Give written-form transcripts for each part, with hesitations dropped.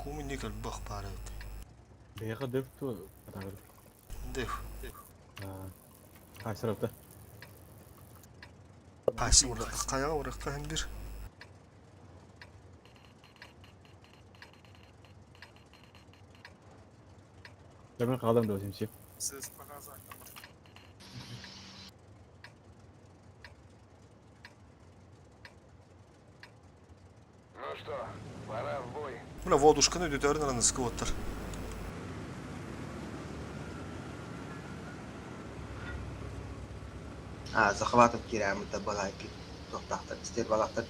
Кумунник элбэх баар эбит. Бэйэҕэ дөп туо атаҕыр. Дэв. Хайсырапта. Хайсы хайаҕа уракка һин бир. Мен қалам да өзімше. Ну что, пора в бой. Мына водушканы үдөтөрүн араныскы оттар. А, захватом кирээммит да балайки туохтаахтар стервалаахтар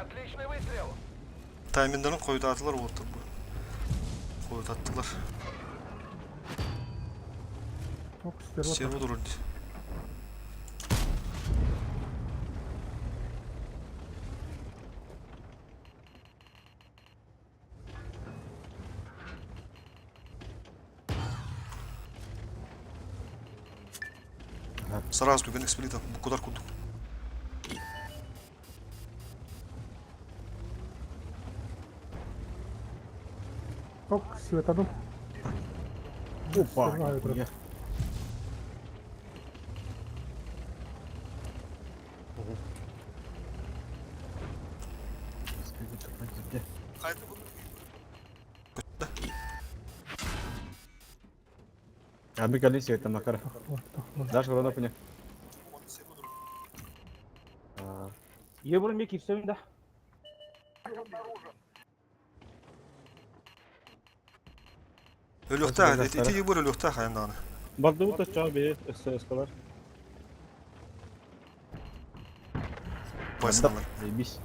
Отличный выстрел! Тайминдарын хойутаатылар уоттар бу. Хойутаттылар. Стерва турар дии. Сразу түгэн эксплита буккудар курдук. Ок, светану. Опа! Я. Абы калин света макар. Даш грона пуня. Ебурун мек кирсөмүн да. Өлүөхтээх, ити ебыр өлүөхтээх хайан даҕаны. Бардыбыт оччоҕо биһи СС-калар. Байсаналар. Заебись.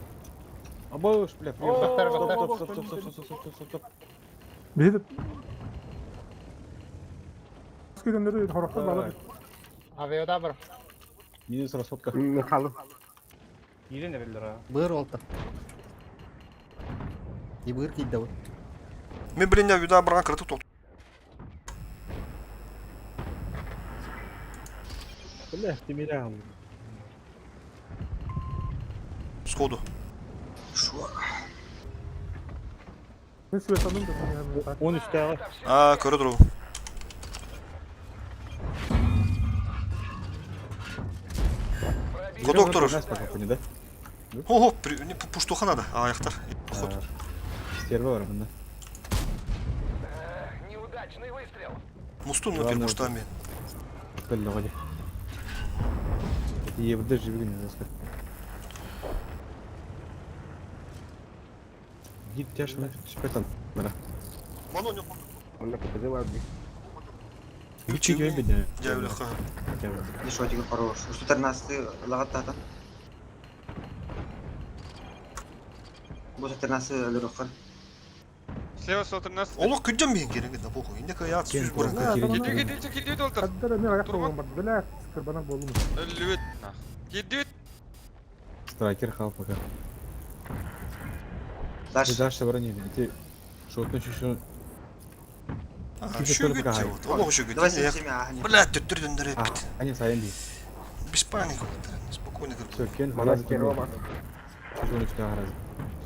Абыш, бля, О, Стоп, стоп, стоп, стоп, стоп, стоп, стоп, стоп, стоп. Биһиги Скиденнери хорохтор бала. Авиада бар. Минус расходка. Михайлов. Киирен эрэллэр аа. Быр олта. И быр кийдэ бу. Мен билин я үйдә барган кырытык тоқ. Бля, тимирям. Сходу. Шо? Мен светаным да. Он үстәҕэ. А, көрө туру. Гудок турur. Нас пока пони, да? Хо-хо, пуштуха надо. Аяқтар. Ход. Стерва бар мында. Неудачный выстрел! Мустун Главное, напир пуштами. Бля, годи. Это ебды живи не заскать. Гид тяж на шпетан. Да. Ключи бедня. Дявлеха. Шотик хорош. 113 лагаттата. Бу 113 өлөрөхөр. Слева 113. Олох күддем мен керек да похуй. Инде каят сүз бурын. Кидүү кидүү кидүү долтар. Хаддара мен аяқ болған бар. Бля, скырбанан болдум. Өлүбүт. Кидүү. Страйкер хал пока. Даш. Дальше брони. Эти шотны чуть-чуть. Шүгүт вот. Олох шүгүт. Давай семь а не. Бля, төттүрдүндөр эппит. Они сайын Без паники вот. Спокойно Все, кырып. Кен Мана стерва бар. Чуть-чуть раз.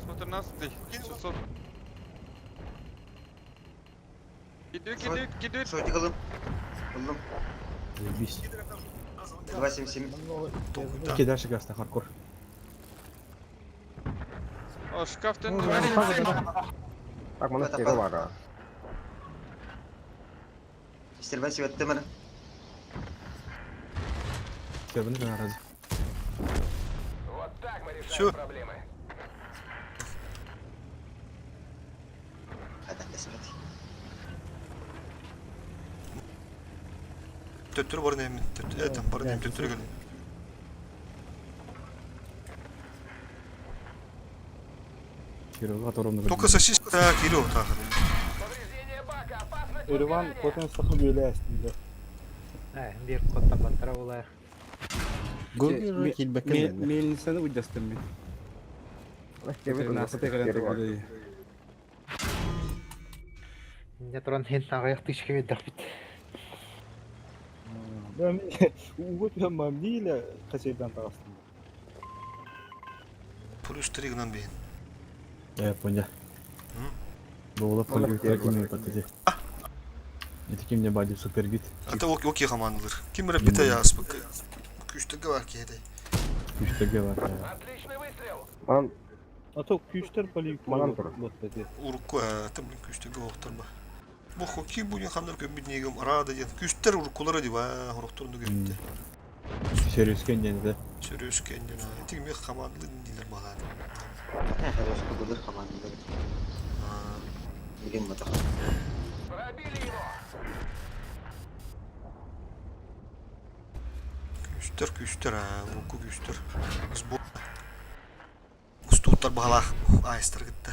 113. 600. Кидүү кидүү кидүү. Шотик ылым. Ылым. Заебись. 277. Окей, дальше газ на хардкор. О, шкафтан. Так, мана стерва бар. а. Стерва светте мана. Стерваны на раз. Вот так мы решаем Всё. проблемы. Хада свет. Төттүр барын эми. Төттүр барын эми төттүр келин. Кирилл, которому Только сосиска Кирилл так. Повреждение бака, опасность Өрүван возгорания! хотун сахы бүөлээстинде. Э, бир коттабаттара булар. Гогер килбеккен. Мельницаны уйдастым мен. Тринадцатый кэлэн турбут Инньэ туран иһин аҕыйах тыычка биэрдэхпит. Ууга түһэн мамнии хасейдан таҕыстым. Плюс три гынан биһин. Я понял. Буола полиграфия ким патыти. Ити ким не бади супергит. Ата окей хамаандылыр. Ким эрэ бите яаспыт. Күүстэргэ бар киһи Күүстэргэ бар. Отличный выстрел. Манан А то күүстэр полиграфия. Манан турар. Урукку это блин күүстэргэ оохтор ба. Бу хоккей будин хандар көммүт нигем рада диэн. Күүстэр уруккулара ди ба хорохторунду көммүттэ. Сөрүскэн диэн да. Сөрүскэн диэн. Ити мех хамаандылы диилер балаан. Хорошо былыр командалар. Билин батах. Пробили его. Күүстэр күүстэр аа урукку күүстэр. Сбор. Устууттар баһалаах айстар кытта.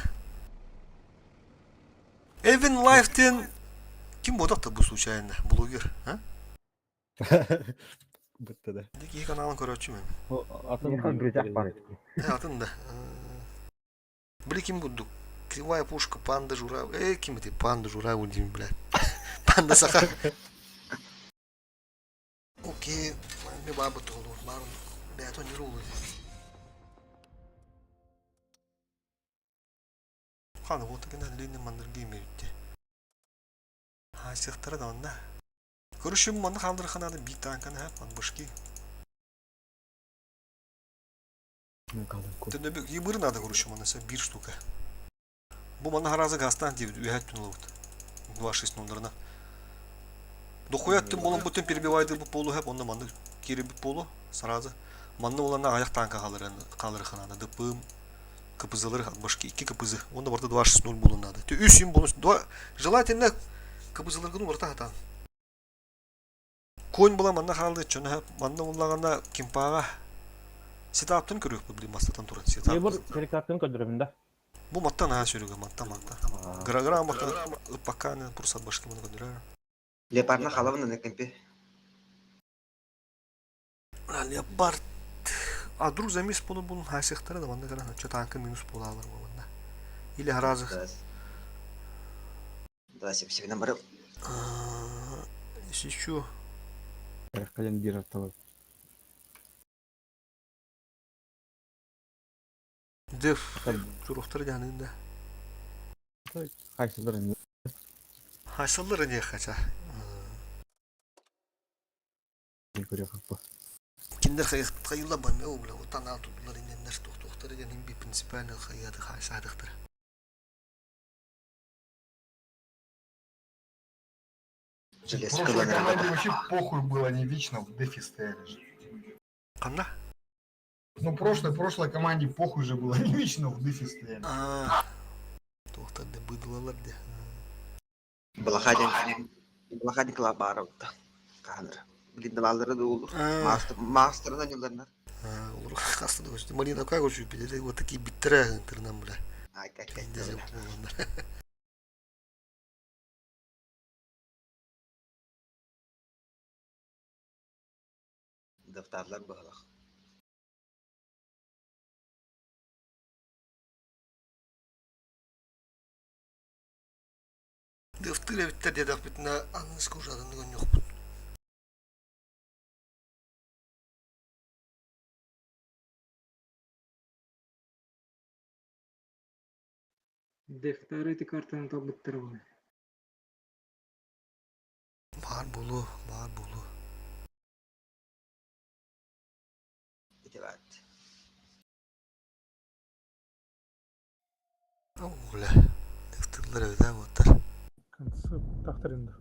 Эвен Лайф диэн ким буотах да бу случайно блогер, а? Бытта да. Ди киһи каналын көрөөччү мен. Атын друзьях бар. Атын да. Били ким курдук? Кривая пушка, панда журавль. Эй, ким ты? Панда журавль деймин, блядь. Панда саха. Окей, мен баабыт олу. Баар бэйэтон юрулу. Ханы вот гына Ленин Маннергейм эбитти. Хаасыахтара да онна. Көрүшүм манна хаалдырханаады биир таанканы хаап ман башки. Төнөбү йыбыр надо көрүшүм манна биир штука. Бу манна харазы газтан диэбит үөһэ өттүн ылабыт. 2.6 номерына. Дохуя өттүн болон бутун перебивайды бу полу хэп онно маннык киирбит полу сразу. Манна уланна аҕыйах танка хаалырханаада дыппым КПЗлары башки 2 КПЗ. Онно барыта 2.6.0 буолун наада. Үс юм бонус. Два желательно КПЗларгын уларыта хатаан. Конь була манна хаалды чоно манна уллаҕына кимпааҕа сетаптын көрүөхпүт блин мастатан туран сетап. Ебыр перекаттын көрдөрөмүн да. Бу маттан аха сүрүгө маттан маттан. Гра маттан ыппаккааны пурсат башки муну көрдөрөр. Леопардна халабын на кемпе. Леопард а вдруг замес буолун булун хаасыахтара да манна кэлэн оччо таанка минус буолаалар буоланна. Или харазых Да, себе барып. Еще Кэлэн биир атталар. Деф туруохтара дьаныын да. Хайсылар эмиэ. Хайсаллар эмиэ хача. Көрүөхпү. Кинилэр хайылла банна бля отан аал тутулар инненнэр туохтуохтара диэн иһин би принципиально хайыаты хаайсаатахтара. Железка Прошлой команде вообще похуй было, они вечно в дефе стояли же. Ханна? Ну, прошлой, прошлой команде похуй же было, они вечно в дефе стояли. Туохтар да быдылалар де. Балахадин. Балахадин клабаров. Кадр. Блин, давалары да улу. Мастер, мастерна нюларнар. Олор хаста да көстү. Марина как очень пиде, вот такие биттер интернам бля. Ай, как как. Дафтарлар баһалах. Дыфтыр эбиттер диэтэхпитинэ аныгыска ужаданнык онньуохпут. Дефтары ити картаны талбыттара буолуо. Баар буолуо, баар буолуо. Ити баат. Оля, дыфтыллар эбит аа буоттар. Концепт тахтарында.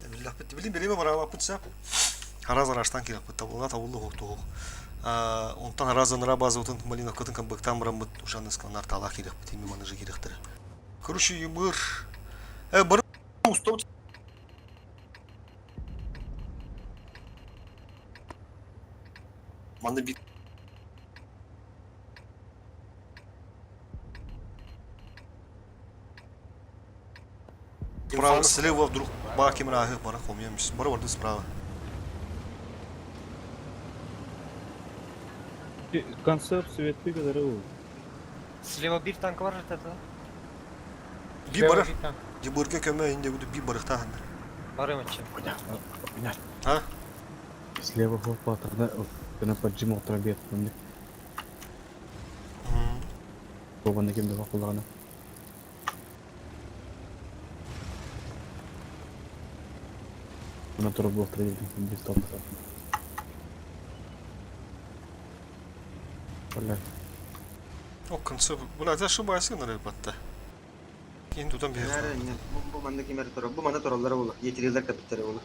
Биллэхпит, билин бириэмэ бараабаппыт сөп. Араас араастаан киирэхпит, табылла табылла уһук Онтон араас анараа базабытын Малиновкатын камбыктаан бараммыт ушаны сканар таалаах киирэхпит, ими маныжы киирэхтэрэ. Короче, ебыр. Бары устабыт. Манна бит Справа, слева вдруг баки мрахы, бара хомьемс. Бара барды справа. Концепт светли kadar oldu. Слева bir tank var haritada. Би барар. Дебурга көмө инде буду би барыхтаһаннар. Барым içi. А? Слева хлопа, тогда на поджимал тробет. Бобаны кемде бақылдағаны. Мына тұрып бұл тробет без толмаса. Бля. О, концепт. Бля, ты ошибаешься, наверное, батта. Кин тутан бер. Бу манна кимер турар. Бу манна тураллар болу. Етирилер капиттер болу.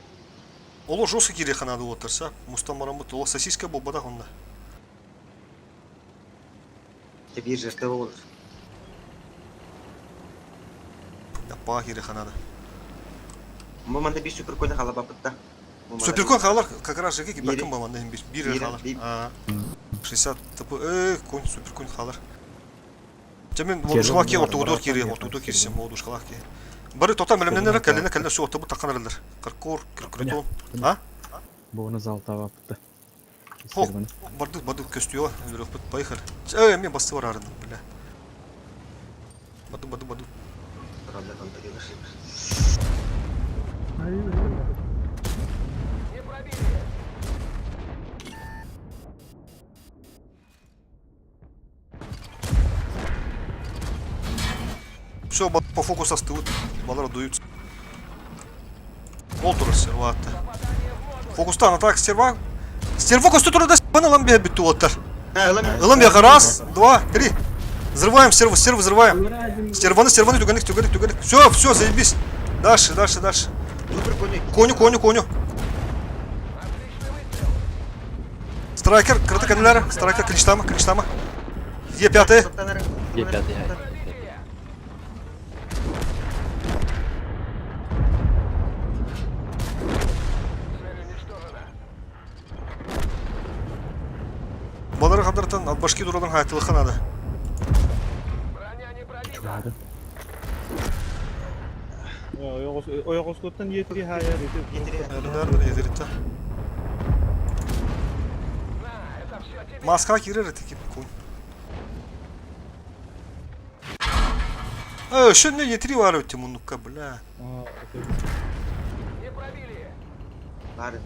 Оло жестко кире ханады отырса, мустан марамут, оло сосиска бу бадах онда. Бир жерде болу. Аппаға кире ханады. Бу манна бир супер коня хала бапытта. Суперкон халар как раз же ки бакым баманда hem bir bir халар. 60 тп конь суперконь халар. Жамен одушкалак ки ортогудор кире ортогудор кирсем одушкалак ки. Бары тота мелемненер кәлене кәлене су отобу такканарлар. Кыркор, кыркыртон. А? Буны залтаға апты. Хо, бардык бардык көстү өлөрөк поехали. Э, мен басты бар арыным, бля. Баду баду баду. Не пробили! Все, по фокусу остывут, балар дуются. Ол турар серва атты. Фокустан атак стерва. Стерва көстө турар да с***ны ылам бе бүттү оттар. Ылам бе раз, два, три. Взрываем стерву, стерву взрываем. Стерваны, стерваны, түгенек, түгенек, түгенек. Все, все, заебись. Дальше, дальше, дальше. Коню, коню, коню. Страйкер, крыты кәнеләр, страйкер клиштама, клиштама. Е пятый. Е пятый. Цель уничтожена. Балары хадыртан от башки дурадан хайтылыха надо. Броня не пробита! Oyağız yetiri hayal edip. Nerede yedirtti. На, это все тебе! Маска кирер этики конь. Э, что мне етри var ötte муннукка, бля. Не пробили! Бар да.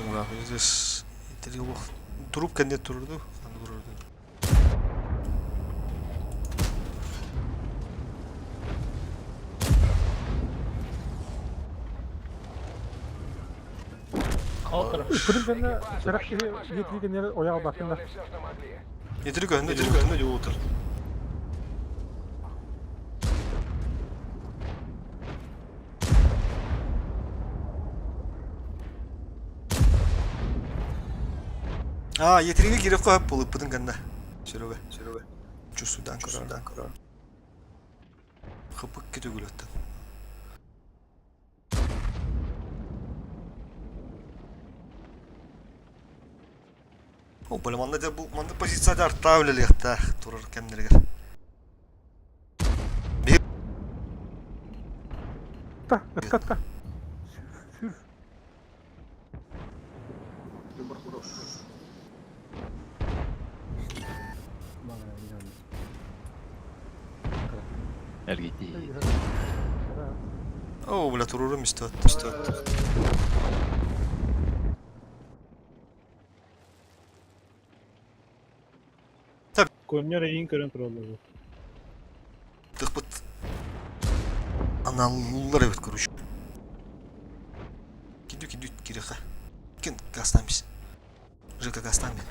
Ура, здесь етри лох. Трубка не турду, аны турду. Күрім кәне сәрәк етілгеннері ояғы бақында. Сделали все, что могли. Етри көһүндө, етри көһүндө жол отыр. А, етриге кирип коюп болуп бутун канда. Сүрөбө, сүрөбө. Чусудан көрөр. Көрөр. Хыпык кетөгүлөттөн. О, бля, манда да бу манда позицияда артта турар кемнерге. Та, ытка ытка. Сүр. Эргити. О, бля, турурум истет, истет. Konyor eyin көрөн тураллар. Тыкпыт. Аналлар эбит короче. Киду киду киреха. Кен гастамис. Жека гастами.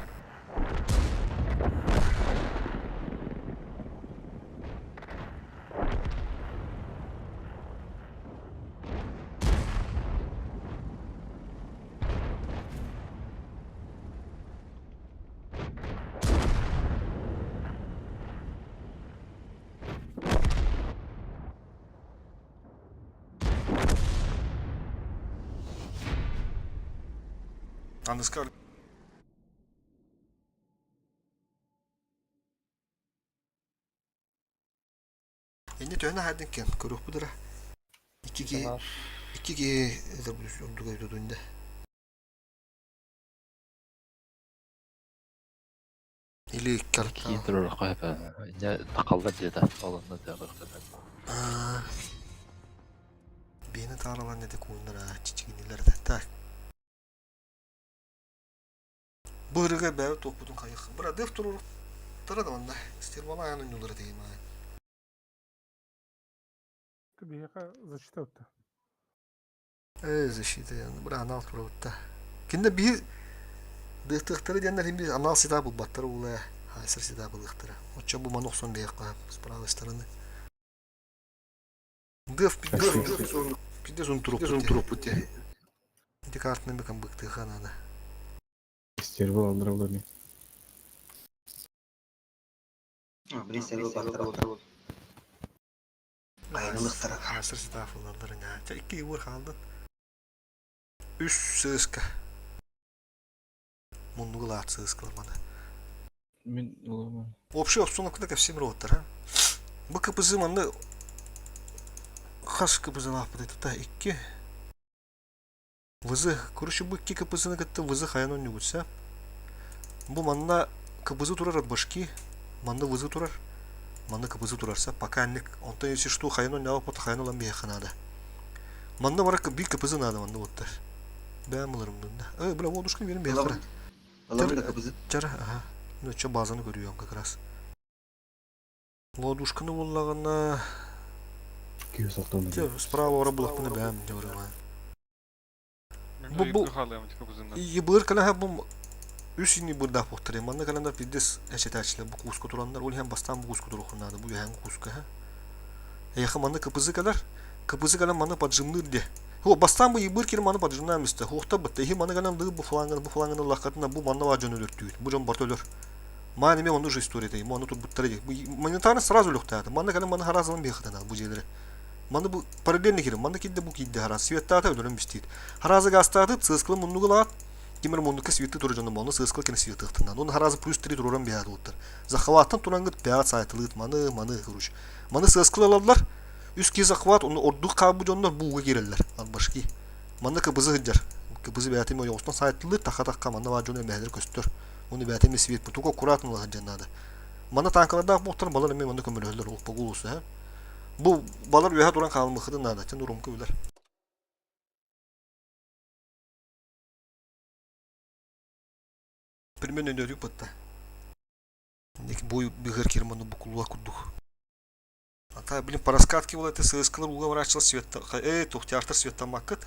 Аныскар. Инни төһөнө хаайдын кэн көрүөхпүт эрэ. Икки киһи икки киһи ордук эбит Или Киин турар Инне тақаллар диэтэ. Ол онно Биэни тааралан эти кууннара чичигинилер так. Бу ырыга бэйэ туохпутун хайых. Бырадыах турур тара да манна. Стервала аян ойнулары дейм. Биһиэхэ защита утта. Э, защита быра анал турабытта. Кинде биһи дыахтыахтары диэннэр хин биир анал сита булбаттар уулая хайсыр сита булыахтара. Оччо бу маны охсон биһиэх с правой стороны. Дыах пиздец он туруппут те. Ити картаны бекан быктыха надо. Стервал андравлами. Блин, стервал баттар. Айнылыктара. Хайсыр сита фулаллар ня. Ча икки уур хаалдын. Үс сыыска. Муннугу лаат сыыскалар маны. Мин улахан. Общий обстановкада кэпсиим роботтар, а? Бу КПЗ манна хас КПЗ-лаахпыт тута икки ВЗ, короче, бу икки КПЗ-ны кытта ВЗ хайан онньугутса. Бу манна КПЗ турар от башки, манна ВЗ турар, манна КПЗ турарса, пока анник, онтон если что хайан онньаабаппыт хайан ылан биһиэхэ наада. Манна бара биир КПЗ наада манна уоттар. Бэм ыларым дунна. Э, бля, водушка берем биһиэхэ. Ылабын да КПЗ. Чара, ага. Ну, чё базаны көрүөм как раз. Лодушканы буллаҕына Күйө салтан. Те, справа ора булахпына бэм дьабырыма. Бу бу ебыр калаха бу үс ини бырдаах буохтар. Манна каландар пиздец эчетээчилэр бу кууска тураннар. Ол иһэн бастаан бу кууска туруоххун бу үһээн кууска ха. Эйэхэ манна КПЗ кэлэр. КПЗ кэлэн манна поджимныыр де. Хо бастаан бу ебыр кири маны поджимнаан мисте. Хуохта бытта. Ихи маны кэлэн бу флангын бу флангын ыллаххытына бу манна баа дьон өлөртүүр. Бу дьон барта өлөр. Маан эме онну же история тэй. Маны турбуттара ди. Бу моментально сразу өлөхтааты. Манна кэлэн маны харазалан биэхытана бу дьиэлэри. Маны бу параллельно кирин. Манна кидде бу кидде хараз. Светтаата өлөрөн бистиит. Харазы гаастааты сыскылы муннугулаат. Кимир муннукка светты турар дьону мону сыскыл кини светыахтынан. Он харазы плюс 3 туруран биһаат уоттар. Захваттан турангыт бэҕэт саайтылыыт маны маны короче. Маны сыскыл алаллар. Үс киһи захват оны ордук хаабы дьоннор бууга киирэллэр. Албашки. Манна кыбызы сылдьар. Кыбызы бэйэтин ойоҕостон саайтылыыр таха-тахха манна баар дьон эмэһэлэр көстөр. Уну бэйэтин свет бу туга аккуратно сылдьан наада. Манна танкалардаах буохтар балар эмиэ манна көмөлөһөллөр ол погулуса. Бу балар үөһэ туран хаалмыхытын наада. Чын урумка билэр. Примерно өнөрүү бытта. Бу быһыр кирманы букулуа курдук. Ата, блин, по раскатке был это сыскалар уга врачил свет. Эй, тухтяштар светтамаккыт.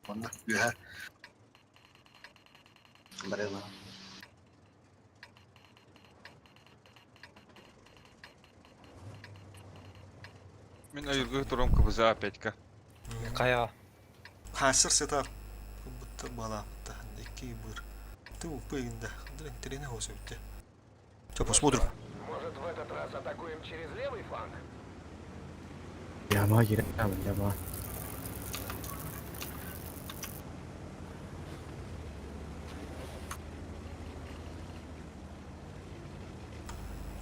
Манна үөһэ Барыма. Мин айылгы турам КПЗ опять-ка. Хайа. Хаасыр сытар. Бутта балаапта. Икки быр. Ты упыгында. Тренер хосөптө. Все, посмотрим. Может, в этот раз атакуем через левый фланг? Яма кирэ, яма.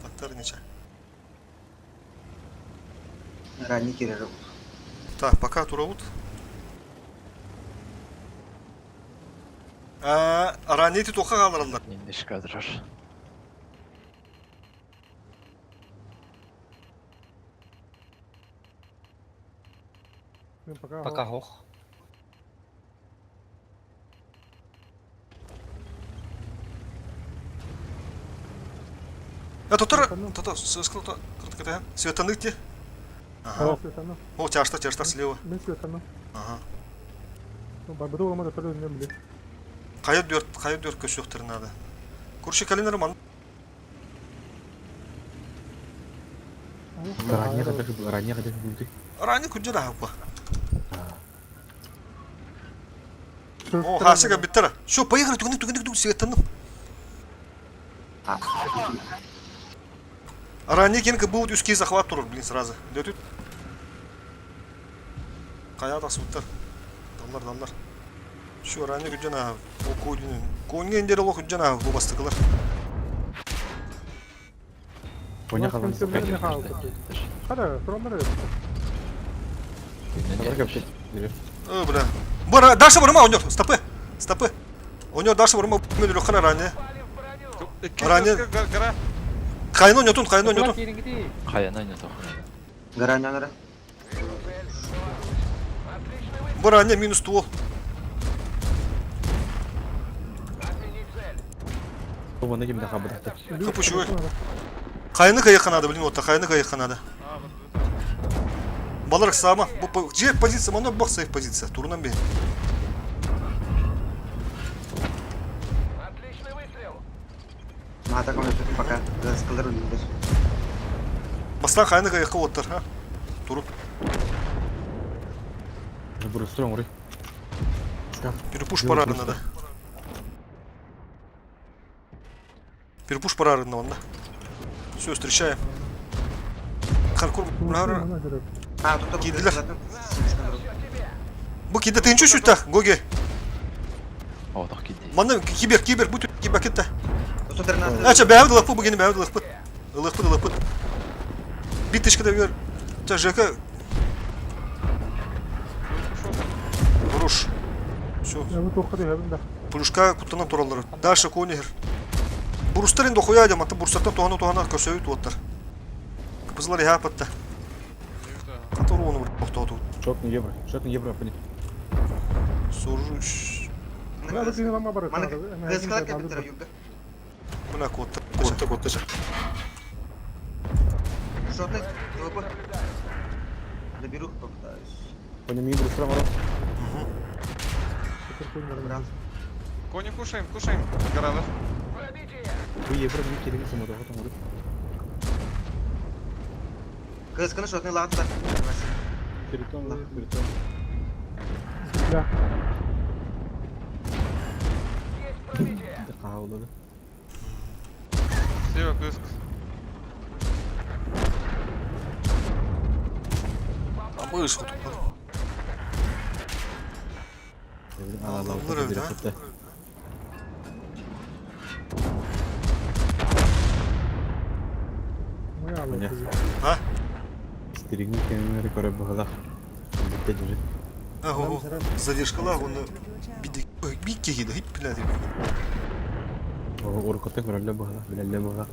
Баттар нече. Ранний кирэр. Так, пока турабут. Ранети тоха қалыралар. Немножко дрожь. Мен пока Пока хох. Я тотор, тото, сыскал то, кыртыката. Светаны те. Ага. Светаны. О, тяжта, тяжта слева. Мен светаны. Ага. Ну, барбыды оламада төлө мен биле. Кая дүрт, кая дүрт көсөктөр надо. Короче, калинер ман. Ранее хотя ранее хотя бы Рани күнжер ахапа. О, хасыга биттера. Все, поехали, тугны, тугны, тугны, светаны. Ранее кенка был узкий захват тур, блин, сразу. Дөтүт. Кая да суттар. Даллар, даллар. Все, ранее күдден аһа. Ол кодин. Конге индер олох күдден аһа бу бастыкылар. Коня халан. Хара, тураннар Э, бля. Бара, дальше барыма, онёр, стопы. Стопы. Онёр дальше барыма, мен үлөххана ранее. Ранее. Хайны онётун, хайны онётун. Хайана не то. Гаранянара. Бу ранее минус ствол. Оны ким да хабыдахта. Капучуй. Хайны кайыққа надо, блин, вот хайны кайыққа надо. Балар сама. Бу же позиция, мана бах сейф позиция. Турунан бе. Отличный выстрел! Мата комната пока. Скалдар үлдер. Бастан хайны кайыққа оттар, ha? Турун. Бурустур оңры. Перепуш парары надо. Перепуш парары надо. Все, встречаем. Харкур, А, тут Киделер. Бу киде тынчу шүтта, Гоги. О, так киди. Маны кибер, кибер, бу кибер кетті. 113. Ача, бәвді лықпы, бүгені бәвді лықпы. Лықпы, лықпы. Бит тышкада бер. Ча, ЖК. Руш. Все. Плюшка куттанан тураллар. Дальше конигер. Бурустар енді хуя дем, аты бурсаттан туғана туғана көрсөйт оттар. Кыпызлар япатта. Катор оны бір тоқтату. Шот на евро. Шот на евро, пони. Суржуш. Кыскалар кепиттер юрга. Мына котта. Котта, котта. Шотный. ТВП. Доберу, попытаюсь. Пони ми бурустур оңры. Кони кушаем, кушаем. Гаралар. Бу евро ми кереги самода оңры. Кысканы шотный латта. Перетон, перетон. Да. Каулады. Слева кыск. Абыш хоту. Алалар да. А? Стеригни кемери көрө бахала. Битте жүр. Ого, задержкалар оны биди бикке киді, хип биледі. Уркоты көрөллө бахала, билелле бахала.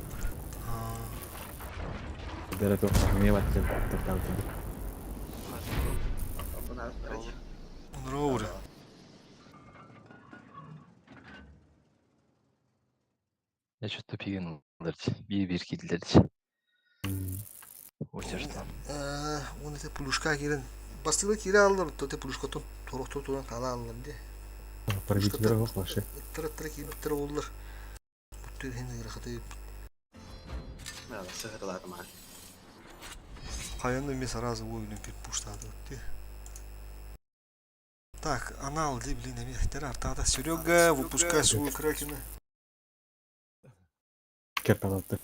Дәрә тоқ хамия баттым, тоқталды. Нроуре. Я что-то пиген Bir bir кидилер. Очерстан. Оны те плюшка кирен. Бастылы кире алыр, то те плюшка тон торохто туран кала алыр де. Пробитилер жоқ вообще. Тыры тыры кириптер олар. Бүттүр хин рахаты. Каяны мен сразу ойнун пир пуштады де. Так, анал ди, блин, эми тер артада. Серега, выпускай свою кракена. Керталатты.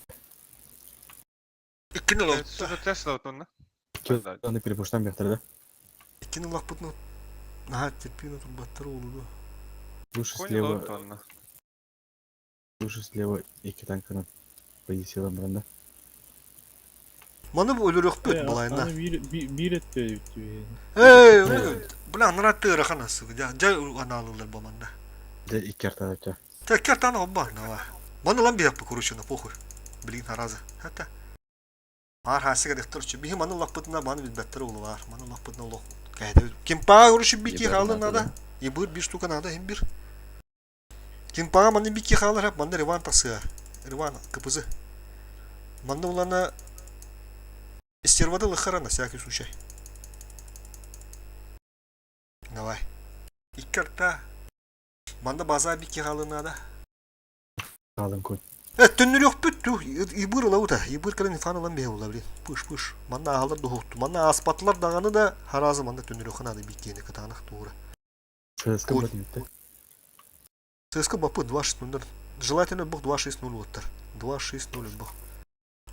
Иккини лапта. Супер Тесла вот он, Аны перепуштан бехтер да. Иккини лаппытны. Ага, терпину тут баттыр олуду. Лучше Кони слева, лоутонна. лучше слева екі танкынан позициялан бранда. Маны өлөрөк бөт балайна. Аны bir bir etти бүттү. Эй, бля, нраты раханасы. Жа, жа аналылар баманда. Де икки артада Так, картаны обба, нава. Маны лам бияп короче, на похуй. Блин, араза. Хата. Ар хасыга дехтер чү. Бихи маны лаппытына маны билбеттер олу бар. Маны лаппытына олох. Кайда. Кимпа короче бики халы надо. И бир бир штука надо, им бир. Кимпа маны бики халы хап, маны реван тасы. Реван КПЗ. Маны улана Стервады лыхара на всякий случай. Давай. Иккарта. Манда база бики халы надо. Қалын көл. Э, түннүрөх бүттү. Ибыр лаута. Ибыр кален фан алан бе ула блин. Пыш пыш. Манна ахалар дохутту. Манна аспатлар даганы да харазы манна түннүрөх надо биккени кытанах тура. ЦСК Көл. бат битте. ЦСК бапы 2-6-0. Желательно бог 2-6-0 оттар. 2-6-0 бог.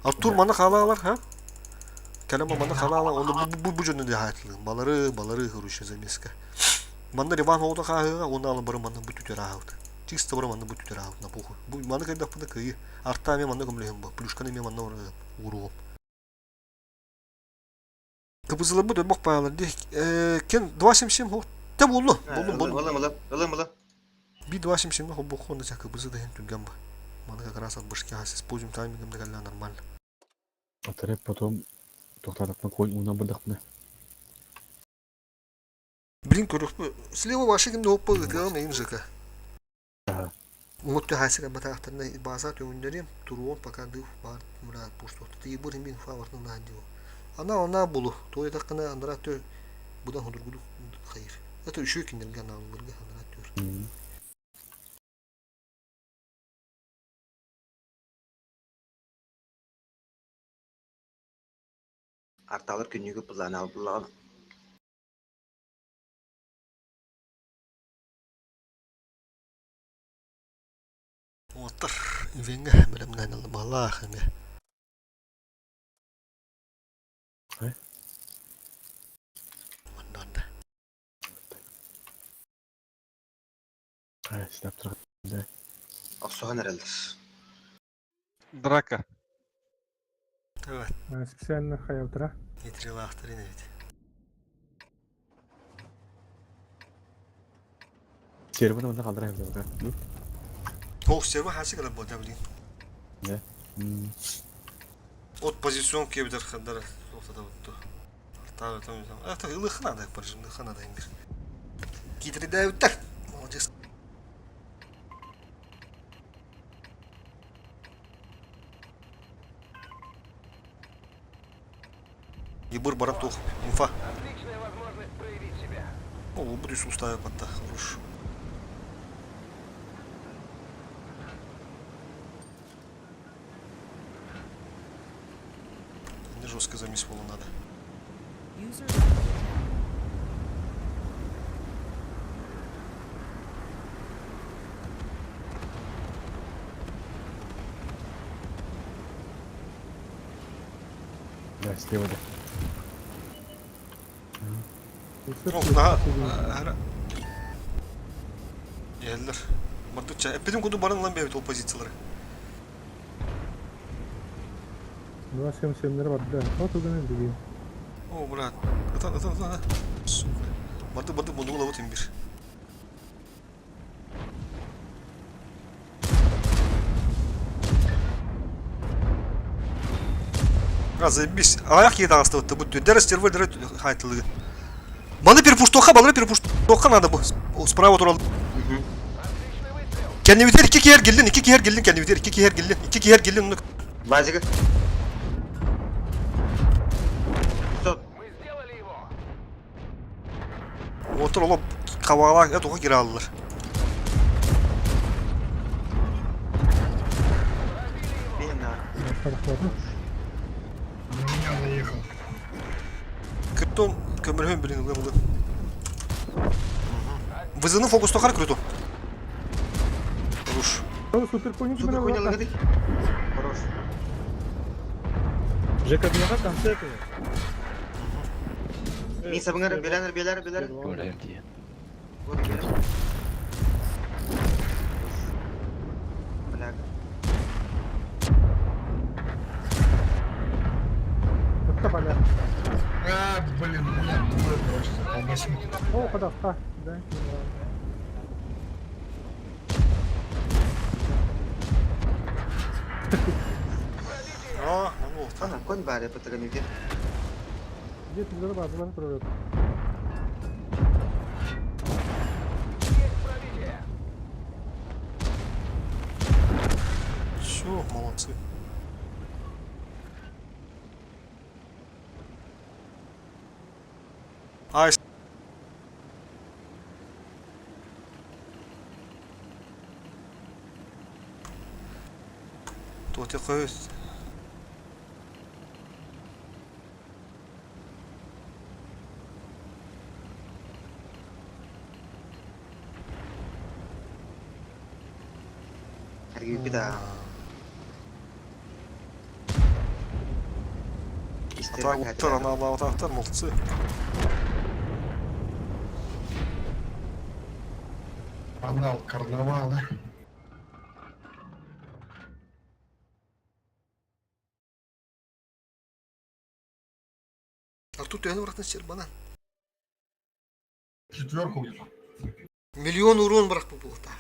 Артур мана халалар, ха? Калама мана халала. Оны бу бу бу жөнүндө айтылган. Балары, балары короче замеска. Манна Риван оҕото хааһыаҕа уонна алын бары манна бу түтэр ааһабыт. Чисто бары манна бу түтэр ааһабыт на похуй. Бу маны кайдахпына кыайыы. Арта эмиэ манна көмөлөһүм бу. Плюшканы эмиэ манна ууруом. Кыбызыларбыт өлбөх паалар дии. Кен 277 хо. Те булду. Булдум булдум. Ылым ылым ылым ылым. Би 277 хо бу хонда ча кыбызы да түгэн ба. Маны как раз от башки хас используем таймингом да нормально. Отреп потом тоқтатақпын конь уна бардақпына. Блин, көрөхпү. Слева ваши кимде оппа ытыам эйим ЖК. Умут төһәсик батаахтарына бааса төҥүннэриэм туруом пока дыв баар мура пуштуохта тыйбыр мин фавортын наһан дио. Ана она булу туойдаххына анара төр будан худургуду хайыр. Это үшөө кинилерге анаалыларга анара төр. Арталар күннүгү пыллаан албыллаҕын. Уоттар ивенге бэлэмнээн балаах эме. Маннанда. Охсуһан эрэллэр. Драка. Evet. Специально хаялтыра. Нейтрилаахтарын эбит. Серваны мында қалдыра берді. Ол серва хасы кала бода блин. Да. От позицион кебдер хандар тоқтата бутtu. Тағы там там. А так ылыхына да баржым, ылыхына да имбир. Китридәүттер. Молодец. Ебыр баран тух. Инфа. Отличная возможность проявить себя. О, буду суставы подта. Хорош. Не жестко замес полу надо. Да, слева да. О, наha. Geldiler. Бардыча. Эппитим куду барын лан бэбит ол позициялары. 277 бар да. Вот уганы деген. О, брат. Atan atan atan. Сука. Барды барды буну лавыт имбир. А, заебись. Аяқ еді ағасты өтті. Бұтты. Дәрі стервер дәрі хайтылығы. Маны перепуштоқа, балары перепуштоқа надо bu. Справа туралы. Kendini biter iki kere geldin, iki kere geldin, kendini biter iki kere geldin, iki kere geldin. Базига. 500. Мы сделали его. Отыр олып қабала, это оға кире алылар. Бейм на. На меня заехал. Криптон көмірхен білін ылы ылы. Вызыны фокус тоқар круту. Руш. Супер коник Супер хуйня лыгыды. Хорош. Жека бияға конце этого. Мин сабыңар беләнер беләр беләр. Өлем дии. Вот беләр. Бля. Это поля. А, блин, меня двое, короче, заколбасил. О, подавка. Да. А, ну, Ана, конь бар, патагами где. Где ты зарабатывал, прорыв? Есть пробитие. Все, молодцы. Ай, Туоти көс. Эрги бит а. Ата уттар, ана ала атақтар, молодцы. Анал карнавал, да? Артур төһөнү бырахтын Щербанан? Четверку. Миллион урон бырахпыт буолта.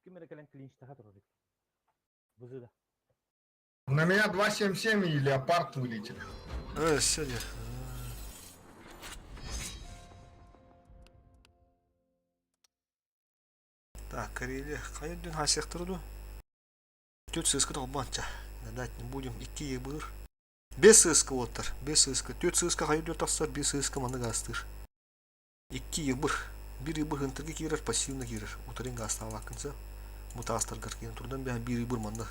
Ким эрэ кэлэн клинчтаха турар эбит. Бузыда. На меня 2.77 и леопард вылетели. Э, сегодня. Так, Карелия. Хайа дүн хасяқтыры ду? Түт сыска толбанча. Надать не будем. Икки ебыр. Бес сыска оттар. Бес сыска. Түт сыска хайа дүн тахсар. Бес сыска маны гастыр. Икки ебыр. Бир ебыр хынтырга киирэр, пассивно киирэр. Утарын гаастаабаккынса. Бу таастаргар киирэн турдан бэһэ биир ебыр манна.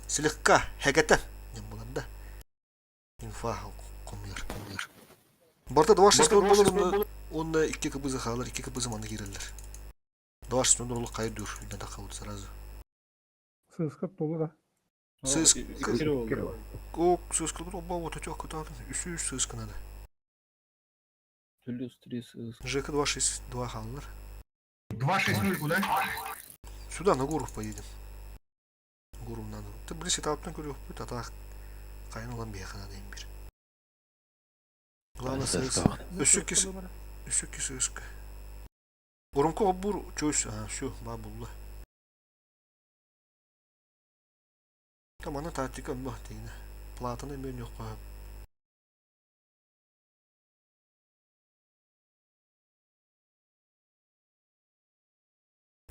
Слегка хэгэтэн. Диэн булар да. Инфа хомуйар. Барта 2-6 буолар уонна икки кыбызы хаалар, икки кыбызы манна киирэллэр. 2-6 олох хайа дүр, үйден таххабыт сразу. Сыска толу да. Сыска. Ок, сыска оба вот отек кытаатын. Үсү үс сыска надо. Плюс 3 сыска. ЖК 262 хааллар. 2.60 куда? Сюда на гору поедем. Гору надо. Ты близ этаптан көрүөхпүт, атаах хайын улан биэхэ надо им бир. Главное сыска. Өссө кис өссө кис сыска. Урунку оббур чөс, а, все, ба булла. Там ана тактика мөх дейін. Платаны мен yok қойып.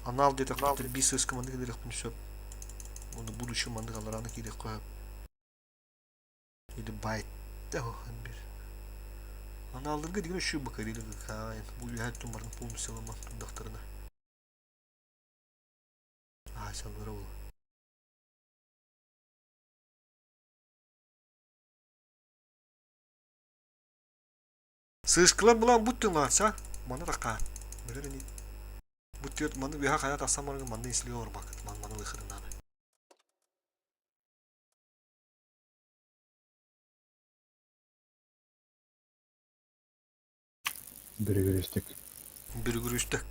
Анал деді қақтыр бес сыска манды келерек сөп. Оны будущий манды қалараны керек қойып. Или байт. бир. Аналдырга деген үші бакарили кайын. Бу үйәт тумарын полностью аламан тундақтарына. А, салдыра ол. Сыскылар булан буттун лаца, маны да Билер ни. Буттет маны беха хаят асамарга маны исле орбак, ман маны лыхырынаны. Бүрүгүрүстүк. Бүрүгүрүстүк.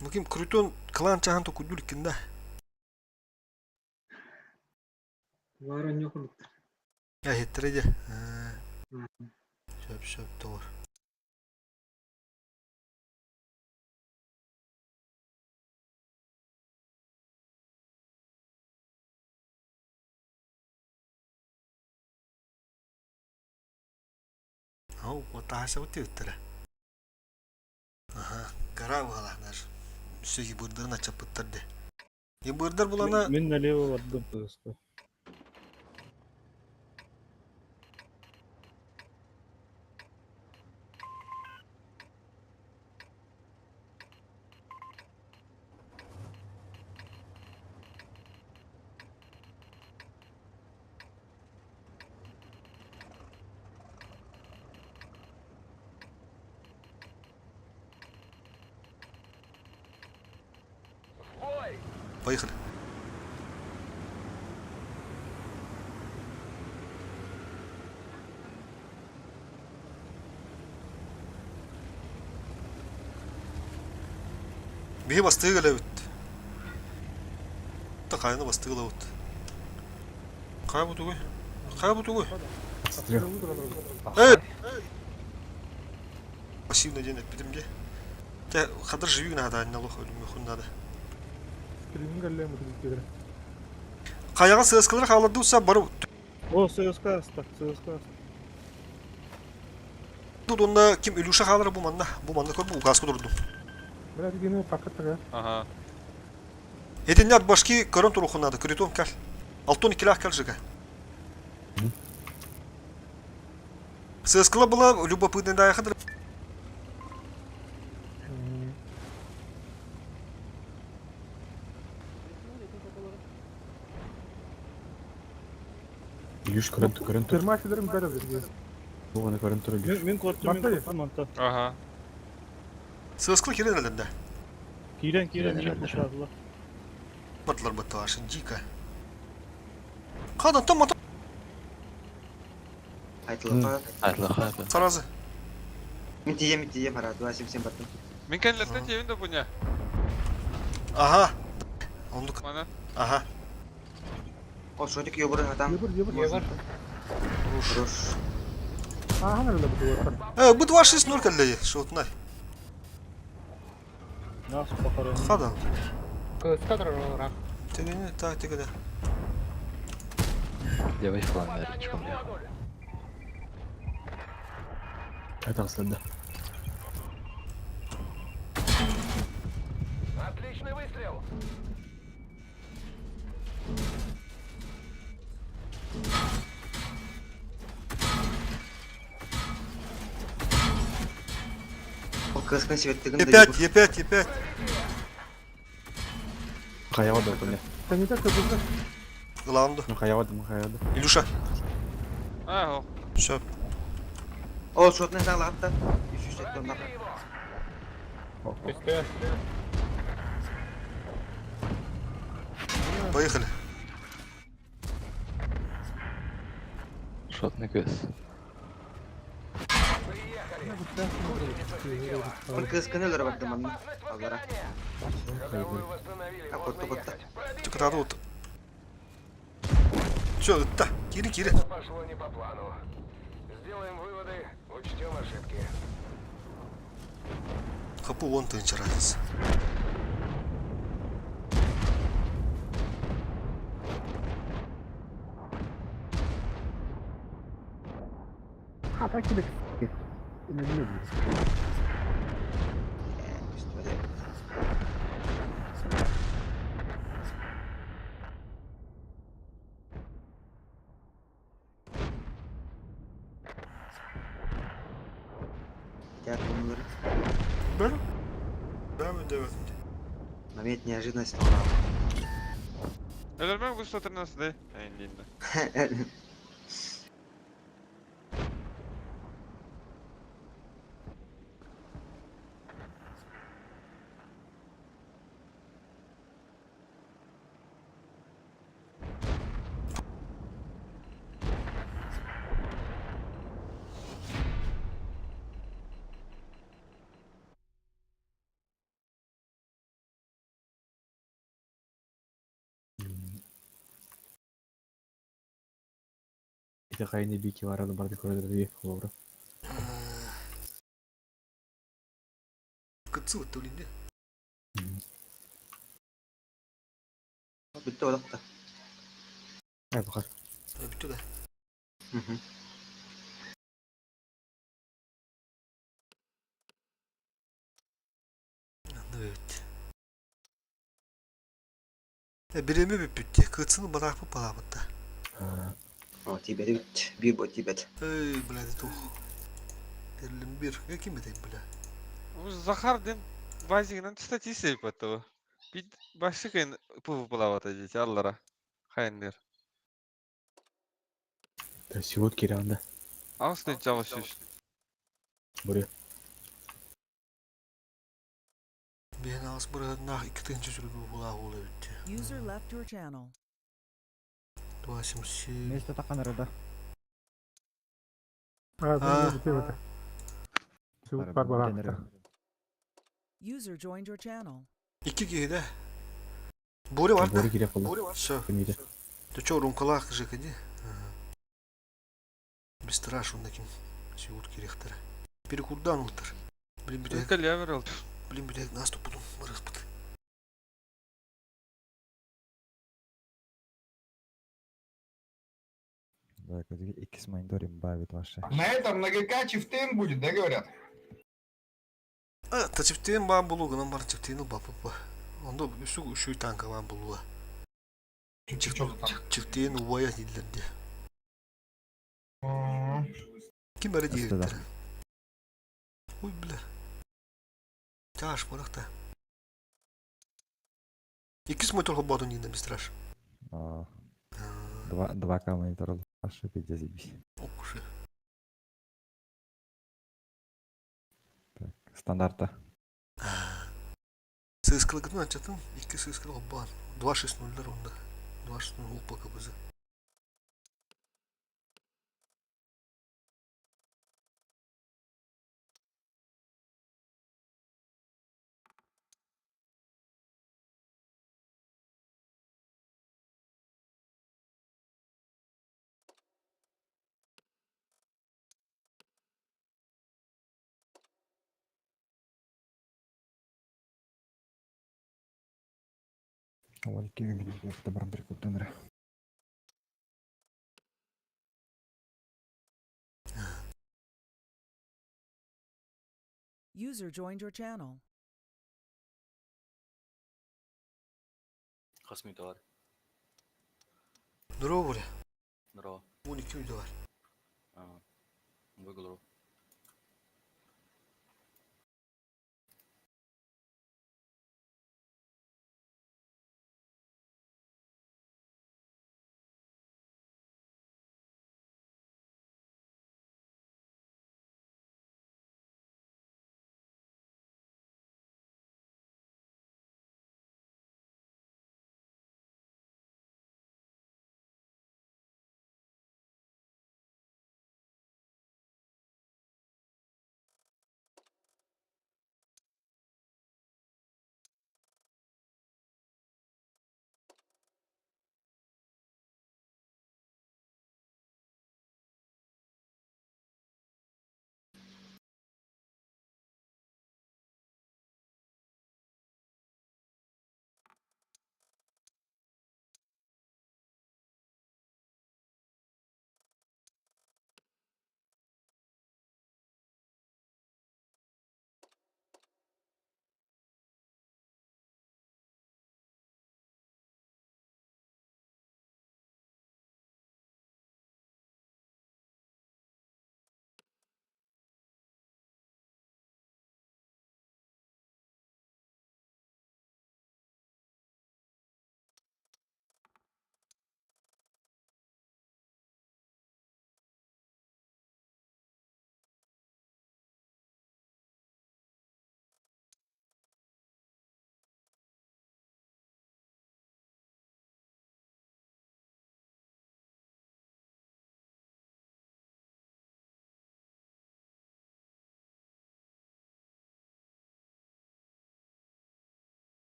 Муким Крутон клан чахан то кудур кинда. Вара не курдуктар. Я хеттереде. Сөп сөп тор. Ау, отааса утиуттара. Аха, гора була наш. Все ебырдарын ачапыттар де. Ебырдар булана Мен налево бардым сыска. В бой! Поехали. Биһи бастыгы элэбит. Та хайны бастыгы элэбит. Хай бу тугуй? Хай бу тугуй? Эй! Пассивный день эппитим де. Те хадыр живи надо, не лох өлүмү надо. Скрининг әллә мүтүк Хаяга сыскылар халарды уса барып О, сыска аста, сыска аста. Тут онда ким Илюша халар бу манна, бу манна көр бу указка турду. Бля, дигени пакеттага. Ага. Этинне башки көрөн турухунады, критон кел. Алтон икилах кел жига. Сыскыла была любопытный да хадыр. Илюш көрөн көрөн тур. Термафилерин бәрі бізге. Буганы көрөн тур Илюш. Мен көрдүм, мен Барды. көрдүм анта. Ага. Сыскыла кирен элден Кирен, кирен, Кирен, кирен, кирен. кушадылар. Батлар батташын дико. Хадан том мотор. Айтылыха. Айтлаха. Сразу. Мин тиийем, мин тиийем, хара, 277 бардым. Мин кэннилэртэн тиийэбин да буня. Ага. Ондук. Мана. Ага. О, шотик ёбуры хатам. Ебыр, ебыр. Ебыр. Руш. Руш. Ааһан эрэлэ бу Бу 2-6-0 кэллэйи, шотнай. Нас похоронили. Хадан. Кыска турар. Тегене, так, тегене. Левый фланг, Попадание речком в модуль. Это да. Отличный выстрел. Ол кыскын сибеттигин да Е5, Е5, Е5. Хаява да бля. Тәнитә кызылды. Главное. Ну хаява да, хаява да. Илюша. А, о. Все. О, шотный зал атта. 370 онна. Пробили его. Көстө. Поехали. Шотный көз. Приехали. Гусеница слетела. Ол кыскын өлөрө бардым манна. Опасность Аллара. возгорания. Ходовую восстановили. А Можно вот, вот, ехать. Пробитие. Только надо вот. Все, да, кири, кири. Это пошло не по плану. Сделаем выводы, учтем ошибки. Хапу вон тынча разница. А, так тебе. Не люблю. Театр Бер? Да, да. Момент неожиданности. Стала. Өлөрмөң бу 113 да. Эйн Это хайны бики варады барды көрөдөр холобра. Кытсы вот төлінде. Бүтті олақта. Ай, бахар. Бүтті да. Evet. Биреме бүппүтте. Кытсыны барақпы балабытта. О, тибет бит. Бир бо тибет. Эй, блядь, тух. Эрлим бир. Ким бетейм, бля? Захар ден базигинен статистик баттыбы. Бит башыгын пывы булавата дейт аллара. Хайнер. Да, сивот киранда. Агыс жабыш үш. Буре. Бен ағыс бір нақ екі тынчы сүргі була олы бітті. User left your channel. 277. Место таканары да. А, А. бу бите. Суб бар бар. User joined your channel. Екі кейді. Буре бар да? Буре кире холобра. Все. Мире. Ты чё, румкалах же кади? Бестраш он таким. Сиут керектер. Перекурдан ултыр. Блин, блядь, Калявер блин, блядь, наступ потом мырых На этом, на ГК Чифтейн будет, да, говорят? А, та чифтейн баан булу гынан бар чифтейн бапы ба. Онда үсү үшүй танка баан булуа. Чё за танк? Чифтейн убая дилерде. М. Ким бәрі диеттер? Ой, бля. Тяж, барақта. Иккис мотор хоббатун дейін бистраш. Два, два к монитора заебись. Окуши. Стандарта. Сыскылыгын ачатын, икки сыскылы хоббан. 2.6.0-лер онда. 2.6.0 упа кбз. Ол 2 минут баран прикуптан эрэ. User joined your channel. Хас минута бар. Здорово, бля. Здорово. 12 минута бар. Выиграл.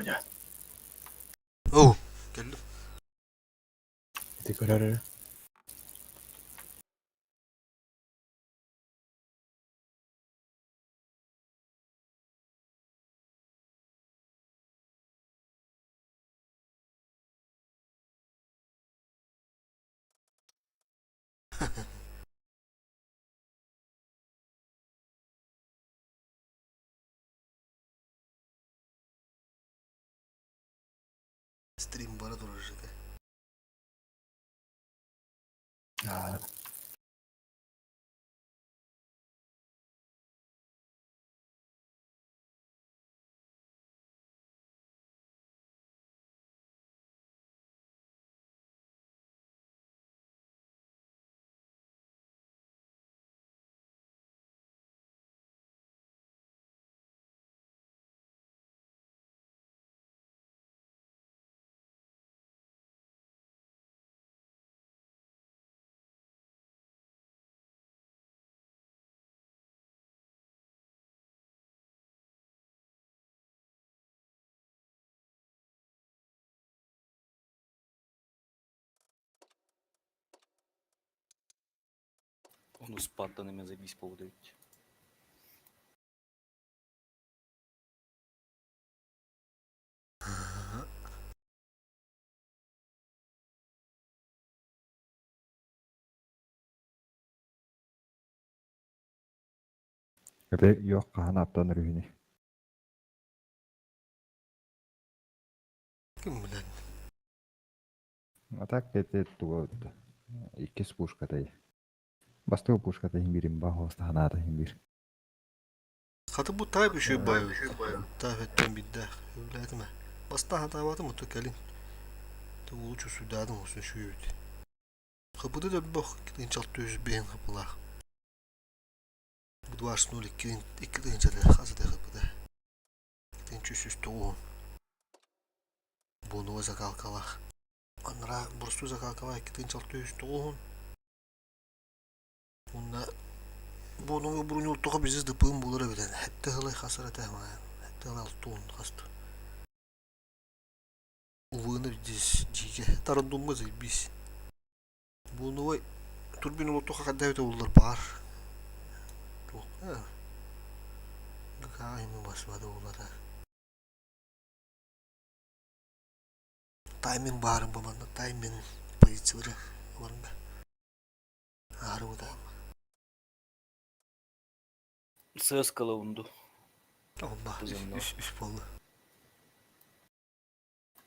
Поня. Оу, кэллим. Ити көрөр эрэ. Стрим бара турар жигэ. Onu Spartan'ı заебись поводить. Эбэ yok хаһан аптан үрүһүнү. Ким билэн. А так это туга иккис пушкатай. Бастыгы пушкатай химбирим бахоста ханаата химбир. Хаты бу тайп үшүй бай. Тайп эттен бидде. Үләтиме. Баста хатабатым оту кэлин. Ту улучу сүдадым olsun шүйүт. Хапыды да бох китин чалты үз бейін хапылах. Бу дваш нуль икки икки тыһынча хасы да хапыды. Китин чүс үс тоғун. Буну закалкалах. Анра бурсу закалкала 2609. Унна буну бурунул тоға бизиз дыпын булыр билен. Хәтта хылай хасара тәмән. Хәтта хылай алтун хасту. Увыны здесь жиге. Тарандуммы заебись. Буну турбин улутуха кадда өтө уллар бар. Тух. Гайны басмады улар. Тайминг барын баманда тайминг позициялары оларында. Ары да. ЦСКА унду. Онда Буземно. үс үс болду.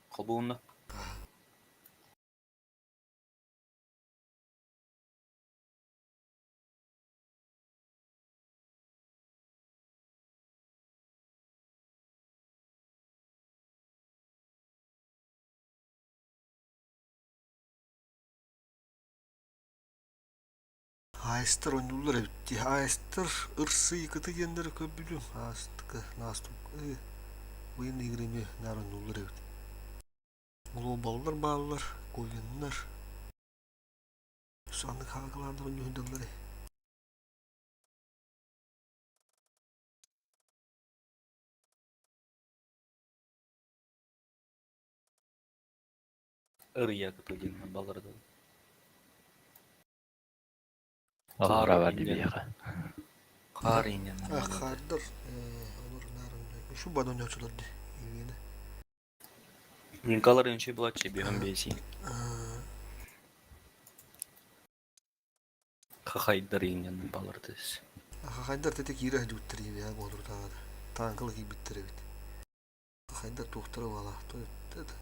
Холбуунна. Айстер ойнулар эбитти. Айстер ырсы икыты диендер көп билем. Астыкы наступ. Выйын игреме нар ойнулар эбит. Глобалдар баалар, ковеннар. Санны хагыландар ойнулар. Ырыя кыты диэн балларда. Ара бар дибиэхэ. Кар инен. Хардар. Олар нар Шу бадон очулар ди. Игене. Минкалар инче булачы биһан беси. Хахайдар инен баллардыс. Хахайдар тете кире жуттыр я болур тагы. Танкылы кийбиттер бит. Хахайдар тухтырып ала. То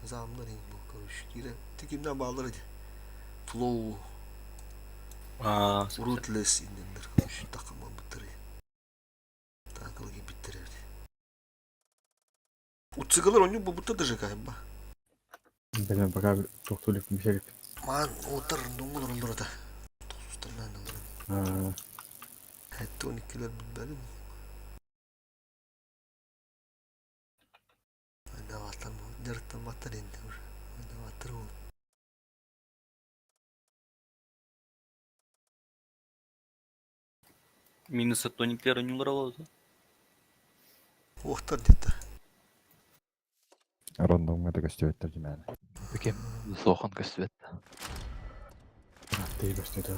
замнар ин бу короче. Кире текимден баалар иди. Flow, Аа, ruthless индендер короче. Такаман биттер. Танкылы кийбиттер бит. Уцыгалар оню бу бутта даже кайба. Билен пока тохтулик мишелик. Ман отыр дуңгул ролдор да. Тустардан алыр. Хәтта 12-лер билбедим. Айда жарыктан баттар энди уже. Айда баттыр ол. Минус тониклер ойнулар алады. Охтар где-то. Рандомҥа да көстүбэттэр дьимээнэ. Ким суохан көстүбэт. Ты көстүтэ.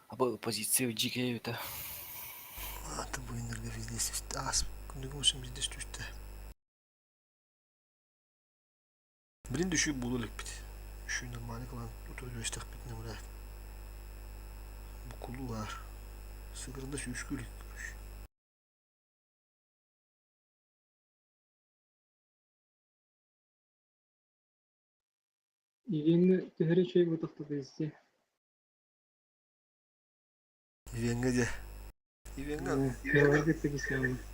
Абы позиция дьикэй это. Аты бу энерго везде ас күндүгү усун везде түстэ. Блин düşүү булу лекпит. Düşүү нормально кылан утур өстөхпүт не бля. Бу кулу бар. Сыгырында сүүскүлүк. Ивенге төһөрө чөй бутахтатыйсти. Ивенге де. Ивенге.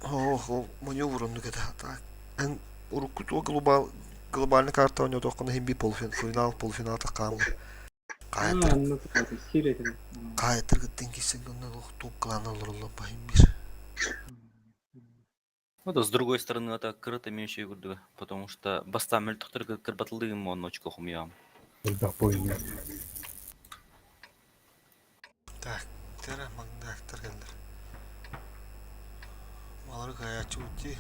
Ох, ол маневр оннук этэ. Так, эн урукку туо глобал глобальный карта ойнотоххуна иһин би полуфинал полуфинал такаамы. Каайтыр каайтыр гыттын киссен онно тук кылаан олороллор баһын бир. Ну да, с другой стороны, это кырыта меньше курдуга, потому что баста мөлтөхтөр кырбатылыгым онночко хумьям. Элбэх бойуна. Так, тера магдактар келдер. Малары каячы ути.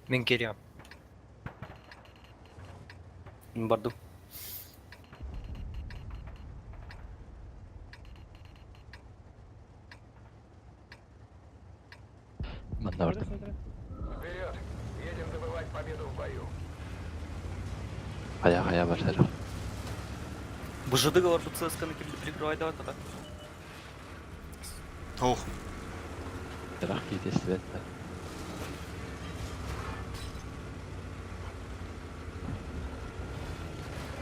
Мен керем. Бардым. Манна бардым. Вперед! Едем добывать победу в бою. Хая хая бар сэр. Бужыдыга бар тут ЦСК на кимди прикрывай давай тогда. Ох, Тарах кейтестибет.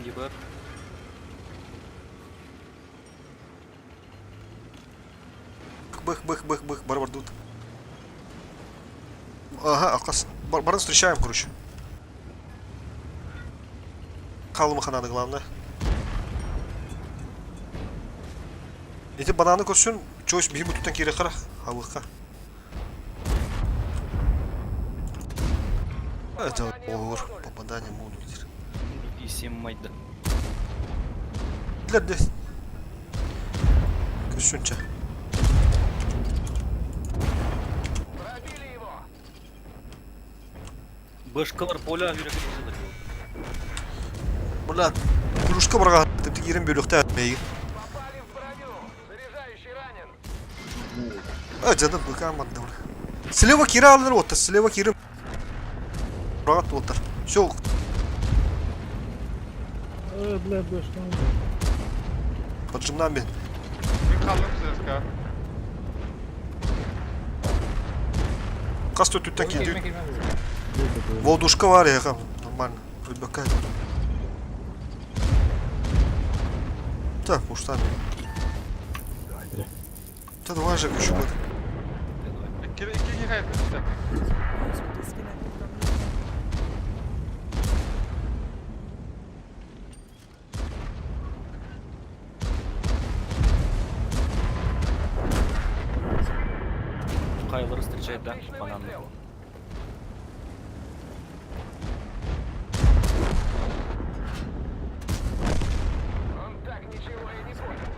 ЕБР. бых бых бых бых бар бар тут. Ага, алкас. Бар барын встречаем, короче. Қалымыха надо, главное. Эти бананы көрсін, чойс бихи бүтүттен кире қара, хавыққа. Это ор, попадание модуль. И 7 майда. Для для. Көрсүнче. Пробили его! Башкалар поля жүрек Бля, кружка барға, тіпті кирен бөліқті әтмейін. Попали в броню! Заряжающий ранен! А, жаным быка манды бля. Слева кира алыныр отыр, слева кирим. Рағат отыр. Все, Э, бля, бля, что поджимнан мен. Мен қалдым ЦСК. Қас түттен кейді. Водушка бар я, нормально. Рыбака. Так, уж там. Да давай же, еще вот. Икки икки хайп. User disconnected from your channel. Кайлары встречает, да? Отличный Бананы. выстрел! Он так ничего и не понял.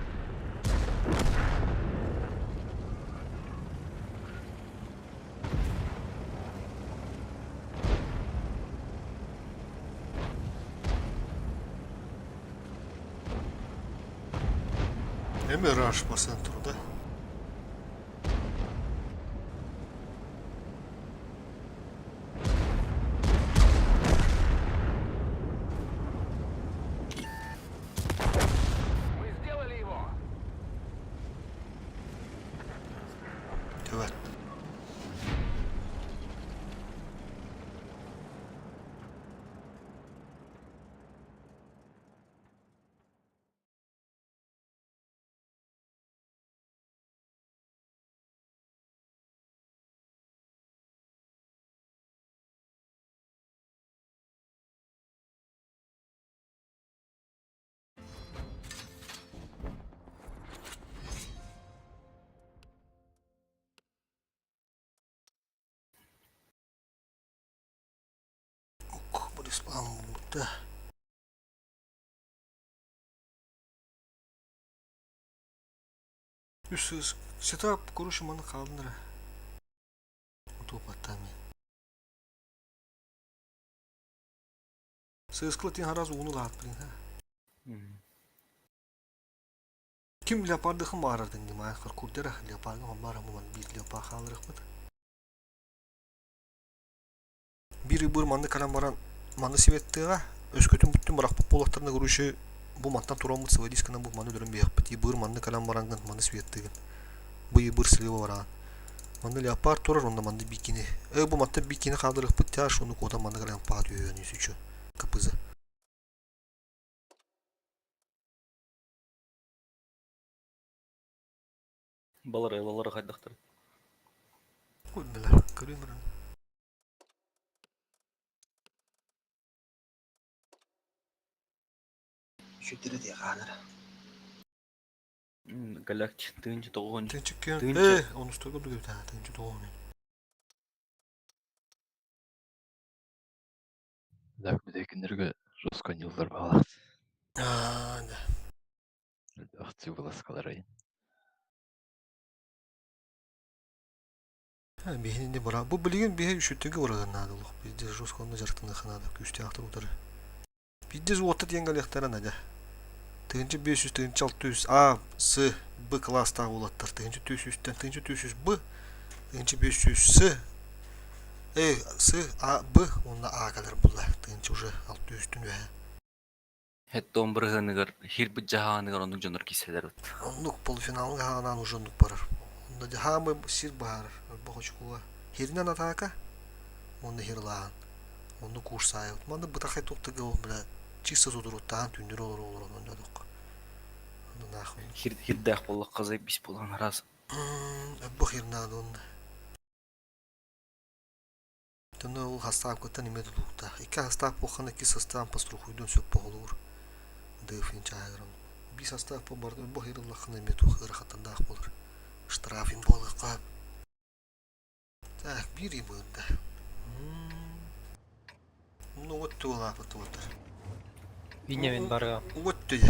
Эмираж по центру, да? Мы сделали его! Evet. Ок, bu Үс сетап короче маны хаалын эрэ. Утуопаттаами. Сыыскыла тин хараз ууну лаат блин ха. Ким леопардыхын баарардын димай курдера леопардын баара муман биир леопард хаалырыхпыт. Биир ыбыр манны кэлэн баран маны сибэттиэҕэ, өскөтүн бүттүн бырахпыт буоллахтарына короче бу мантан тураммыт сводисканан бу маны өлөрөн биэхпит ибыр манны кэлэн бараҥҥын маны светтыгын. Бу ибыр слева бараан. Манна леопард турар онно манны бикини. Э бу мантан бикини хаалдырыахпыт тяж ону куотан манны кэлэн паат үһүөн үсүчү кпз. Балары балары хайдахтар. Ой бля, көрүм баран. Сүтэрэ диye хаанара. Галакти тыынчы тоҕуон. Тыынчы күн. Тыынчы. Э, онустуга бүгүн тыынчы тоҕуон. Так, бүтэ күннэргэ жестко ньыллар баалаах. Аа, да. Элбэх вылазкаларай. Биһини бара. Бу билигин биһи үчүттүгү барыгын наада олох. Пиздец жестко онно дьарыктаныахха наада. Күүстээхтэр утары. Пиздец уотта диэн галиахтара надя. 1500, 1600 А, С, Б класстаах уолаттар. 1400-тэн 1400 Б, 1500 С, Э, С, А, Б уонна А кэлэр булла. Тыһыынча уже 600-түн үөһэ. Хеттон бырыһыныгар хирбит жаһааныгар оннук дьоннор киирсэлэр эбит. Оннук полуфиналга хаанан уже оннук барар. Онно хаамы сир баһарар элбэх очкуга. Хиринэн атаака уонна хирлааһын. Онну курсаайбыт. Манна бытахай туохтага ол бля чисто судуруттаан түндүр олору олорон оннодоххо. Онно нахуй. Хир хирдээх буоллахха заебись буолан араас. Элбэх хирнаан онно. Онно ол хастаапкыттан эмиэ тутулуктаах. Икки хастаап буолхана икки састаан пострухуйдуон сөп боҕолуур. Дыфин чааһыгар Биир састаап барыта өлбөх ыллаххына эмиэ туох ыарахаттардаах буолар. Штраф им буолуохха. Так, биир ый быырда. Ну вот туолаапыт туолтар. Винявин барыга. Вот түйе.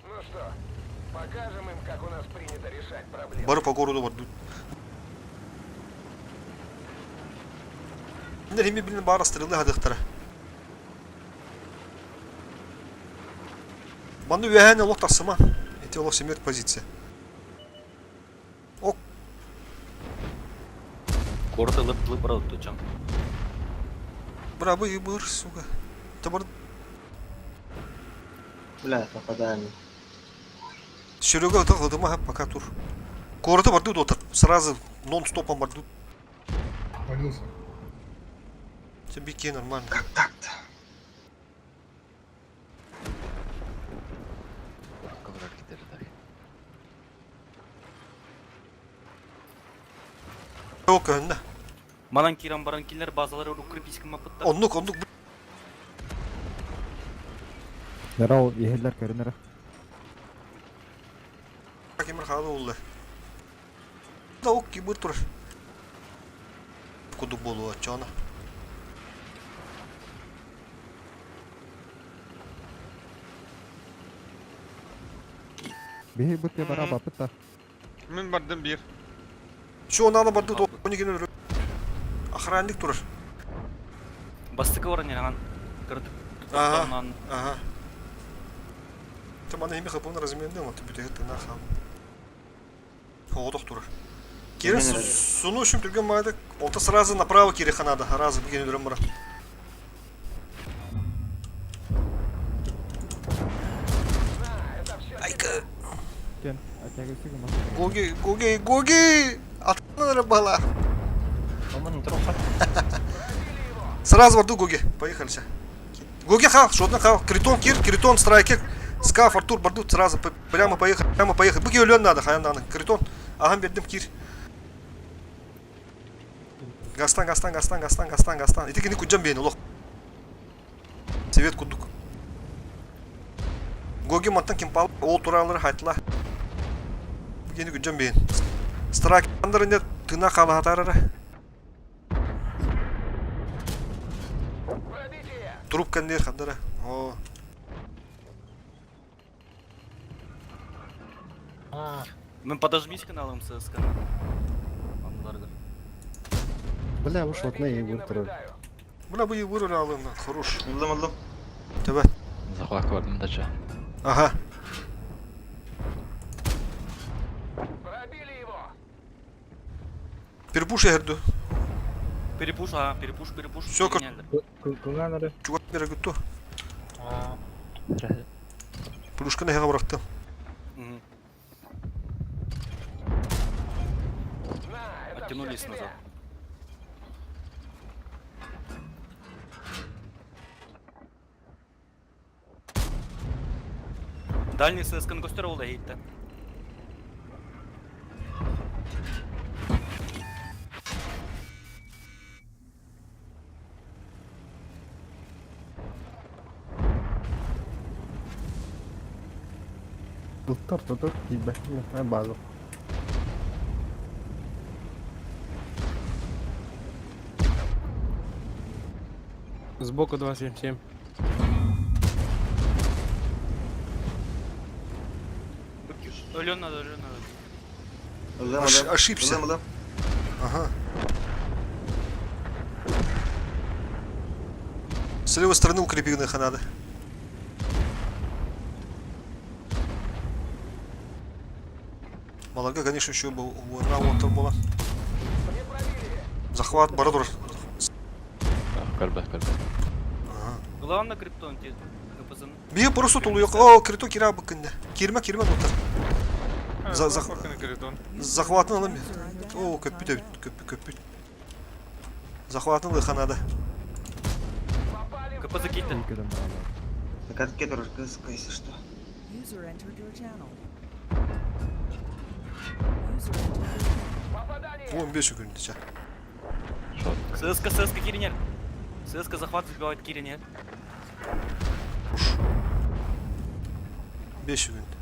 Ну что, покажем им, как у нас принято решать проблемы. Бары по городу бардут. Кинилэр билин баар стрелы хадыктара. Манна үөһээн олох тахсыма. Ити олох смерть позиция. Ок. Куорат ылып ылып барабыт тучам. Бырабы ыбыр, сука. Табар Бля, попадание. Серега ытах ытыма пока тур. Куораты барды дотар. Сразу нон-стопом барды. Полился. Тебе нормально. Как так-то? Калар китердер. Yok önde. Манан киран баран кинилер базалары укрепись мапытта. Оннук оннук. Дарау иһэллэр көрүнэрэ. Кемер халы улла. Да ок кибыр турар. Кудук болуа чона. Биһи бутте бара бапыт та. Мин бардым бир. Şu ondan барды 12 Охранник турар. Бастыкы баран яраган кырдык. Ага. Ага. Там аны хими хапын разменде, вот бүтәгә тына хам. Оғдох турар. Кирин суну үшім түрген майды, олта сразу направо кири ханада, разы бүген өлөрөм бара. Айка. Кен, атягысы кым? Гоги, Гоги, Гоги! Атна бала. Сразу варду Гоги. Поехали все. Гоги хал, шотна хал. Критон кир, Критон, страйкер. Скаф, Артур, Бардут, сразу прямо поехали, прямо поехали. Буги өлөн надо, хаян надо. Критон. Ага, бердим кир. Гастан, гастан, гастан, гастан, гастан, гастан. Ити кини куджам бейін, олох. Совет курдук. Гоги мантан кимпал ол туралары хайтла. Гени күджен бейін. Страйкандыр не тына қалатарара. Труп кандер хандара. О. Мен подожмись каналым ССК. Анларга. Бля, уж вот на егор турар. Бына бу егор алым, хорош. Ыллым ыллым. Төбе. Захват көрдüm дача. Ага. Пробили его! Перепуш эрду. Перепуш, а, перепуш, перепуш. Всё, кор- Кыңан Чугат бере күттү. Плюшканы хега бырактым. На, это всё Оттянулись тебе! назад. Дальний ССК костер oldu heytten. Ыттар тотор тиийбэт. База. Сбоку 277. Ölüyorsun надо, ölüyorsun надо. Ыллым Ош- ыллым. ошибся. Ыллым ыллым. Ага. С левой стороны укрепить надо. Малага, конечно, еще был на была. Захват Бородор. Көрбө көрбө. Ага. Главное криптон те КПЗ. Бие просто тулуйок. О, крито кира быкында. Кирме кирме доктор. За за захватын алым. О, көппүт көппүт көппүт. Захватын лыханада. КПЗ китти. Икеден баралар. На катке турар кыз, если что. User entered your channel. User entered your channel. 15 күндө. ССК, ССК Киринер. ССК захват сбивает Киринер. 5 күндө.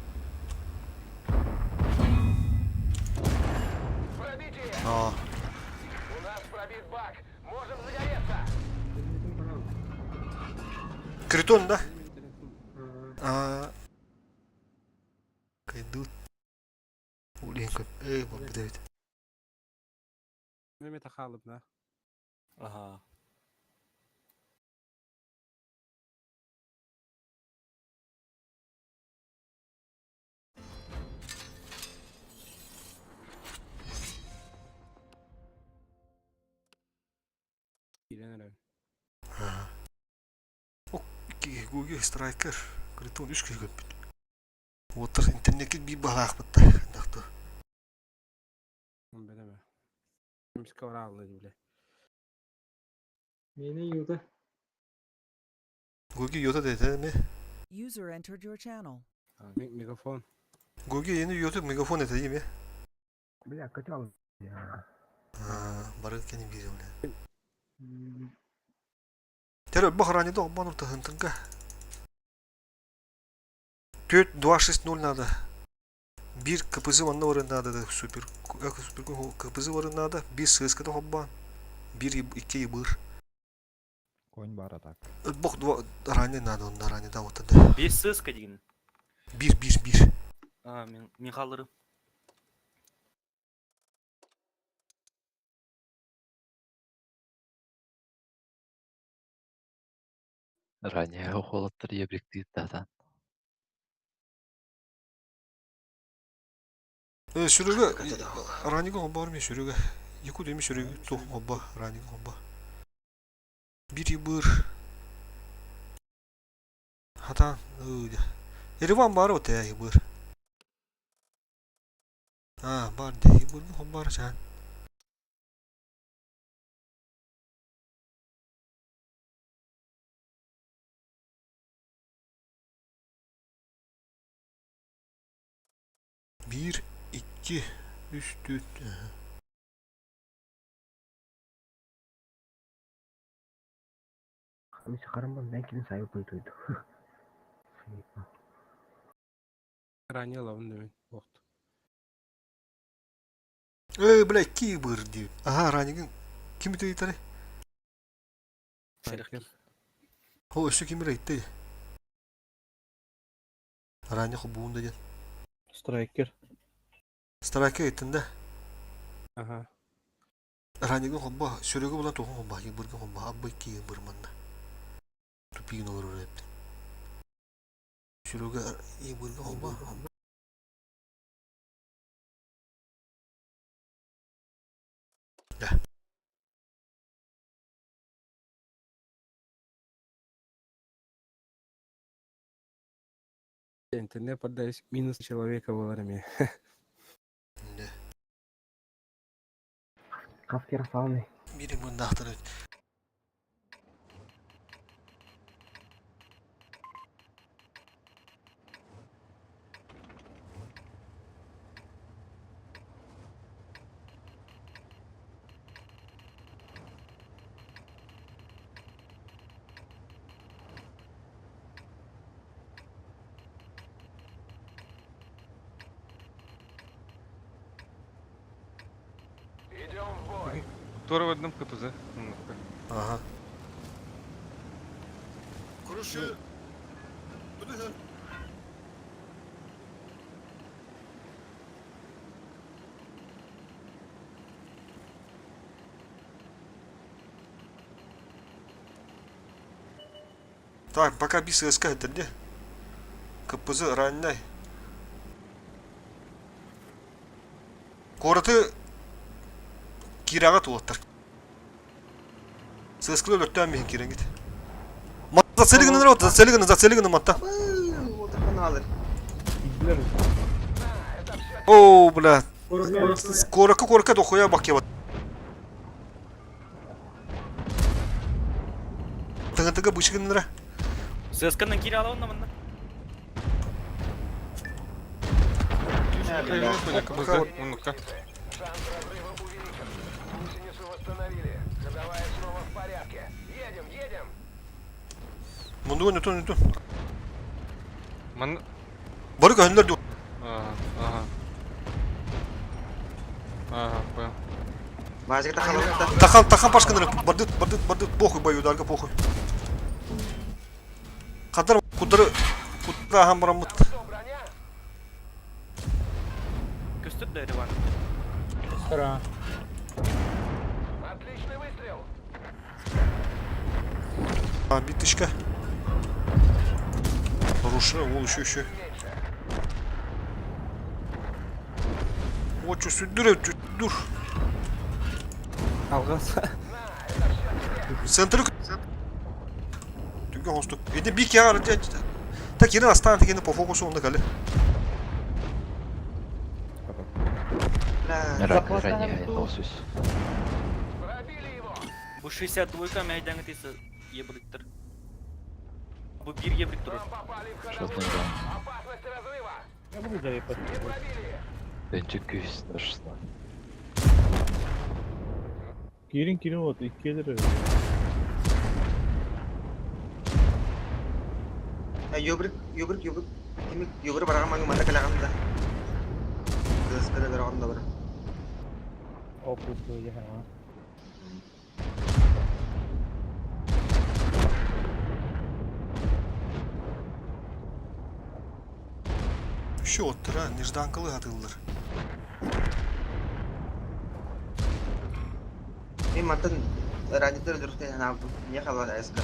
Пробитие! А, У нас пробит бак! Можем загореться! Критон, да? А. Кайдут. Блин, как... Блядь. Неме тахалып на. Ага. Кирен Гуги страйкер. Критон үч киһи көппүт. Уотар интернетке би балаах бытта. Дахты. Бедеме. Миска оралды бile. Мени юда. Гуги йота деди ми? User entered your channel. Мегафон. Гуги yeni yotu мегафон эте ми? Бля, котел. Бары кени бир оле. Тере бахрани до обманур тахынтынга. Төт 260 надо. Bir КПЗ манна бары надо да супер. Супер КПЗ бары надо. Bir ССК да хоббан. Bir iki ебыр. Конь бар так. Бог два ранее надо, он ранее да вот это. Без ССК деген. Bir bir bir. А, мен, мен қалырым. Ранее холоттар ебрикти тatan. Сүрүгө ранего бар мен сүрүгө. Яку деми сүрүгө тох оба ранего оба. Bir ебыр. Хатан. Ереван бар вот я ебыр. А, бар де ебыр бар жан. Bir, iki, üç, dört. Ранее лавын демен. Бохт. Эй, бля, кибыр диир. Аха, ранигин ким үтүйтари? Серехки. О, өссө ким эрэ Ранее хобуун да диэн. Страйкер. Страйкер ыйыттын да. Ага. Ранигин хобба, сүрүгү булан туһун хобба, ебыргын хобба, аббай кибыр манна. Тупигин олорор эбит. Сүрүгү ебыргын хобба. Да. Интернет продаюсь минус человека в армии. Да. Бири мындаахтар эбит. Идем в бой. Тура в одном КПЗ. Ага. Короче, Так, пока бис СК это где? КПЗ раннай. Куораты кираҕа туоттар. Сыскылы өлөртөөн биһин кирэҥит. Зацели гынан вот, зацели гынан, зацели гынан матта. О, бля. Коротко, коротко, дохуя бак я. Тыгы-тыгы бышы гыннара. ССК-нан кире ала онна манна. КПЗ. Ну-ка. Шанс разрыва увеличен. Гусеницу восстановили. Ходовая снова в порядке. Едем, едем! Мунду нөтөн нөтөн. Ман... Бары көһөннөр ду. Ага, ага. Ага, понял. Базик тахалыкта. Тахан, тахан пашканыры. Бардыт, бардыт, бардыт, похуй бою, похуй. Кадар кудары кудра ахан бараммыт. Что, броня? Көстөр да Риван. Отличный выстрел! А, биточка. Хорошая, ол еще еще. О, что сүддүр, dur. Алгас. Центр. Түгө хостук. Эди бик яр Так ерин астан тегени по фокусу онда кали. Пробили его! Бу 62-ка мәйдәңе тисе ебриктер. Бу бир ебрик турur. Нам попали в ходовую! Опасность разрыва! Не пробили! Кирин кирин вот, иккелер. Юбрик, юбрик, юбрик. Кими юбрик бараган маңы манда калаганда. Кыскада бараганда бар. Еще оттыра, нежданкалы атылдыр. Мен мантан радиотор дұрыстай анабы. Не хабар СК.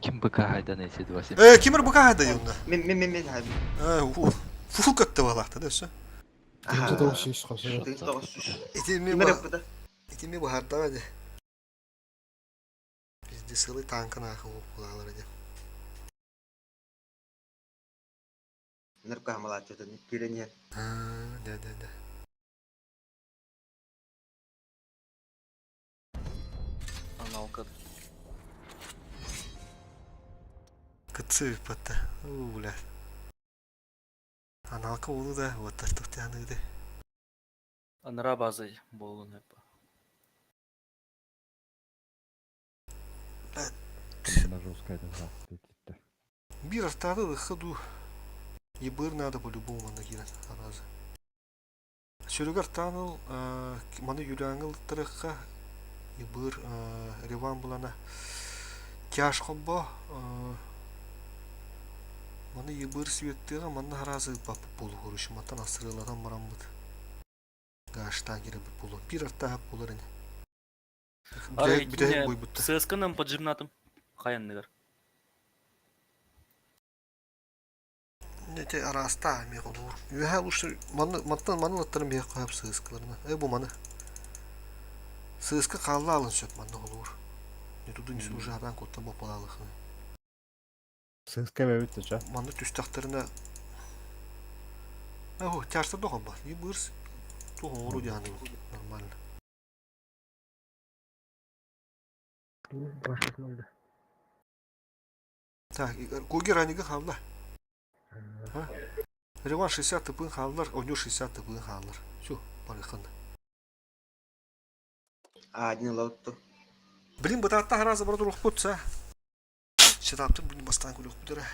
Ким БК хайдан эти два семь? Кимир БК хайда юнда. Мен мен мен мен хайм. Э, фу көттө балакта да все. Ити ми бахарда де. Бизде сылы танкын ахы булалар эди. Нырка хамалат жотун кирене. Да, да, да. Аналка. Кытсы ыыппатта. Уу, бля. Аналка уулу да, уоттар тохтяныды. Анара база болун хеп. Команда жесткая это да. Бир артады выходу. Ебыр надо по-любому манна киирэн аразы. Сүрүгэр тааныл маны юляңыл тарыхха ебыр реван булана тяж хоббо маны ебыр светтыга манна харазы ыппаппыт буолу мантан асырылатан бараммыт гаштаан кирэбит буолуо биир артааһап буолар ини Арай бүтэһик буйбутта ССК-нан поджимнатым хайанныгар. Ити араастаа эмиэ холуур. Үөһээ лучше маны мантан маны ылаттарым биһиэхэ хаһап сыыскаларына. Э бу маны. Сыыска хаалла алын сөп манна холуур. Не туду не уже хараан куттан боппалаалыхны. Сыска бэбит ча. Манна түстэхтеринэ Ого, тяжко доҕон ба. И бырс туох оҥоруу диһаны нормально. Так, Коги ранига хаалла. Реван 60 тыпын хааллар, Оню 60 тыпын хааллар. Все, барыхан. А, один лаутто. Блин, бытаатта хараза бара турухпут са. Сетаптын бүгүн бастаан көрүөхпүт эрэ.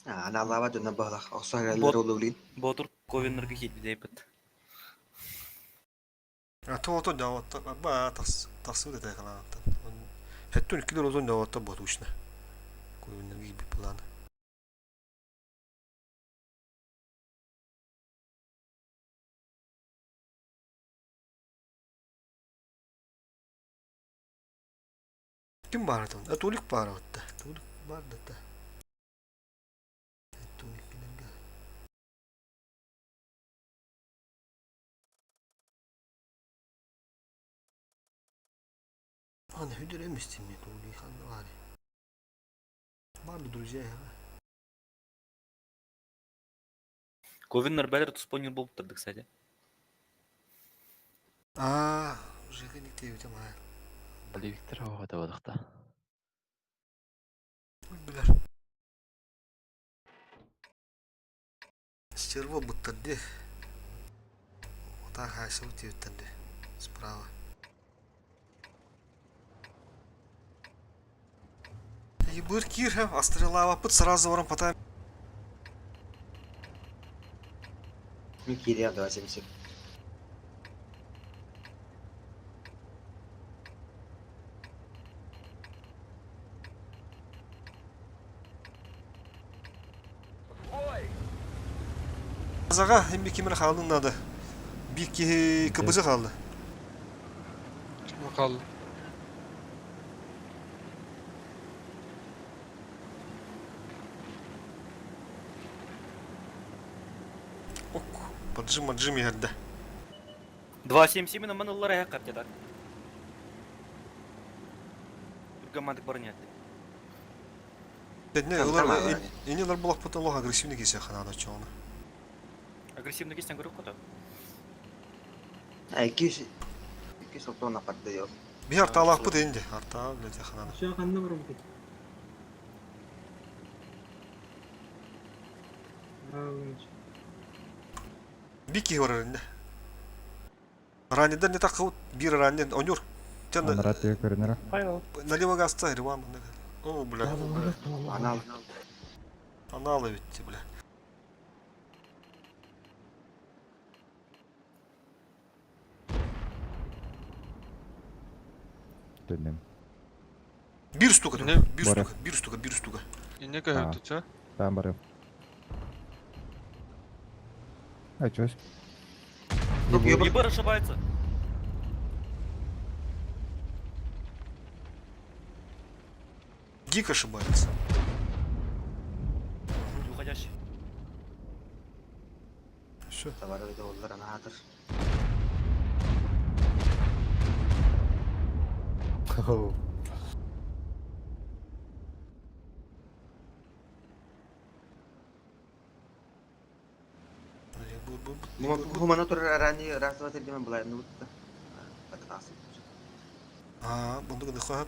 А, ана лава дьонно баһылах охсон эрэллэр улуулин. Ботур ковеннерга киирбит. А то ото дьаҕатта ба тахс тахсыбыт этэ халаантан. Хэттүн иккилер отон дьаҕатта ботучно. Ковеннерга киирбит планы. Ким баар этэ? А Толик баар этэ. Толик баар да этэ. Толик кинерге. Аны хүдэр эмистимми Толик ханна баар. Бар да друзья. Ковеннер бәлер туспонер болуптарды, кстати. А, Жека никтебите маа. Боливиктер оҕото бодохто. Билэр. Стерва буттар ди. Отаа хаайсыбыт диэбиттэр ди. Справа. Ебыр киир астрелаваппыт сразу баран потом Мин киириэх 277. Азаға эмби кимир хаалын надо. Бир киһи КБЗ хаалды. Kaldı. Ок, поджим, отжим ерді. 2.77 маныллар аяқ қапты так. Түргамадык бар нет. Не, олар эне олар булак потом лох агрессивный кесе ханада чоны. Агрессивный кестен көріп қоты. А, 200 тонна пардайо. Би арталакпыт энди, арта блядь ханада. Şu ханна бар бит. Би ки бар энди. Раниден не так бир раниден онюр. Тен Анара тыга көрүнөр. налево газта риван. О, бля. Анал. Аналы ведь, бля. Төннөм. Бир штука, Не? бир Бара. штука, бир штука, бир штука. İnne köhöptü ça. Таан барым. А чё? Юбр. Ебар ошибается. Гик ошибается. Уходящий. Все. Товары доллар анатыр. Бу мана турар ранее раз, два, три демен былайны бутта. Атаас. Аа, bundu гына хап.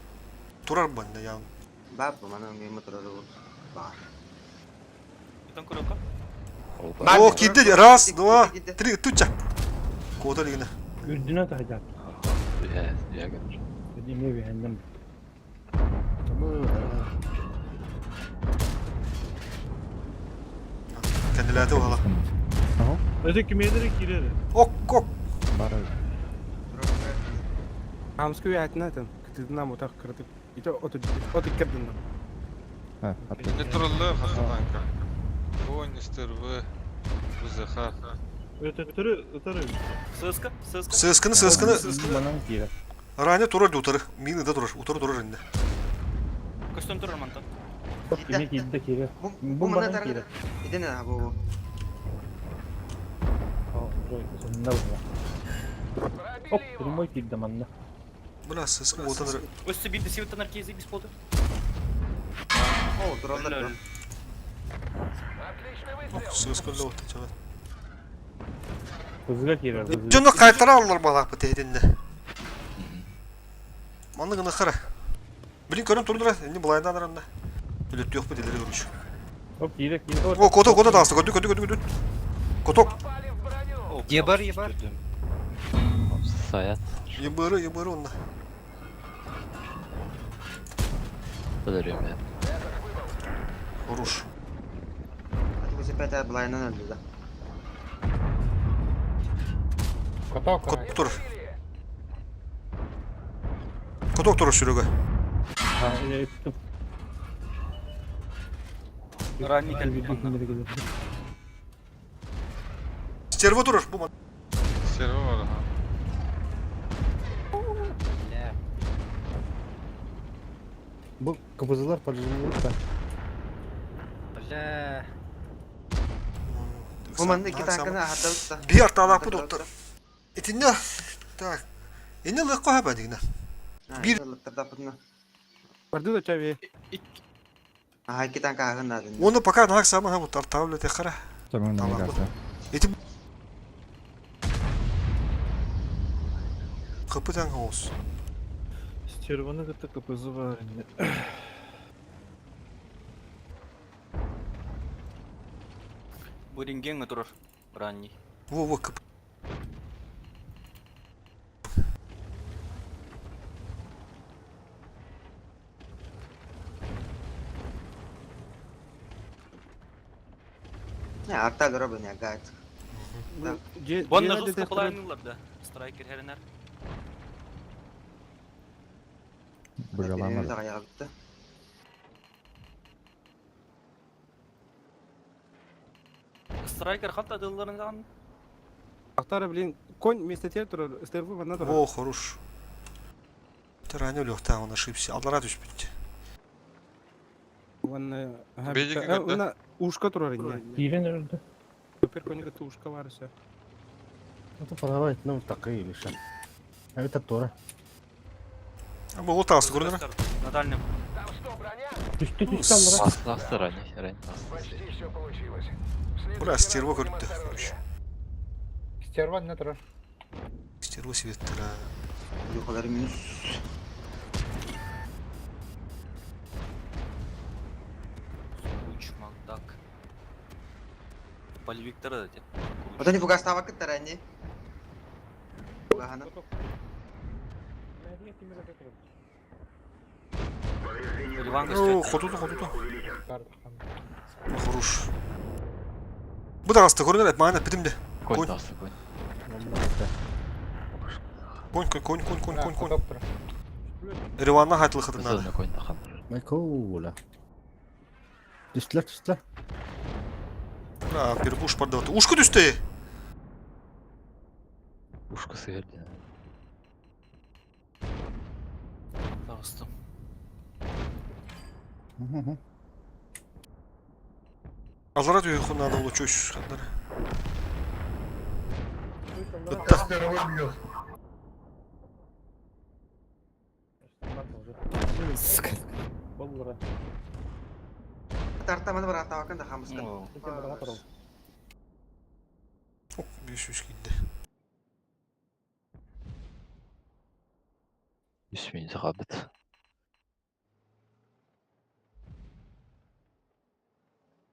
Турар банна я. Баар бу мана мема турар ол. Баар. Итан көрөккө. О, киирди. Раз, два, три, туча. Кода лигина. Үрдүнэ тахайдаат. Үһэ, үһэ кэлэр. Эме бэһэннем. Кендилerde ohala. Öte кимедер кирер. Ок, ок. Бар. Хамскую ятына там. Кытыдына мутак кырдык. Ито оту оту кырдын. Ha, hatta. Ne turullu хахатанка. Конь стервы. Бу Захар. Өтөттөрү ытары. ССК, ССК. Сыскını сыскını. Манан киирэ. Ране турар утары. Мины да турар. Утары турар инде. Көстөн турар мантан. Эме киирдэ киирэ. Бу Бу мана манан тарар. киирэ. Иден а бу. Сонна була. Оп, Пробили его. прямой киирдэ манна. Бля, сыскы отаныр. Өссө бир сибиттен аркези бис болду. О, тураллар. Отличный выстрел. Сыскы лоты чага. Кызга киирэ. Жоно кайтара алар балак бу тединде. Манны гына хара. Билин көрөн турдура, инде булайдан аранда. Үлөт yok бу делери көрүш. Оп, киирэ киирэ. О, кото кото тасты, көтү көтү көтү көтү. Коток. Попали в броню. Ебар, ебар. Саят. Ебыры, ебыры онда. Өлөрүм я. Хорош. Атыбы пәтә былайынан өлдү да. Кот тур. Коток тур сүрөгө. Ha, эттим. Ранний кэлбит. Стерва турur бу ман. Стервы бар ха. Бля. Бу кыбызылар поджимают да. Бля. Бу манна ики танканы ахардабыт да. Бир талап бу доктор. Этинне. Так. Эне лыкка хаба дигне. Бир- Бир. Барды да чабе. Аха, ики танка ахын надын. Оны пока нах сама хам тартавлы те хара. Tamam, Tamam. ne gelse. Эти Капытан хаос. Стерваны кытта КПЗ бар. Бу рентген турар. Ранний. Во во кып. Не, арта дөрө не гайт. Бонна жестко полайнылар да. Страйкер херенер. Быгалама. Да, ягытты. Страйкер хатта дылларын Актары, блин, конь вместо тебя турар, стервы манна турар. Во хорош. Тараны лёхта он ошибся. Аллара түшпүт. Ванна, ага, Бедик битта. кытта. Уна ушка турар инде. Киирэн өрдө. Супер конь кытта ушка бар все. Это подавай, ну такые лишь. А это Тора. А бу отасы көрдүң. На дальнем. Там что, броня? Түстү түстү аллара. Асты асты ранний, ранний асты. Почти все получилось. В следующий Бля, раз стерва будем көрдү. осторожнее. Стерван не турар. Стерва светтера. Юхалар минус. Куч, Макдак. Полевиктары да те. Ота не фугас тавак тарани. Фугахана. Ливанга О, хотуту хотуту. Хорош. Бу да асты көрдүң, мана битимде. Конь Конь. асты конь. Конь конь конь конь конь конь конь. Риванна хатлы хатына. Зөҙөнө конь тахан. Майкола. Түстүлөр түстүлөр. Бля, бир буш бар да. Ушку түстү. Ушка сыгырды. Пожалуйста. Аллара түйе хунада улу чөш хандар. Бытта. Стерва бьет. Боллара. Тарта мана бар тавакын да хамыска. О, 500 киирдэ. Үс минут хаалбыт.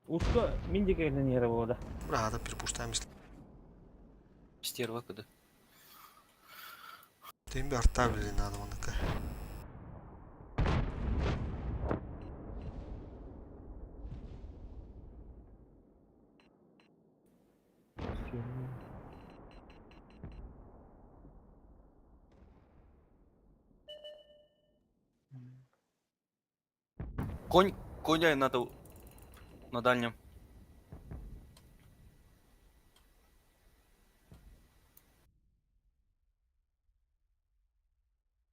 Ушка мин диэки кэлэн иһэрэ буолла. Браһата перепустаем. Стерва кыды. Тим би арта билин надо маныка. Конь, коня надо на дальнем.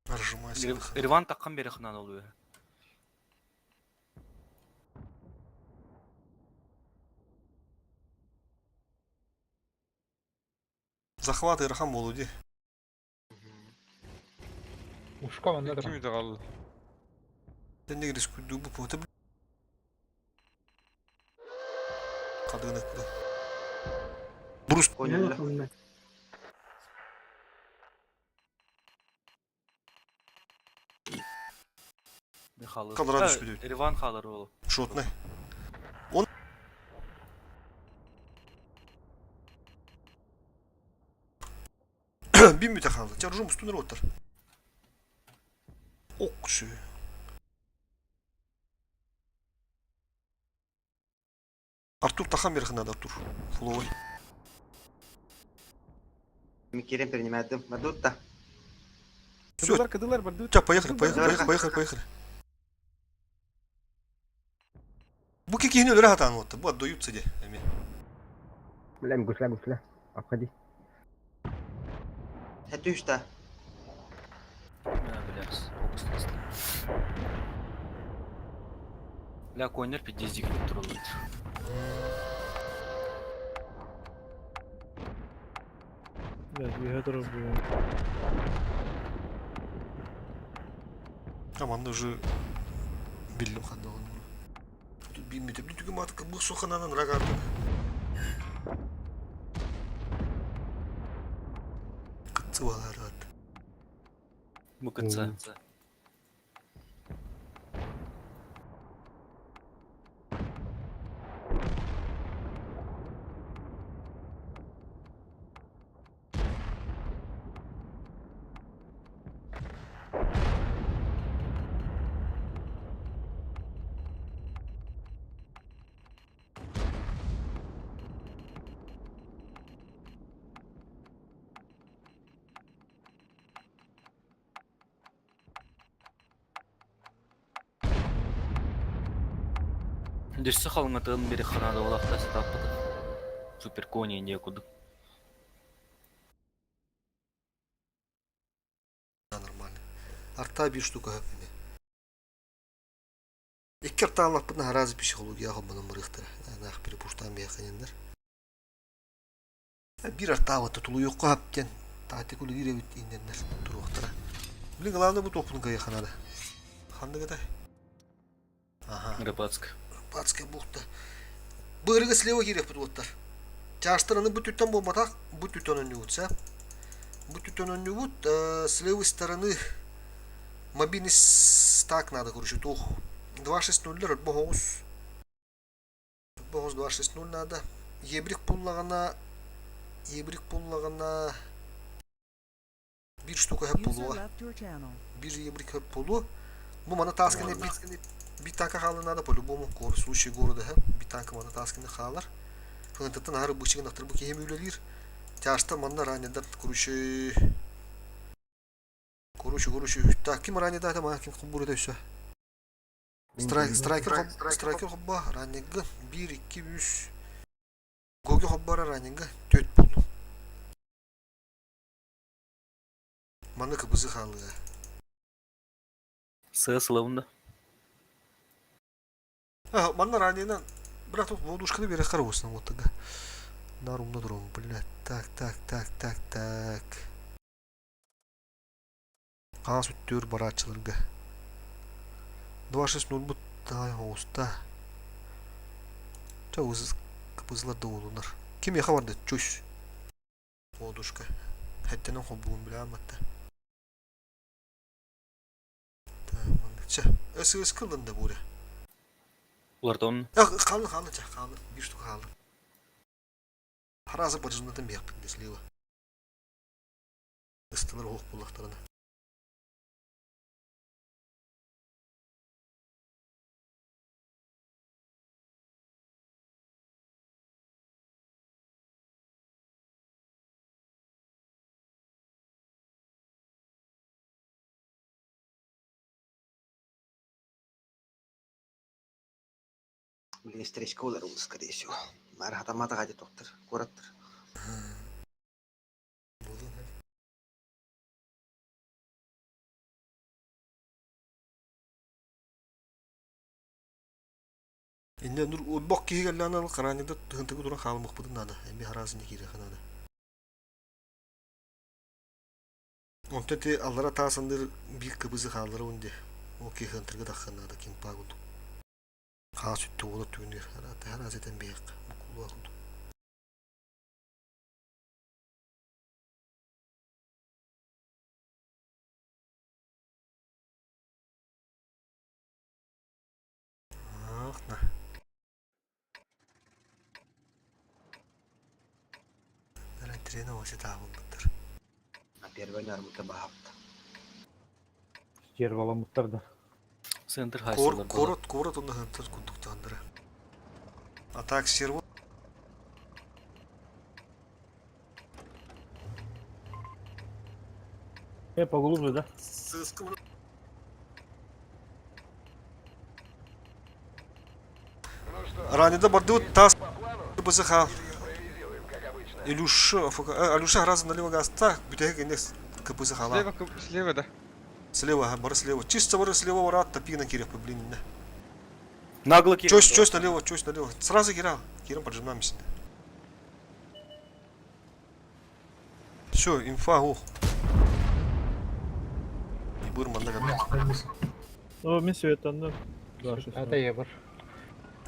Нажимайся. Реван таккан бери хынан олуя. Захват ыарахан буолуо дии. Ушка манна Икки мүнүүтэ хаалла. Тэннигэр искуйдуу бу пуота Хадыгын эттэ. Брус Понял. Михаил. Калдыра түспүт. Риван хаалар ол. Шотный. Он Бир мүтэ хаалла. Чэ, ружом устун оттар. Ок сү. Артур тахан берхин надо, Артур. Фуловый. Микерен принимает. Бардутта. Все, Кыдылар, кыдылар, бардут. Ча, поехали, поехали, поехали, поехали, поехали. Бу кихини өлөрө хатаан уотта. Бу отдаются де. Эми. Бля, гусля, гусля. Обходи. Хэтүүшта. Бля, фокус Бля, конер пиздец турулут. Бля, үөһэ турар буолуом. Там манна уже биллим ханна Тут биммите бит түгүм атык бу сухананан рагардын. Кытсы балар ат. МКЦ. Дөссө халыңытын бери ханада олақта сатаппыты. Супер кони некуда. Нормально. Арта бир штука хөпүнэ. Икки артааллахпытына араас психология хоммонон барыахтара. Наах перепуштаан биэххининнэр. Биир артаабатта тулуйуохха хап диэн таатик үлэлиир эбит ииннэннэр туруохтара. Блин, главное бу туохпун кыайыахха наада. Ханнык этэй? Аха. Рыбацк. Рыбацкая бухта. Быырыга слева киириэхпит уоттар. Чаастар аны бу түттэн буолбатах, бу түттэн өннүбүт сэ. Бу түттэн өннүбүт, с левой стороны мобильный стак надо, короче, туох. 2.6.0 өрбө Боҕус 2.6.0 надо. Ебрик буллаҕына, ебрик буллаҕына биир штука хөп User буолуоҕа. left your channel. Биир ебрик хөп буолуо. Бу маны таасканы бит бит танка хаалан надо по-любому кор случай города хөп бит танка маны таасканы хаалар. Фынтаттан аһары бычыгын ахтар бу киһим үлэлиир. Тяжта манна ранедан короче короче короче так ким ранеда это ким кумбур это все. Страйкер страйкер хобба раннигга биир икки үс Гоги хоббара раннигга түөрт буоллум. Манна кыбызы хаалыа. Сыа сылабында. А, манна раннигынан брат водушканы бере карабысың вот тогда. Нарумна туром, блядь. Так, так, так, так, так. Хаҥас үттүөр барааччыларга. 2-6-0 бут оҕуста. Чэ, кыбызылар да буолунар. Ким яха барда? Чусь. Ходушка. Хэттэнэн холбуун билээн батта. Чэ, СС кылын да буре. Улартон. Хаалла, хаалла, чэ, хаалла. Биир штука хаалла. Харазы быржынатын биэхпит слива. Ыстылар оһох буллахтарына. Блин, встречка олар ол, скорее всего. Мар хатаматаға де тоқтыр, кораттыр. Инне нур бок киһи кэллээн хараанньыгда тыһынтыгы туран хаалымыхпытын наада. Эми хараасыны киириэхэ наада. Онто ти аллара таасандыр биир кыбызы хааллара унди. Ол киһи хантырга таххан наада кимпаа курдук. Хаас үттэ уола түүнүр. Хараас этэн биһиэх. Букулуа курдук. Ах, на. Трена вообще таабылбыттар. А первый армыка бахапта. Стерваламыттар да. Центр хайсылар. Корот, корот онно хантар курдуктаандара. А так серво Поглубже, да? Ранеда бардыбыт таас бысы хаал. Илюша, Алюша раза налево гаста, бүтэһик инде КПЗ хала. Слева, слева, да. Слева, бары слева. Чисто бары слева варат, топи кирек, блин, инде. Нагло кирек. Чось, чось налево, чось налево. Сразу кира. Кирам поджимаемся. Все, инфа, ух. И бырман, да, О, мен светанды. Это ебр.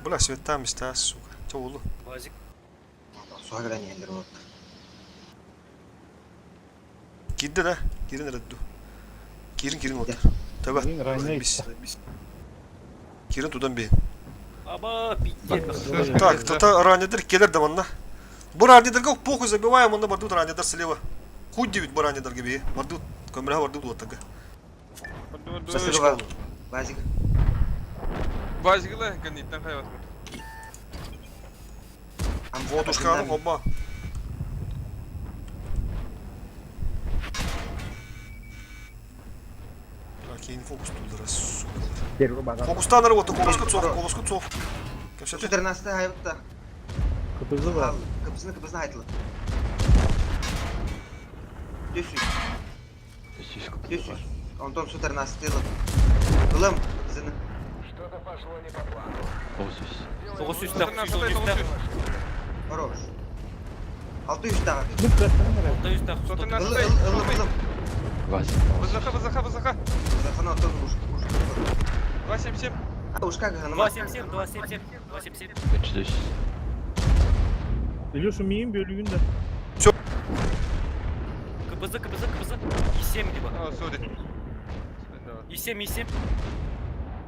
Бля, света места, сука. Че улу? Базик. Суға кірен елдер болады. Кирді да? Кирин редду. Кирин, кирин вот. Таба. Кирин тудан бей. Аба, пиздец. Так, тата ранидер келер да манна. Бу ранидерге похуй забиваем, онда бардут ранидер слева. Хуй девять бу ранидерге бей. Бардут, көмірге бардут вот тага. Спасибо. Базик. Базик ла, гниттен хайват. Вот уж ханым оба. Окей, фокус тудара, сука. Фокустан работа, колоску цов, колоску цов. Кәпшәте. 14 хайватта. КПЗ бар. КПЗ КПЗ айтылы. Төсү. Төсү. Антон 14 ылым. Ылым КПЗны. Что-то пошло не по плану. Тоғыз жүз так, Хорош. 600 тағы. 600 так. Ылым, ылым. ВЗХ, ВЗХ, ВЗХ. ВЗХ Антон уж уж. 277. А ушка гана. 277, 277, 277. Илюша, миим бөлүгүн да. Все. КПЗ, КПЗ, КПЗ. И7 либо. А, сори. И7, И7.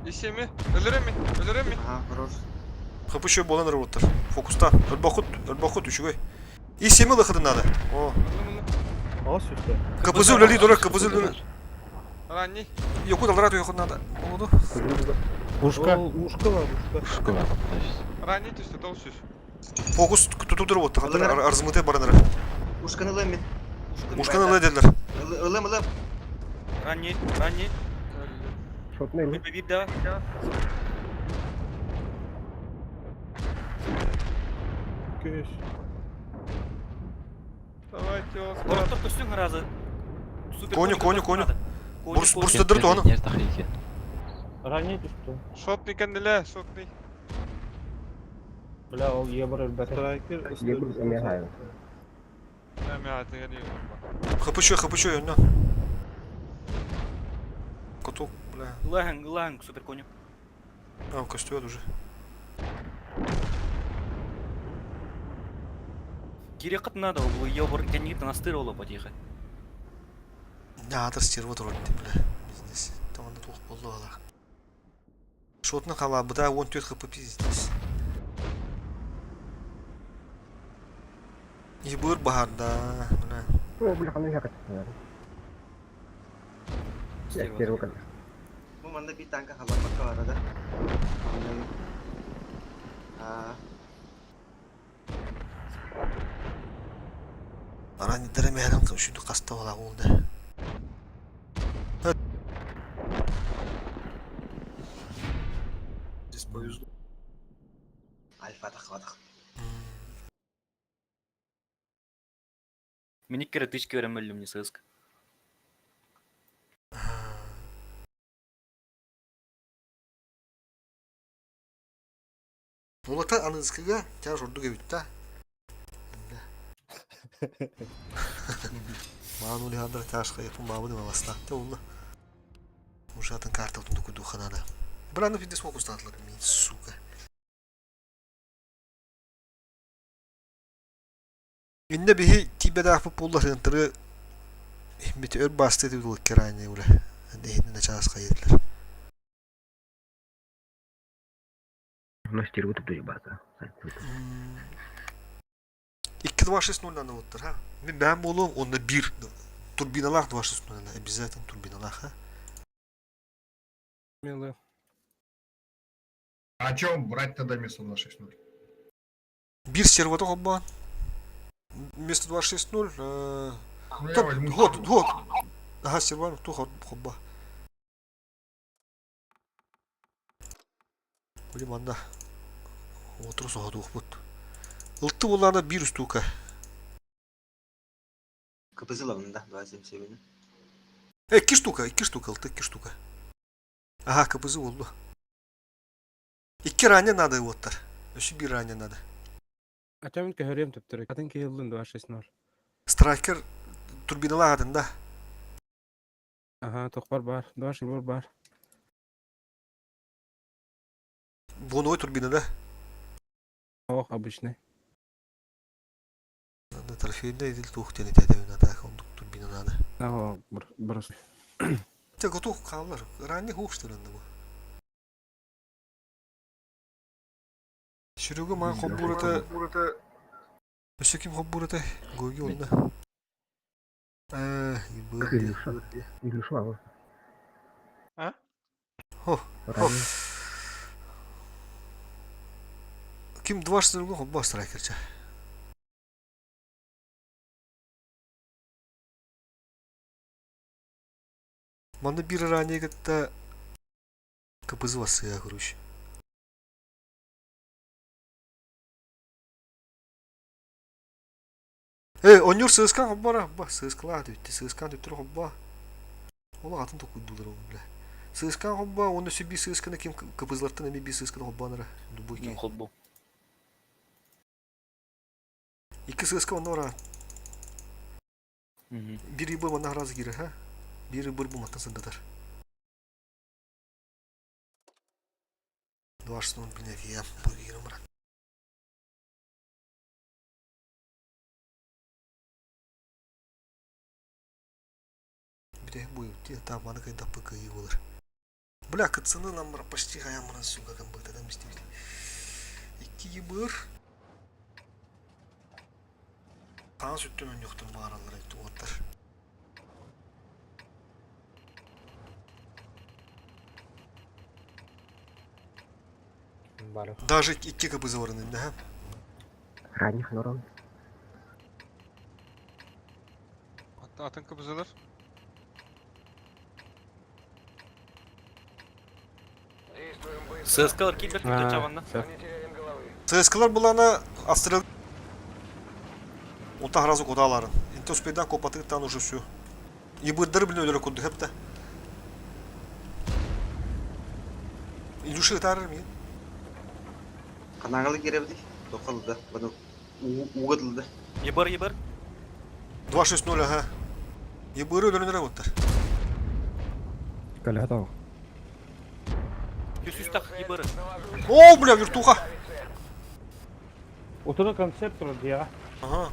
И7 Өлөрөм өлөрөм Ага, хорош. ХП болан работар. Фокуста. Өлбахут, өлбахут үшүгөй. И 7 лыхыды надо. О. Ас үстө. КПЗ үлели дурак, КПЗ үлели. Ранний. Якут алрат уйхуд надо. Болду. Ушка. Ушка бар, ушка. Ушка бар. Ранний түстө, дол сүз. Фокус тутудур вот. Арзымыты бараныр. Ушканы ылым мен. Ушканы ылы дедилер. Ылым, ылым. Ранний, ранний. Шотный Бир да. Көш. Давайте, Оскар. Короттор көстүң разы. Коню, коню, коню. Бурс, бурстадыр тону. Ранее түстү. Шотный кенделе, шотный. Бля, ол ебр өлбәтә. Страйкер. Ебр эмехайм. ХПЧ, ХПЧ, önüne. Коток, бля. Ылаһың, ылаһың, супер коню. А, костюет уже. Кириэххит надо, ол ебор кэннигит настыр оло потихо. Аатыр стерва турар бля. Бизнес. Тоҕонно туох буолла алах. Шотна халаабыта 14 хп пиздец. Ебыр баһарда. Бля. О, бля, ханна иһэ Стерва кэллэ. Бу манна биир танка халларбакка бара да. Аа. Аранидара мэһэрин шүдү хаста балаах уолда. Здесь повезло. Альфа тахватах. Мин икки тычка берем өллүм не сыск. Булата аныгыскыга тяж ордук эбит да. Маан Улихандра тяж хайыпын баабын ымаласта. Те улла. Ужатын карта утунду кудуханада. Браны фидес фокустаатылар мин, сука. Инне биһи тиийбэтэхпит буоллар ынтыры бити өр баастыы этибит ранее үлэ. Иһиннэ начаас хайыылар. Мастеру тутуйбата. 2-2-6-0 нанылыттар, ха? Мин бэйэм буолуом, онно биир турбиналаах 2-6-0 обязательно турбиналаах, ха? Милый. А чем брать тогда вместо 2.6.0? Биир сервата холбоон. Вместо 2.6.0 Ну, я возьму год, серву. год. Ага, серван, ту холба. Били манна отру соһодуохпут. Ылты буллаана биир устуука. КПЗ ылабын да, 2.77. Икки штука, ылты икки штука. Ага, КПЗ болду. Икки ранее надо уоттар. Өссө биир ранее надо. А чем көһөрүөм төптөрү? Атын киһи ыллын 2.6.0. Страйкер турбиналаах атын да. Ага, тохпар бар, 2.6 бар. Боновой турбина да. Ох, обычный. Надо трофейная или тух тени тәтәвин атак ондук турбина надо. Ага, брос. Те готов хаалар. Ранее хух что ли бу. Серега маған хоббурата Өссө ким хоббурата Гоги онна. Э, ебать. Илюша. Илюша, а? А? Хо. Ранее. Ким 2-6 хобба страйкерча. Манна биир ранее кытта КПЗ бассыа короче. Э, онньур сыыскан хоббара, ба, сыыскалаа түтте, сыыскан түттэр хобба. Ол атын токуйдулар ол, бля. Сыыскан хобба, онно өссө биир сыысканы ким КПЗлартан эмиэ биир сыысканы хоббаанара. Дубуйки. Мен холбу. Икки сыыска онно ора. Биир ыбыр манна харазы киирэр, ха? Биир ыбыр бу маттан сырдатар. Двадцать блин, я бугирым, брат. Бля, будет, где там, маны кайда ПКИ болар. Бля, кытсыны нам почти хаямран, сука, кам бы тогда мстители. Икки ебыр. Таң сүттен өньоқтыр мағаралар айтты оттар. Бар. Даже икки КПЗ бар инде, ха? Ранних норм. Атын КПЗлар. Действуем быстро. ССКлар килбет А, чабанна. всё. Не теряем головы. ЦСКлар булана астрел Онта сразу кодаларын. Инте успейдан копатыктан уже все. Ебырдары билен өлөрө курдук хепте. Илюша ытарыр мин. Канагалы киребди. Тохалды. Буну угадылды. Ебар, ебар. 2-6-0 ага. Ебыры өлөрөнөр оттар. Калята. Үс тах ебары. О, бля, вертуха. Утуну концепт вроде, а? Ага.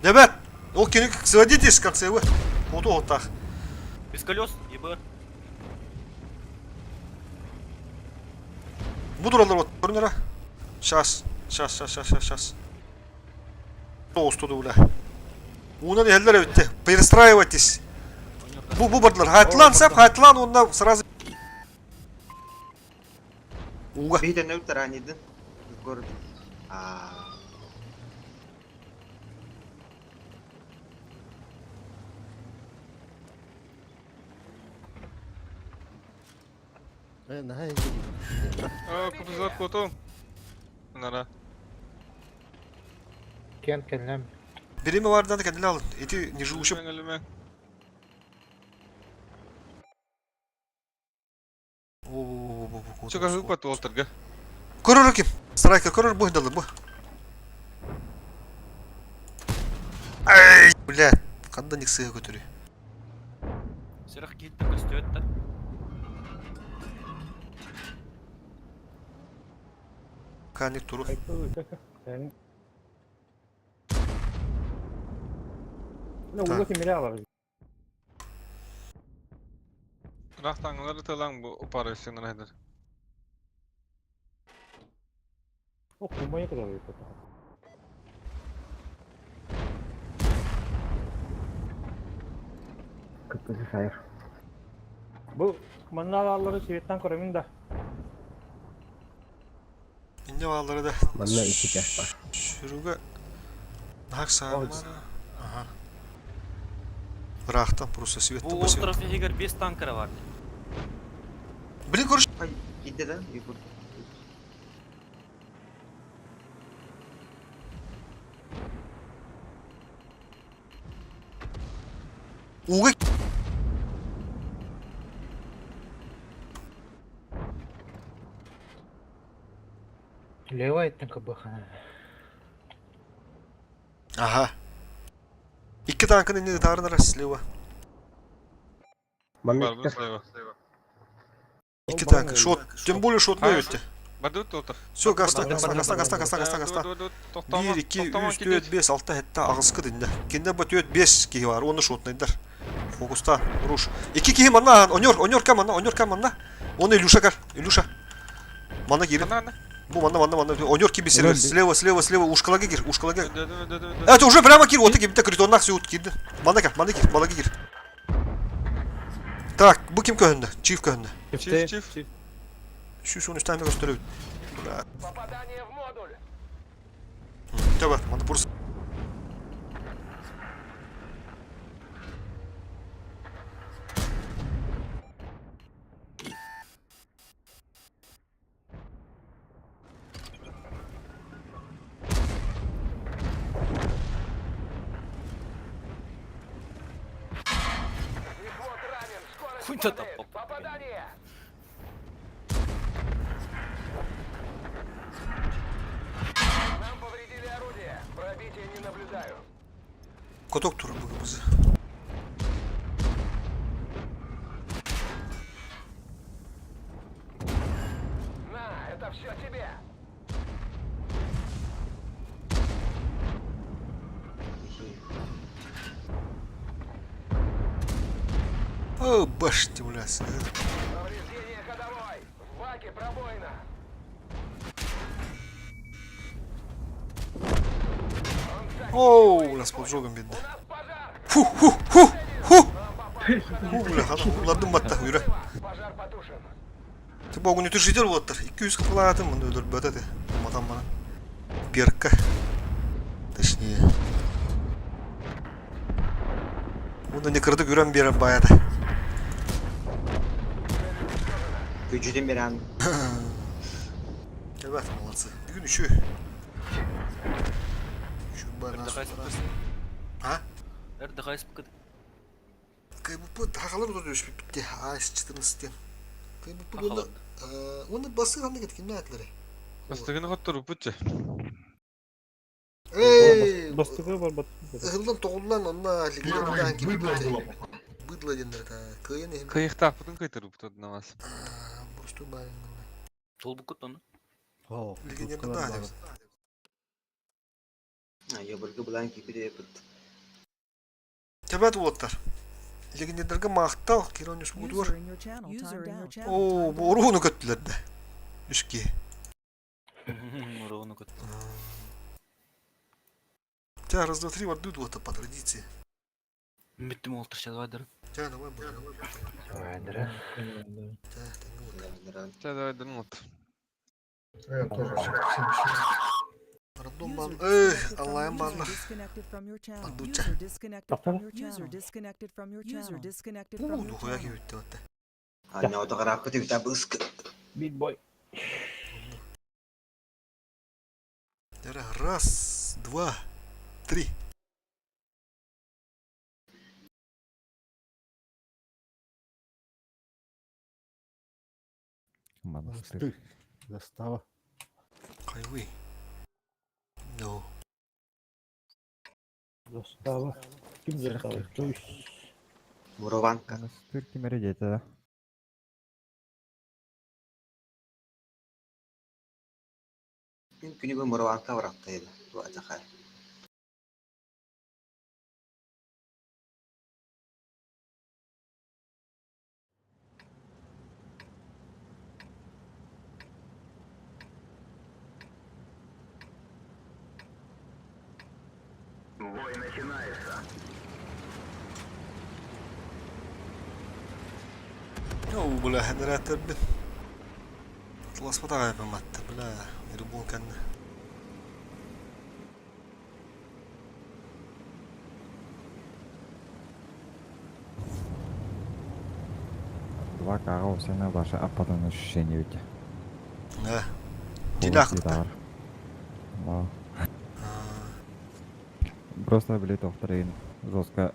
Дебет! Ол кини сводитесь концевы. Оту оттах. Без колес, ебар. Бу туралар вот көрүнөрө. Сейчас, сейчас, сейчас, сейчас, сейчас. Тоҕустуду бля. Уунан иһэллэр эбитте. Перестраивайтесь. Бу бу бардылар. Хайтлан сап, хайтлан онна сразу Ууга. Биһитен өлтөр анидын. Город. А. Aa kapılar kotum. Nara. Кен кэллэм. Бирими vardan kendini alın. Eti не живущий. Ölümen ölümen. Чуга хыпат олтырга. Көрөр ким? Страйкер көрөр бу далы бу. Ай, бля, қандай ник сыға көтөрү. Сырах кийтті көстөт да. Каник туру. Ну, уга кимире алар. Рахтаңлары тылаң бу operasyonlar хәдер. О, кумая кадar Кыппызы сайыр. Бу манна алары светтан көрөмүн да. Инде балалары да. Манна iki тяж бар. Сүрүгө нак саамара. Ага. Рахтан просто свет Бу остров егер 5 танкера бар. Блин, короче, Ай, иди да, Егор. уга Лева эттен кыбыхана. Ага. Икки танкын инде тарынара слева. Манна Бар iki бу тяж. слева. Икки танк. Шот, тем более шот А, өтте. Бадут олтыр. Все, гаста, гаста, гаста, гаста, гаста, гаста, гаста. 1, 2, 3, 4, 5, 6, 7, ағызқы дінде. Кенде бұл 4, 5 кихи бар, оны шотнайдар. Фокуста, руш. Екі кихи манна, онер, онер ка манна, онер ка манна. Оны Илюша кар, Илюша. Манна кири. Бу манна, манна, манна. Онер киби слева, слева, слева, слева, ушкалага кир, ушкалага. Это уже прямо кир, вот таки, критоннах сүйут кирді. Манна кар, манна кир, манна кир. Так, bu kim көһүндө? Чиф көһүндө. Чиф, чиф. Şu şunu üstten gösteriyor. Бля. Попадание в модуль. Тебе, манна просто. Взвод ранен. Скорость Хуй-то там падает. поп- Попадание. Нам повредили орудие. Пробития не наблюдаю. Коток туру бүгүн биз. На, это все тебе. О, башня, бля. Повреждение ходовой. В баке пробоина. Оу, бля, с поджогом бедно. У нас пожар. Фу, фу, фу, фу. Фу, бля, улардым батта, үйрө. Пожар потушен. Ты богу не түшүтер болоттар. 200 капылаатын мында өлөр бөтөтө. Матан бана. Перка. Точнее. Мында не кырды күрәм берем баяда. Gücüdün bir an. Evet, молодцы. Бүгүн үшü. Şu бана. Эрдэ хайспыт. А? Эрдэ хайспыт. КБП тағалар удыр өшіп бітті. АС 14-тен. КБП онда Тахалар. оны басы қандай кеткен не атлары? Бастыгын хоттор упутчы. Эй, Бастыгы бар бат. Ыгылдан тоғылдан онна Первый быдло было, походу. Быдло дендер та. Кыйын ехин. Кыйыктак бутун кыйтыр упутуд намаз. Просто барин. Толбукут оны. Легионер да. Йобурга былаан киирбит эбит. Тебет уолаттар. Легендарга махтал, Кирон үс User in your channel timed out. Оо, бу уруһуну көттүлэр да. Үс киһи. Уругуну көттө. Ча, раз, два, три, вардуют вот по традиции. Бүттүм ол тырча Ча, давай будем. Давай, Ча, тэҥҥэ вот. Ча давай дырмут. Я тоже всем всем. Роддом User бан. Эх, disconnected from- Аллайым user баннар. disconnected from your channel. Бандуча. User disconnected from your channel. User disconnected from your channel. User disconnected Уу, from your духуя channel. киһи бүтте. Анна отоҕараакка түбүтэ быыск. Big boy. Раз, два, три. Монастырь. Застава. Хайвей. No. Застава. Ким застава? То есть Мурованка. Монастырь кимере дете да. Күн күнү бу Мурованка барахтайды. Бу атахай. Бой начинается. Оо, бля, генератор бин. Атлас батаҕай матта, бля, рыбон кэннэ. Два кага усена ваша аппадан ощущение ведь. Да. Дилах. Да. Просто, блядь, авторын жестко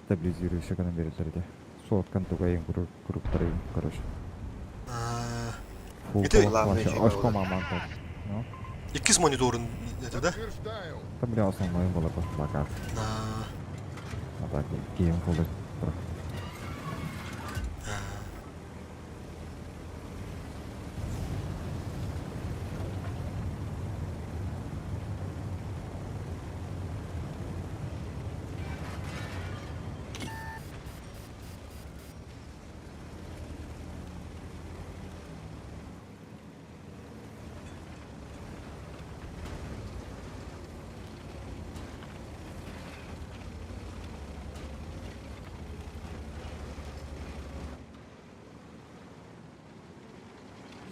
стабилизирующий гана берилерди. Соткан тугайын куруптарын, короче. Фу, Это- Главное, вообще, очко маман Ну, Иккис мониторын это, да? Подтверждаю. там, бля, основной было просто два Да. А так, гейм фулл.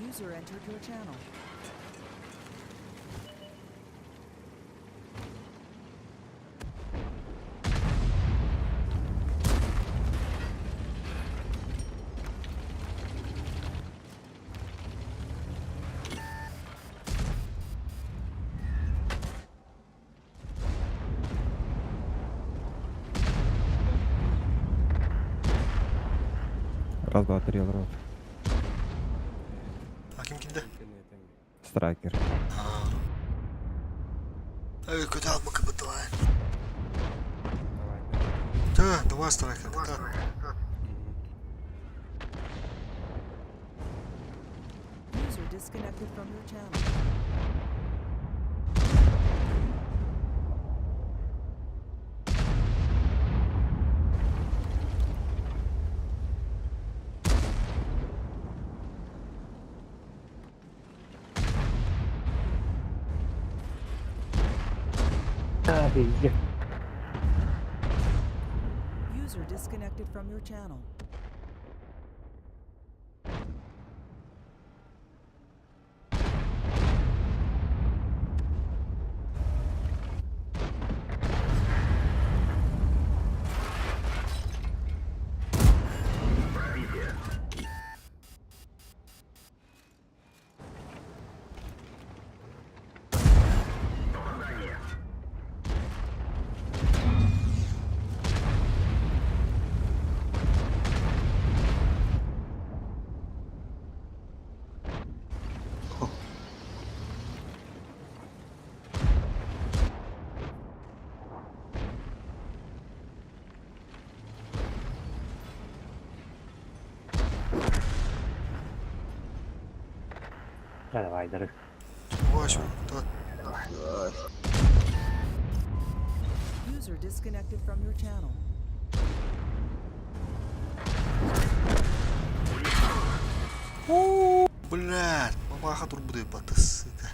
User entered your channel. Раз, два, три, раз. А ким кимде? Страйкер. Эй, куда мы кабатываем? Да, давай, страйкер, да. User disconnected from your channel. User disconnected from your channel. Давай, да. User disconnected from your channel. Блядь, мамаха турбуды баты, сука.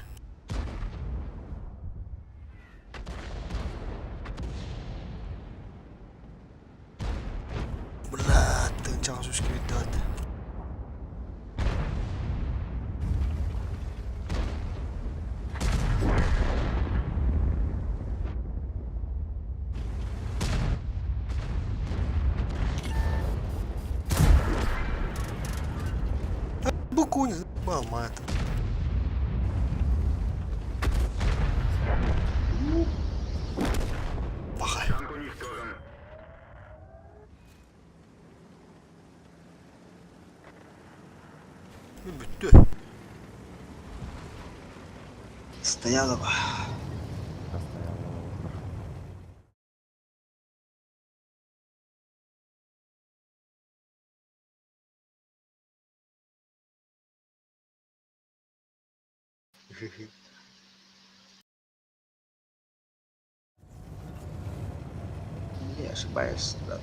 Блядь, тынчаҕа сүс киирдэт. Бу конь заебал, мать. Пахай. Бүттү. Стояла ба. Не ошибаешься, да.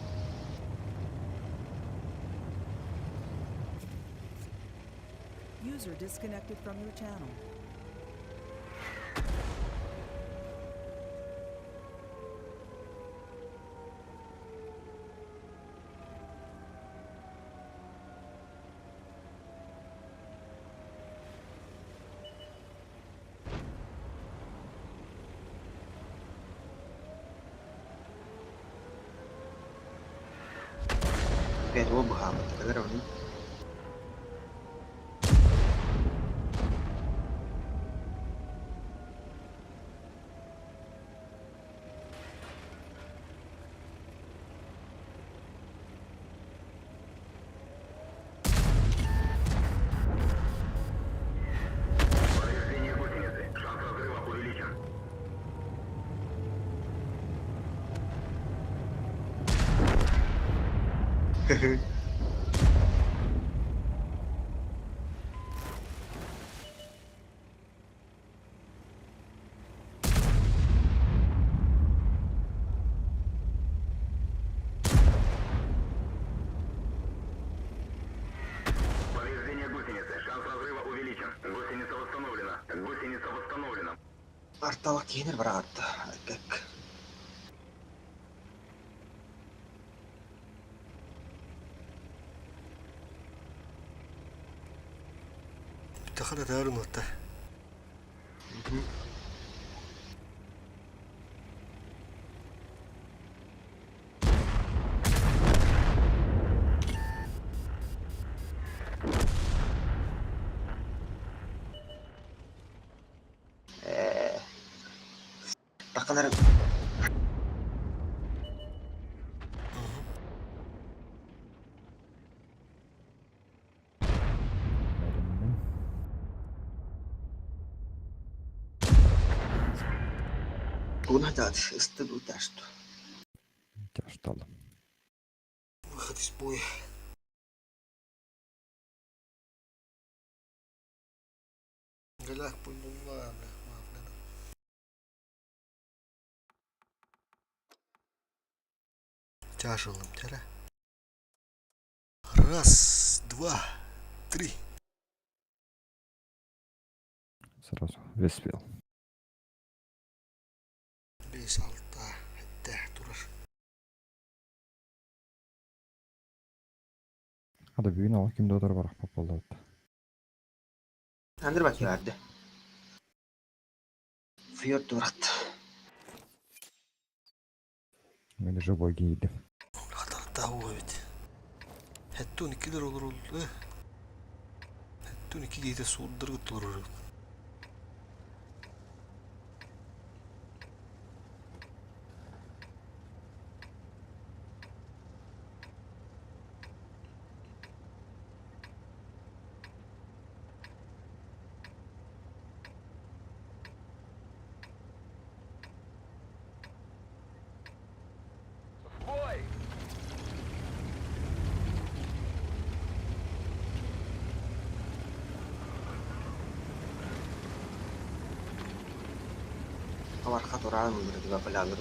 User disconnected from your channel. Опять оба гамма, тогда равны. Повреждение гусеницы. Шанс разрыва увеличен. Повреждение гусеницы. Шанс разрыва увеличен. Гусеница восстановлена. Гусеница восстановлена. Арталак кейнер бар арта. Как? Бүттэхэ да таарын отта. Таканар Кунатат, ыстыгу ташту. Тяжтал. Выход из боя. Галях поймула, бля, бля. Тяжелым, тяра. Раз, два, три. Сразу весь спел. Бес, алта, хэтте, турар. Ада бүгүн ала ким додор барах попалды. Андыр бак yardı. Фьорд дурат. Мен живой гейдим. Хатарта ведь. Хеттун икилер olur oldu. Хеттун iki geyde сууддыр турur. В бой! Аварха туран мындыр диба палягыр.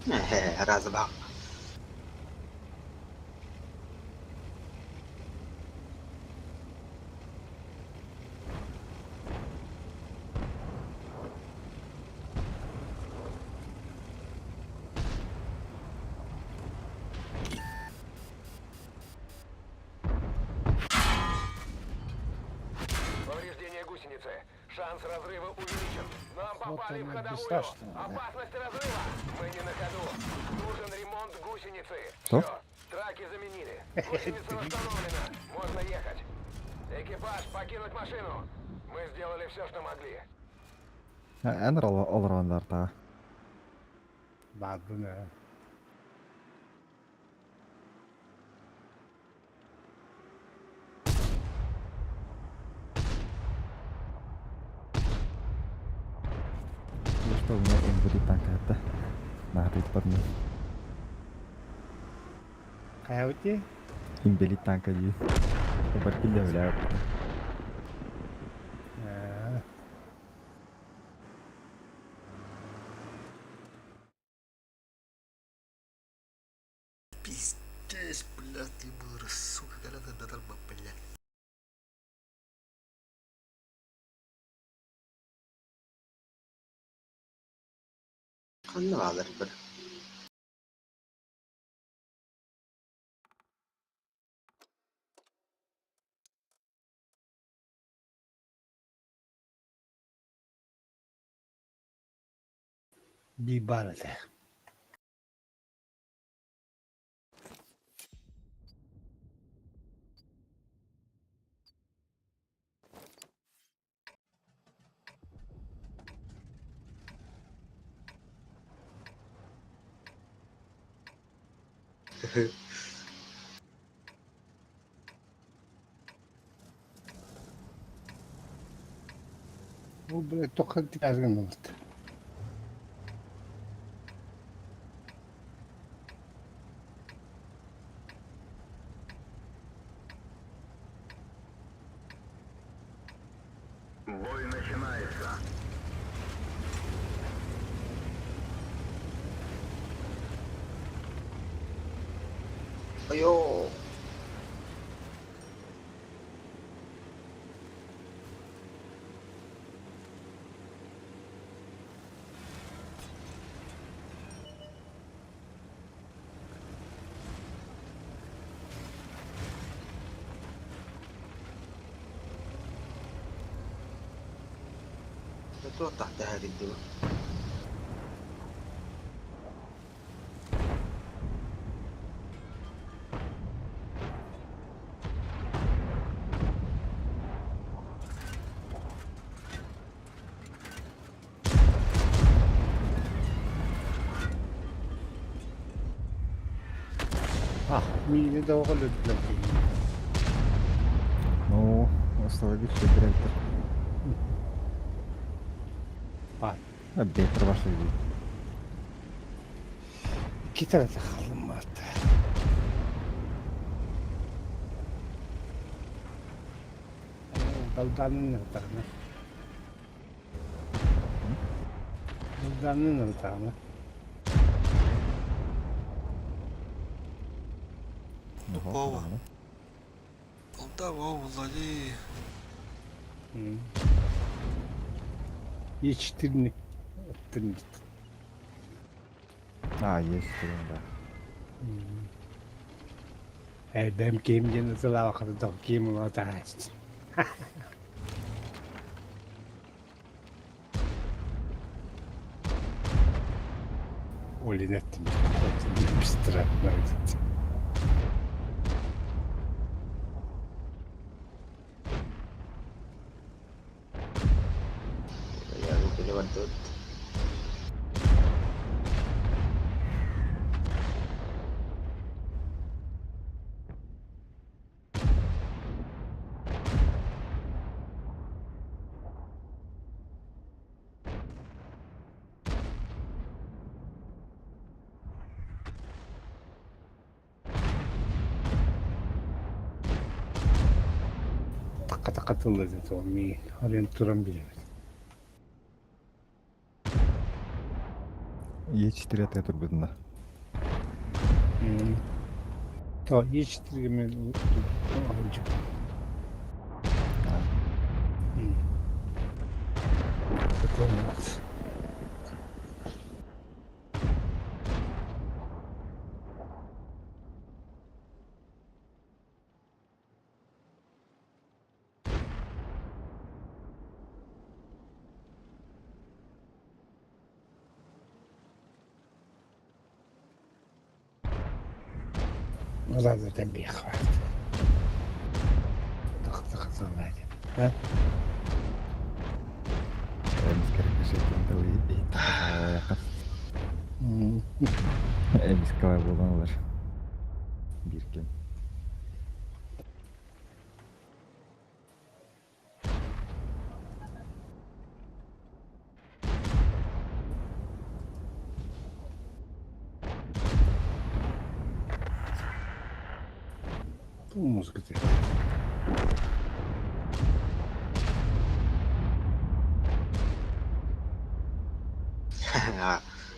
Разбах. Повреждение гусеницы. Шанс разрыва увеличен. Нам Вот попали в оно, ходовую. бесстрашно, да. Опасность разрыва. Мы не на ходу. Нужен ремонт гусеницы. Что? Все. Траки заменили. Гусеница восстановлена. Можно ехать. Экипаж, покинуть машину. Мы сделали все, что могли. Эн олорондар та. Бардын. Что у меня инвалид танка это? Нахрен парни. Хайути? Инвалид танка есть. Баркилля бля. Пиздец, бля, ты был, сука, когда ты додолба, бля. Ханна баалар бір. Би бар этэ. Бу блядь, тоқсан тиказгын болот. Бой начинается. Айо. Туох тахта хэридди. Ah, миини да оҕолудла. Ну, осталось директор. Бар. А бетер ваша видит. Китара халыммат. Балданын ыртағына. Балданын ыртағына. Тупого. Полтава, Влади. Ечтирни. Оттырнит. А, есть, да. Эбэм ким ден ызылава кырдок ким улатаач. Олинеттим. Пистратно. Я руки бардыбыт. Такка такка тыллады ми арен туран билебит. Е4 атыга турбутунна. То Е4 мен Эмискалай буолан ылар. Биир кэм. Музыка.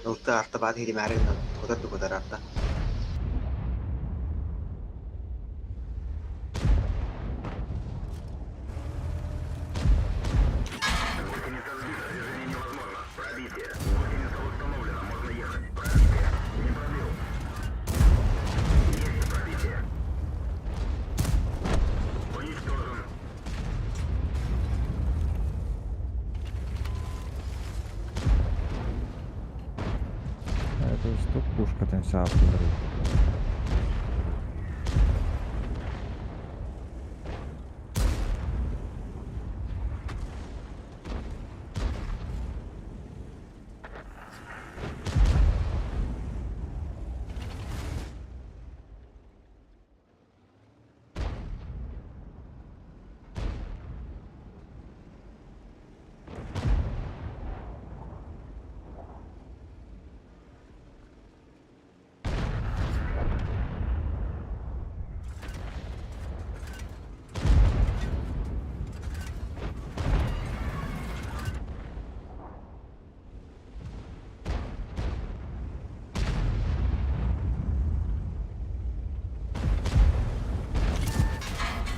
Ылта арта баат хиримээрин тукутар тукутар арта. Это что пушка там вся обдурит.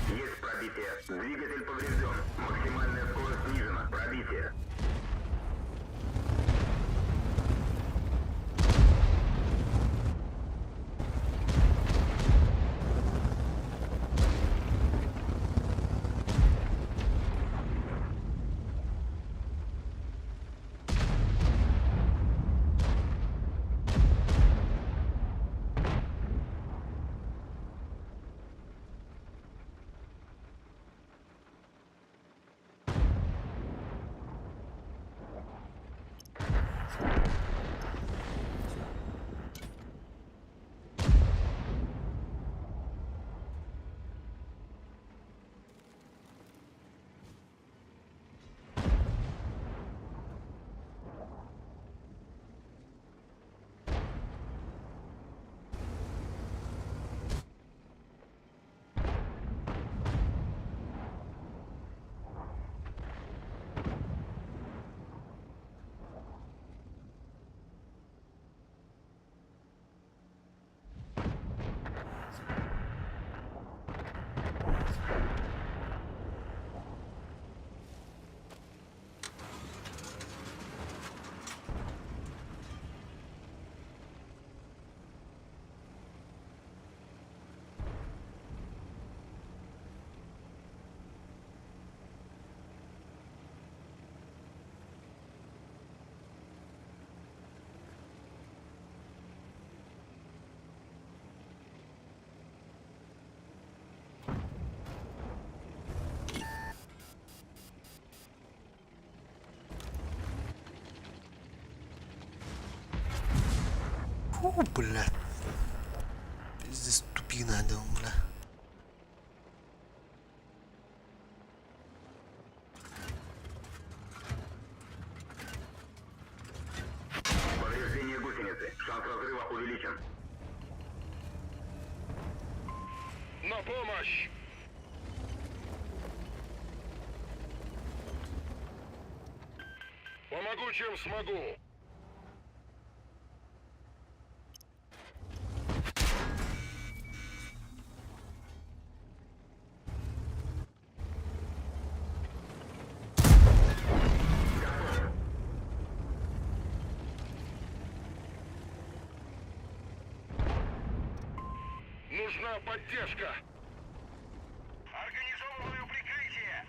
Есть пробитие. Двигатель поврежден. Максимальная скорость снижена. Пробитие. Фу, бля. Пиздец, тупина, да, бля. Повреждение гусеницы. Шанс разрыва увеличен. На помощь! Помогу, чем смогу. Нужна поддержка! Организовываю прикрытие!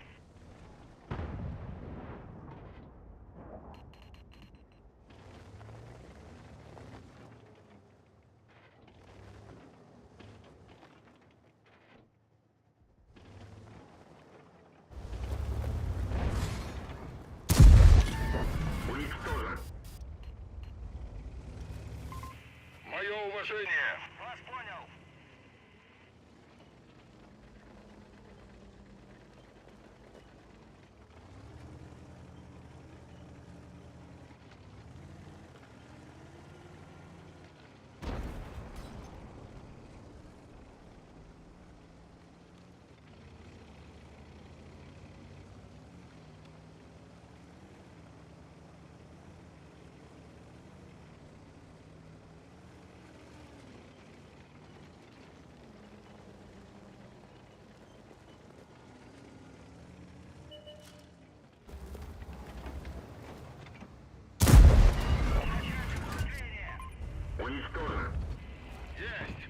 Уничтожен. Мое уважение. Вас понял. Уничтожен. Есть.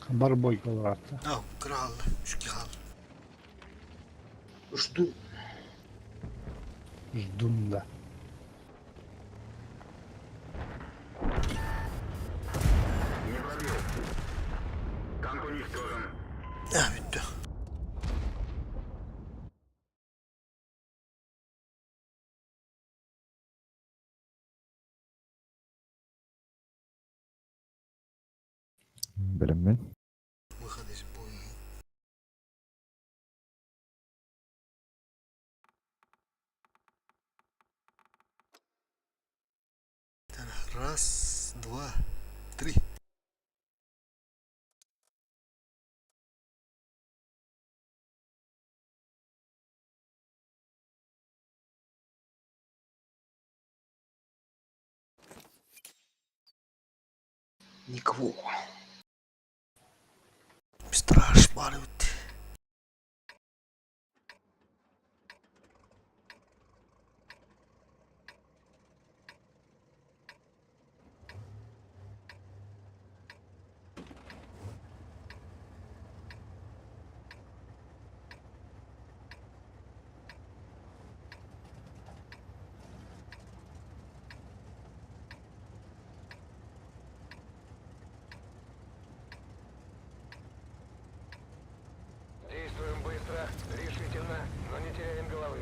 Барбой колоратта. А, крал, шкихал. Жду. Ждун да. Не пробил. Танк уничтожен. А, bitti. Билеммин. Выход из боя. Раз, два, три. Никого. Страш барют. Действуем быстро, решительно, но не теряем головы.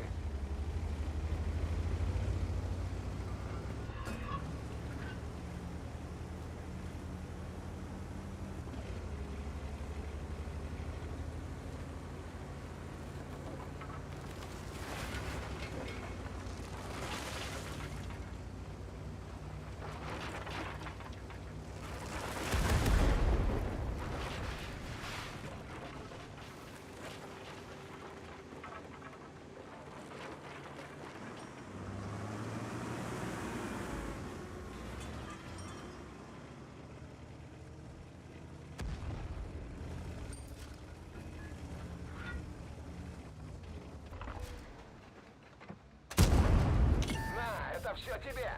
На, это все тебе!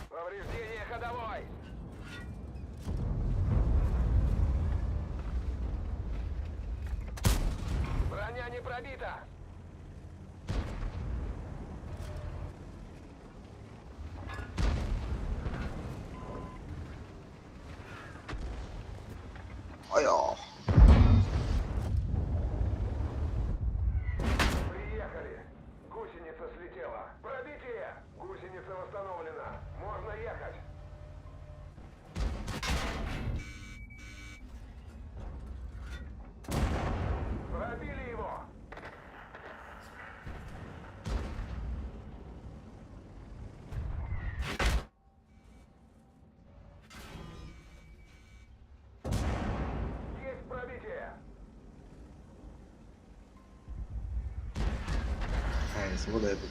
Повреждение ходовой! Броня не пробита! Ой, о. Приехали! Гусеница слетела! Пробитие! Гусеница восстановлена! Можно ехать! Пробили его! Есть пробитие! Ай, свобода это.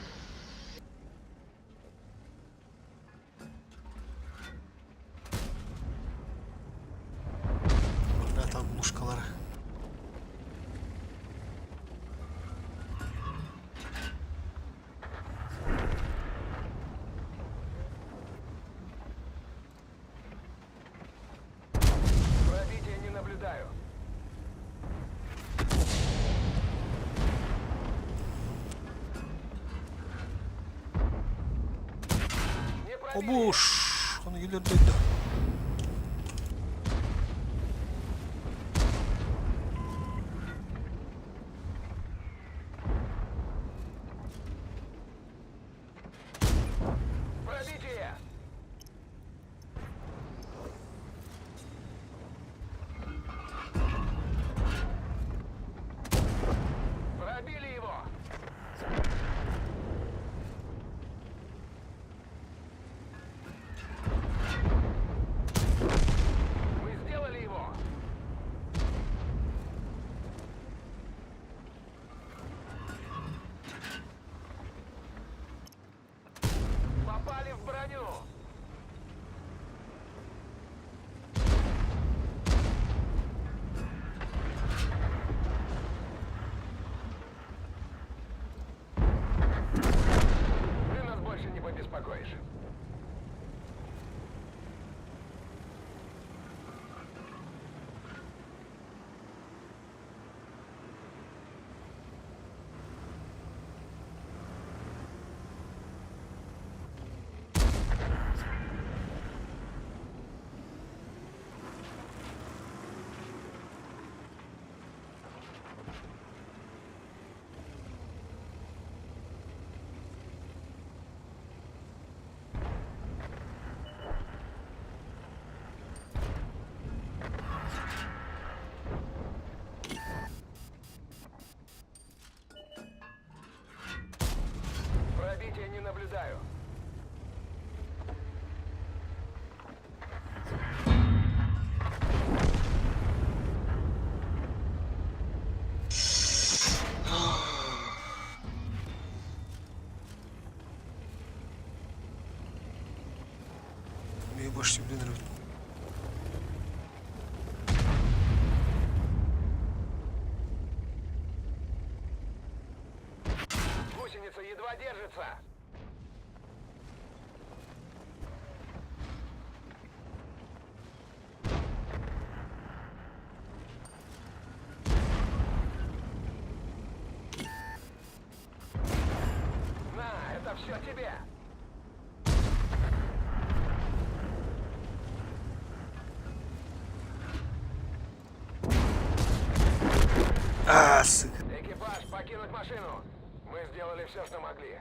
Обуш! Оны келер. Пробитие! Пробили его! Мы сделали его! Попали в броню! Ты нас больше не побеспокоишь. Пробития не наблюдаю. Мен баш сүбден. Гусеница едва держится. На, это все тебе. А, сука. Экипаж, покинуть машину. Мы сделали все, что могли.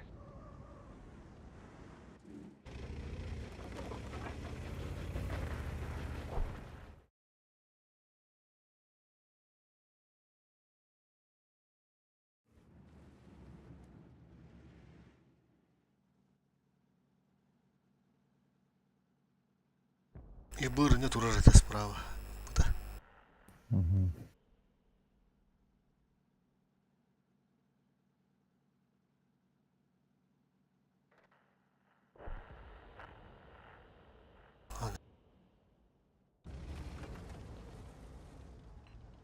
И быр не турар это справа. Куда? Угу.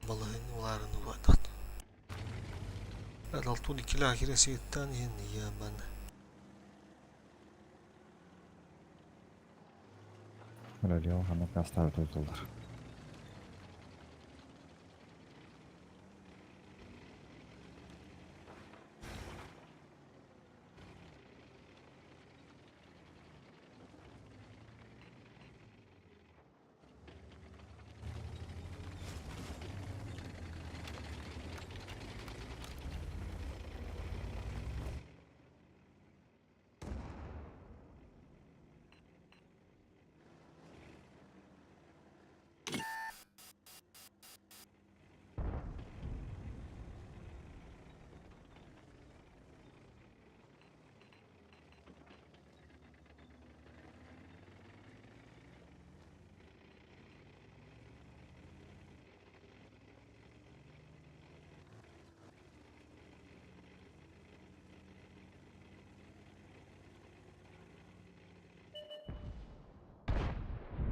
Балаһын уларын улатат. Алтун икиле ахире ситтан ен яман. Ралио ханак оставить доллар.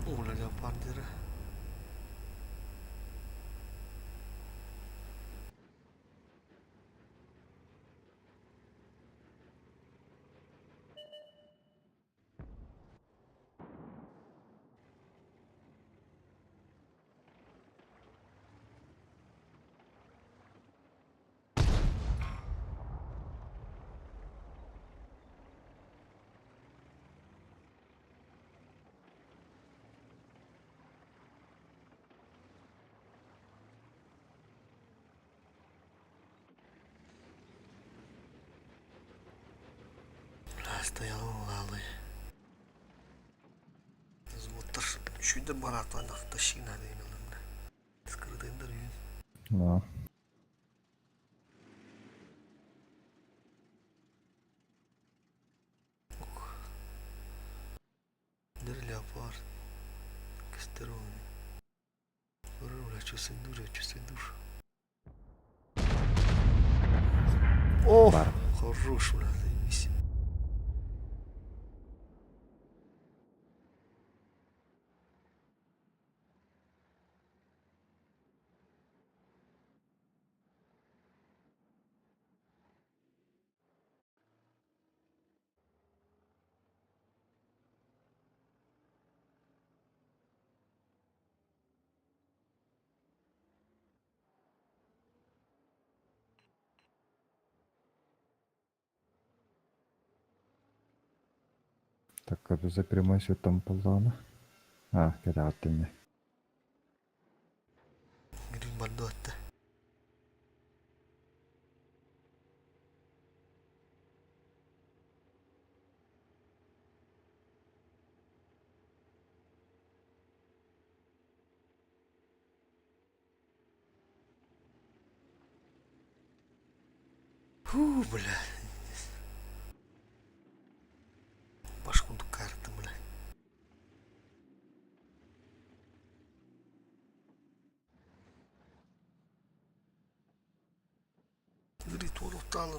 Уля бандера. Стоял лалы. Взводтар шүйдер бараатан тащина дейін оларына. Скрытындар үйін. Да. Дыр леопард. Кестерони. Бля, чувствуй душу, чувствуй душу. О, Бар. хорош, бля, заебись. Так, это за прямой там поллана. А, кэлэҕиттиннэ. Грин бардуатта. Фу, бля. Башку карта, бля. Говорит, он устал,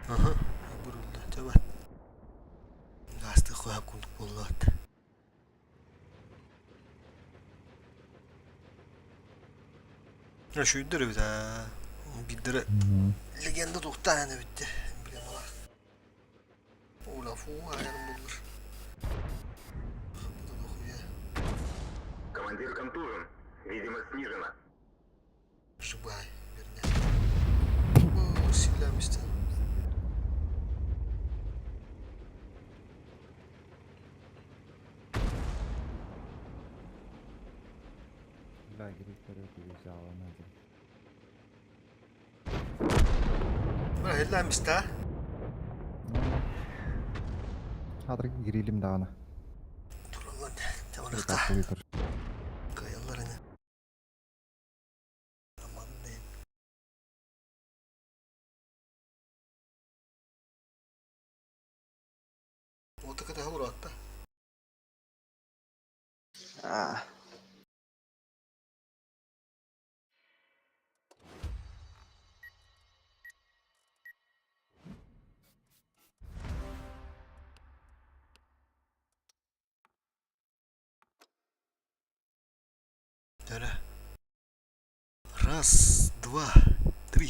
Аха, бурулла, чаба. Гасты хуап кундук боллот. Шүйдір бит а. Биддere легенда тухтааны битте. Билем ала. Ола фу, айрым булдыр. Bu da дохуя. Командир контужен. Видимость снижена. Жибай, вернее. О, силямистен. Лагерь вперед взяла на один. Бра, хилламиста. Хадыр гирилим даана. Тураллан, таванахта. Каялларына. Аман дейм. Отака да хуратта. А. Töre. Раз, два, три.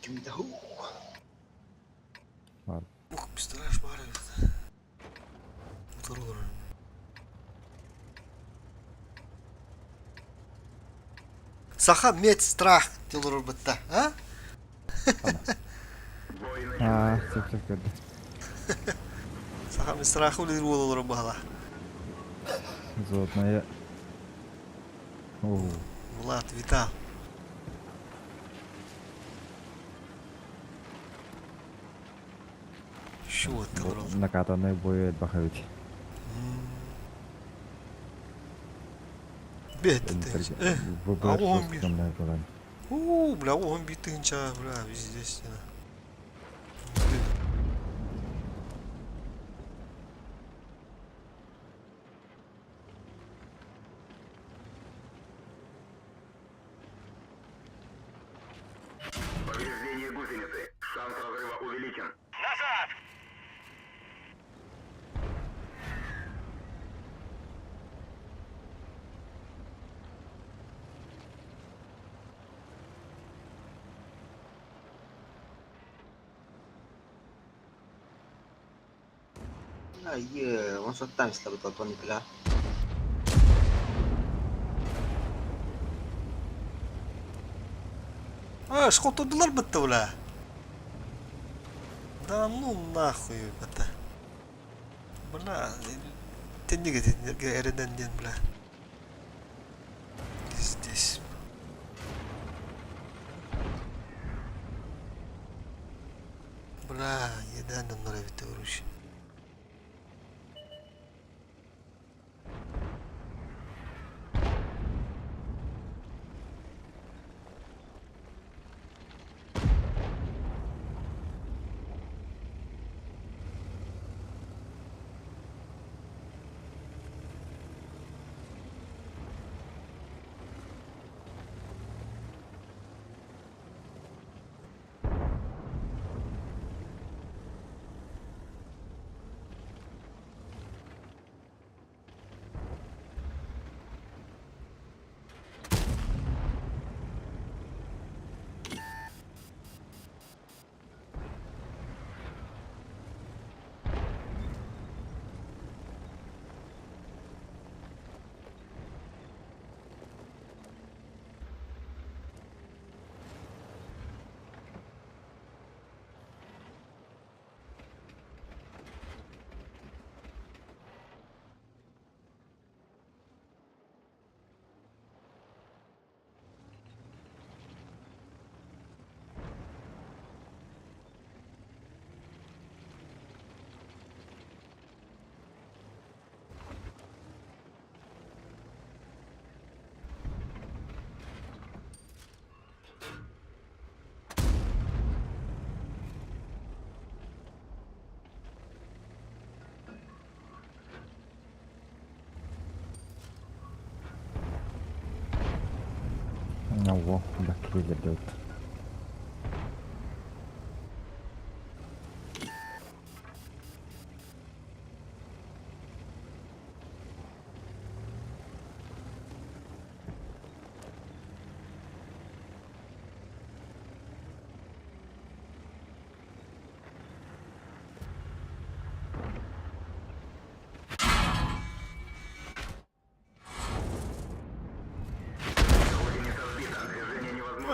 Ким да ху. Бар. Ух, пистолет бар. Утырылыр. Саха мед страх дилор битта, а? А, сөп сөп көрдүм. Саха мед страх улир болор бала. Золотная. О, Влад, Витал. Что ты брал? накатанный бой Бахович. Бет ты. Выбор а он бир. У, бля, он битынча, бля, везде стена. Повреждение гусеницы. Шанс разрыва увеличен. Назад! Ah, iya, one shot time lah betul tuan itu lah. А, шкотудулар бітті, бля. Да ну нахуй это. Бля, тенниге теннерге эренен ден, бля. Здесь. Бля, едан нравится, короче. Во, бактерия делает.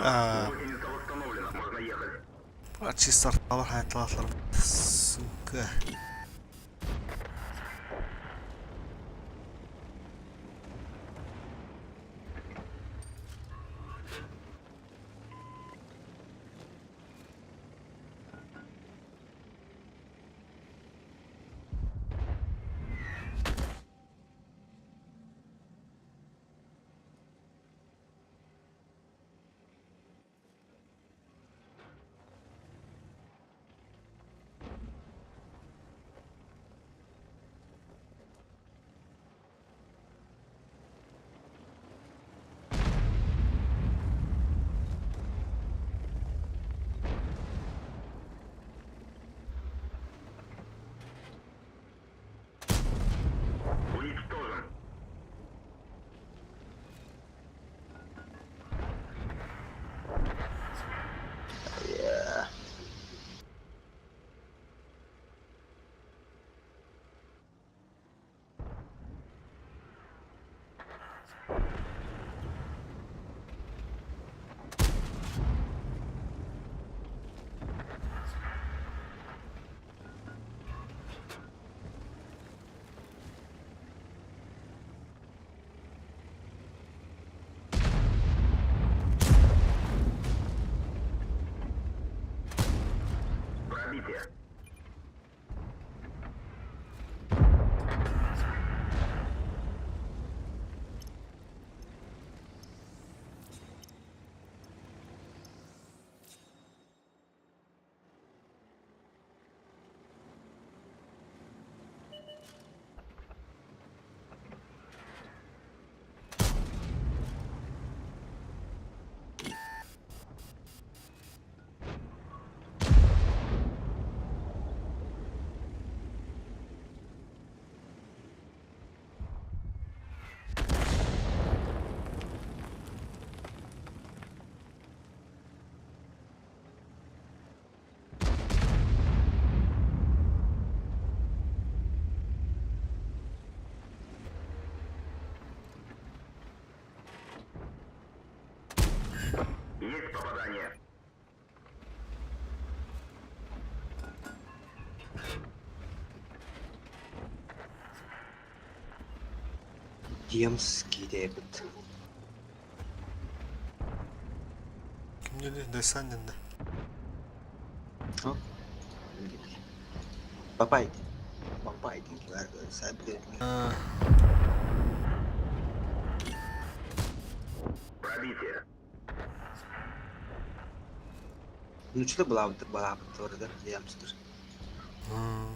А, чисто арталар, сука. Есть попадание. Демский дебит. Ким dedi? Desen dedi. Папай. Папай дейін. Ha. Пробитие. Нучта была бы, да, Демстер. Hmm.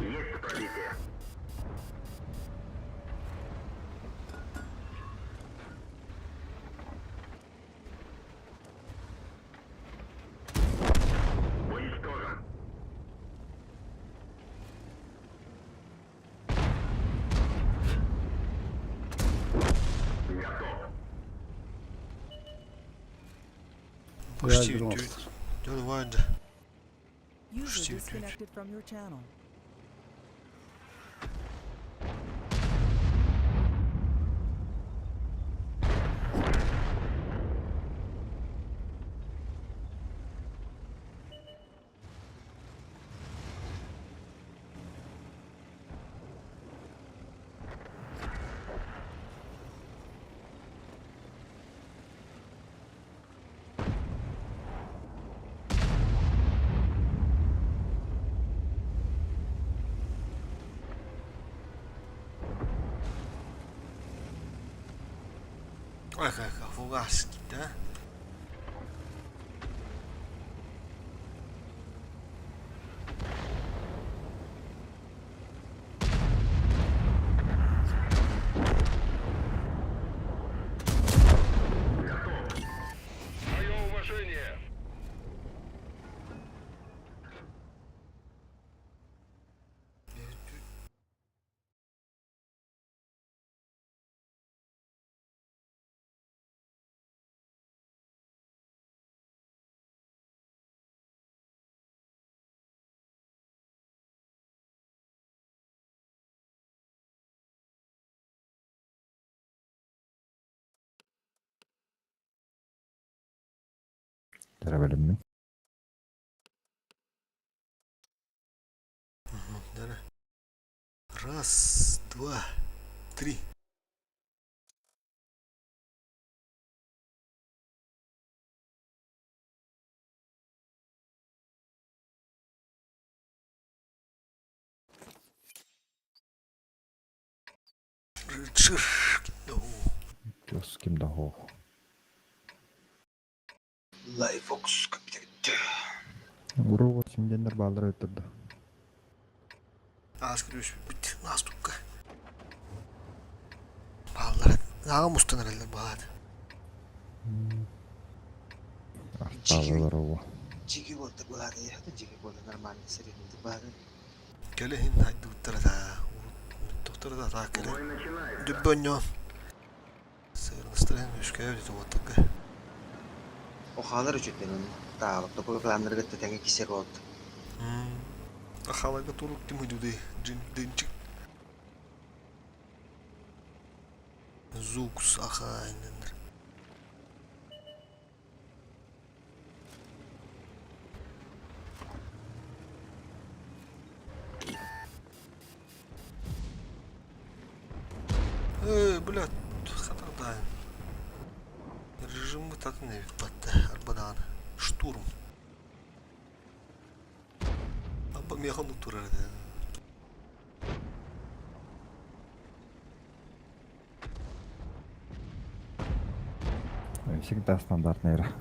Есть пробитие. Уничтожен. Готов. Почти Я Dön vardı. User Stupid. disconnected from your channel. Ой, как фугаски, да? Мое уважение. Теребелиммин. Дара. Раз, два, три. Чш. Жос ким да хоох. Лайфокс капитан. Уру 8 дендер баалар өттүрдү. Аз күрүш бит наступка. Баллар. Ага мустан herhalde bağladı. Артаалар оҕу. Жиги болды болады, я жиги болды нормально, средний болады. Кэлэһин хайдыбыттара да, урут да таак кэлэ. Бой начинается. Дүббөнньо. Сырныстырын үшкәбит уоттуга. Охалар үчүттен оны. Таалып, топы кыланнар гытты тәңе кисер болды. Ахалага турук тим хүдүдэ джин динчик. Зукс ахайнендер. Э, блядь, хатардаин. Режим татын батты, арбадан. Штурм. Абба механ турар. Всегда стандартный ра.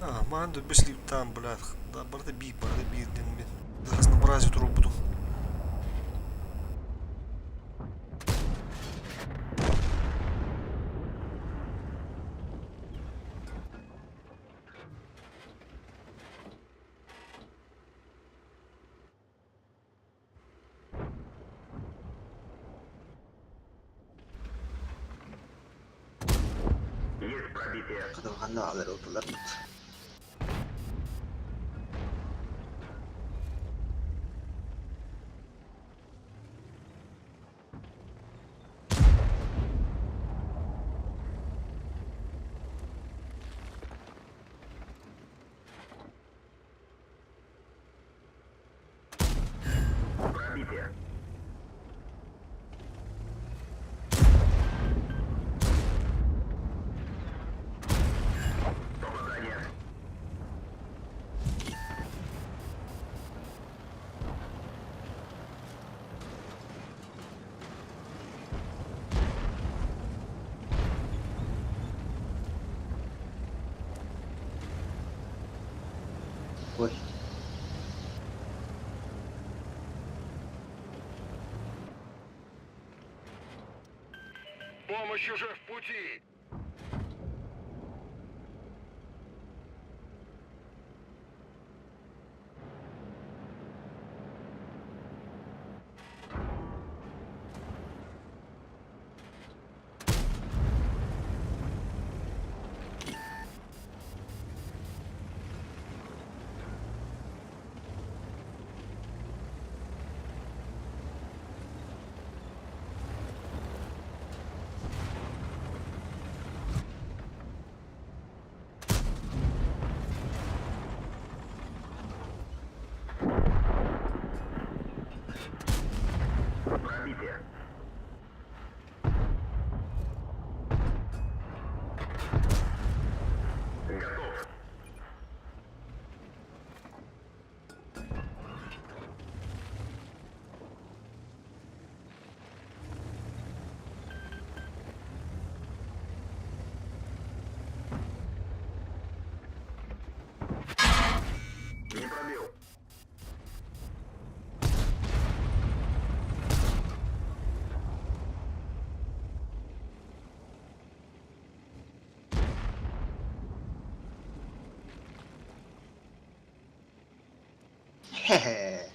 А, манду бесли там, блядь, да, барда би, барда би, дин мен. Разнообразие туру буду. Хатылҕанна баалар ылтыларбыт. Ой. Помощь уже в пути! Не пробил. Хе-хе.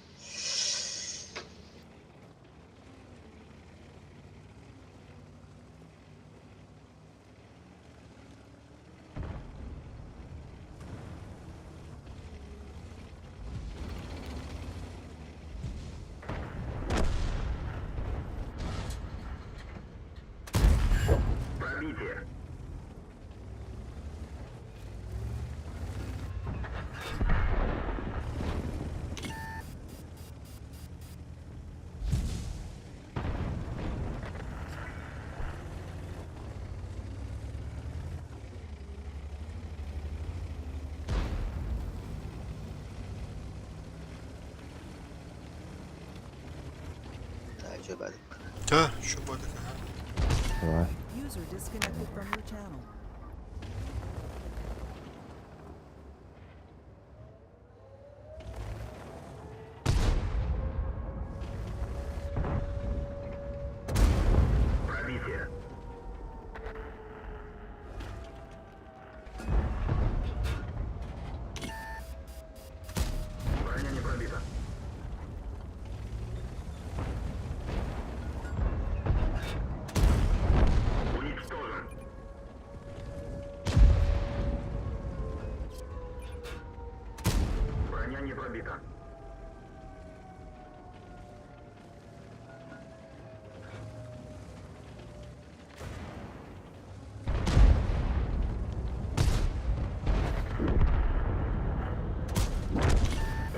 Пробитие. Да, чё бадык. Да, еще бадык, ага. Давай. User disconnected from your channel. Пробитие. Броня не пробита. Уничтожен. Броня не пробита.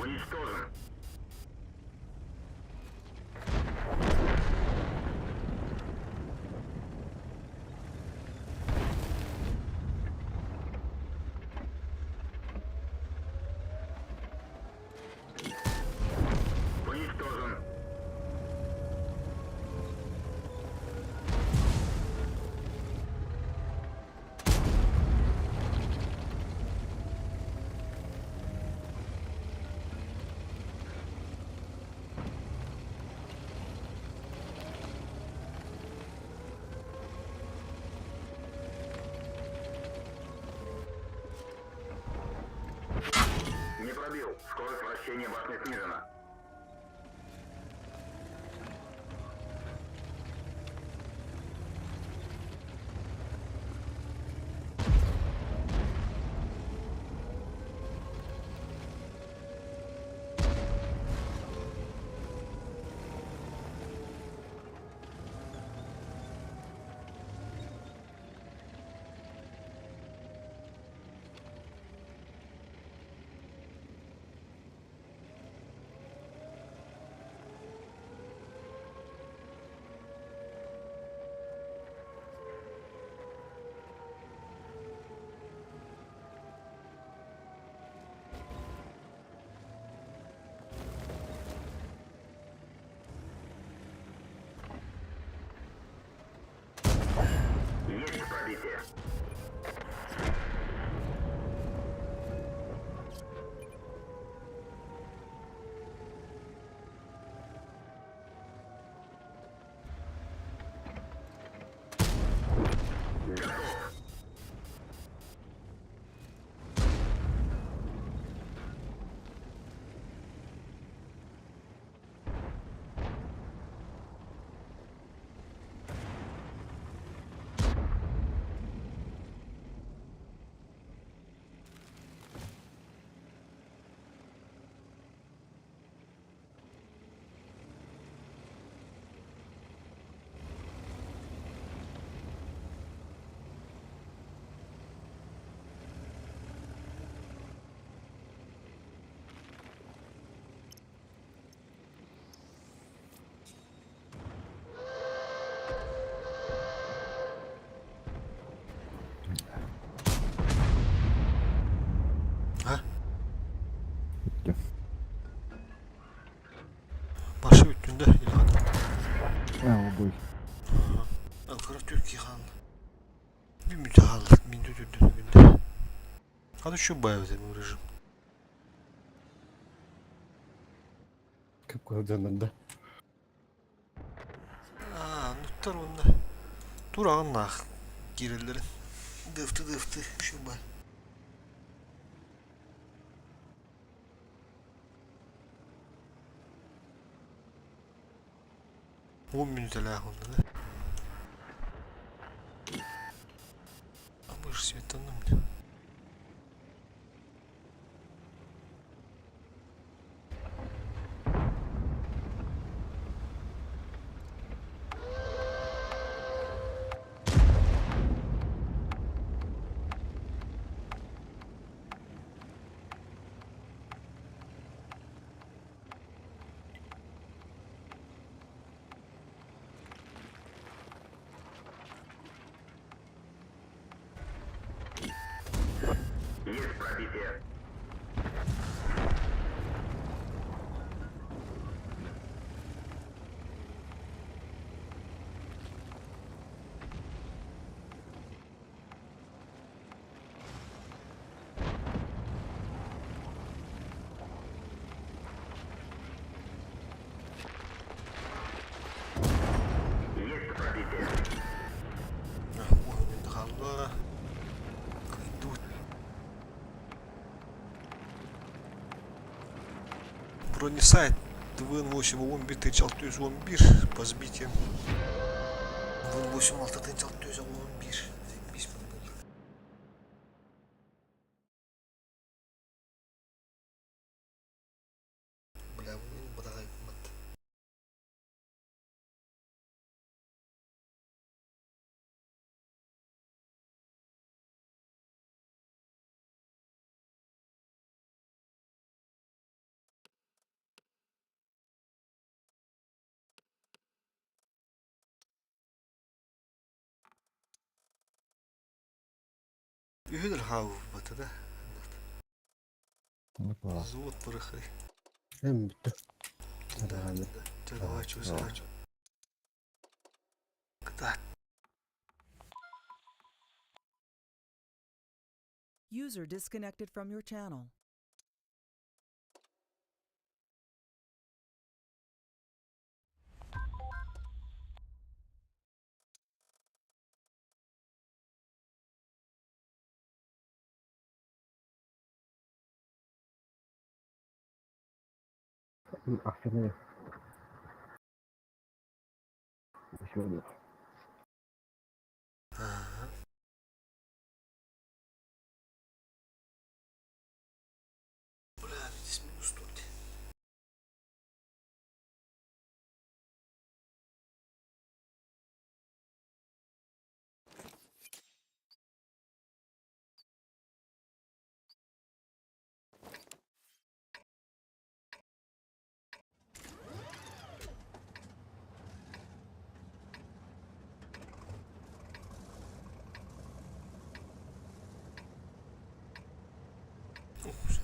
Уничтожен. Уничтожен. Не пробил. Скорость вращения башни снижена. этим. Başı üstünde İlhan. А, убой. Ankara Türkiye Han. Bir müdahale. 1400 günde. Hadi şu bayağı bu rejim. Какой да. Aa, nutlar onda. Durağın girillerin. Dıftı dıftı şu bay. On minüteler onda da. Ama светанным. Есть пробитие. Есть пробитие. 10 минут kaldı. Kıydı. Бронесайт 2.8 11611 по сбитиям. 2.8 611. Заебись, блин. Бля, бля, мат. Үһүдэр хау бата да. Ну, класс. Завод порохай. Эм бүттү. Да, Да. да. Давай, чё, Да. чё. Кта. User disconnected from your channel. Ахтырны. Еще Ага. Бля, здесь минус тут.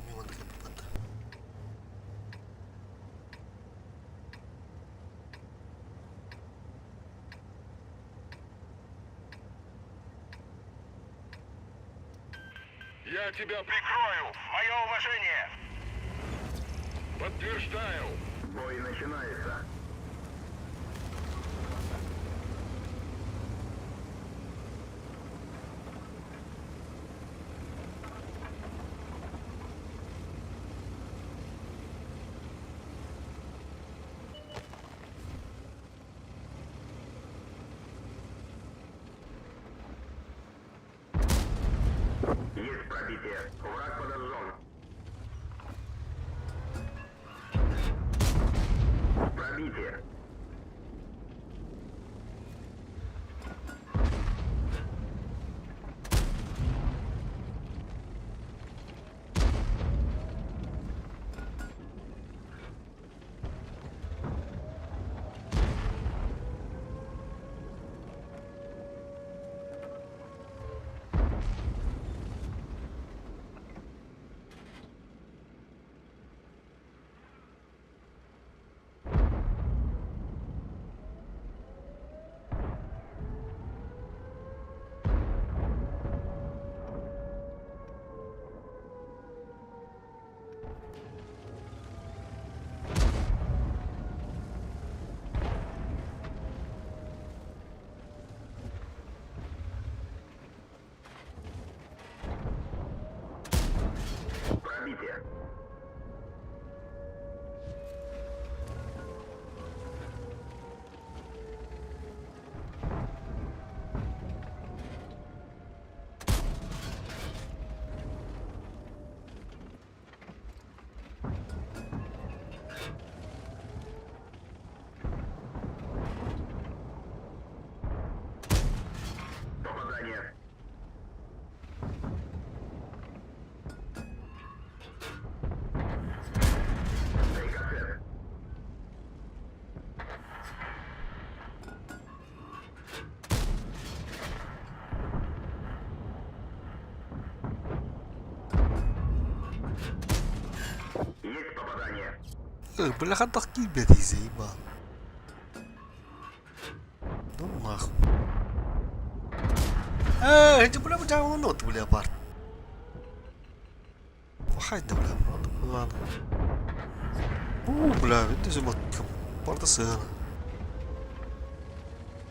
Мимо попадает. Я тебя прикрою! Мое уважение! Подтверждаю! Бой начинается. Есть пробитие. Враг подожжен. Пробитие. Бля, хантах киирбэтий заебал. Ну нахуй. Эти, бля, бля, он вот, бля, парт. Хайда, бля, ладно. О, бля, это же вот парта сына.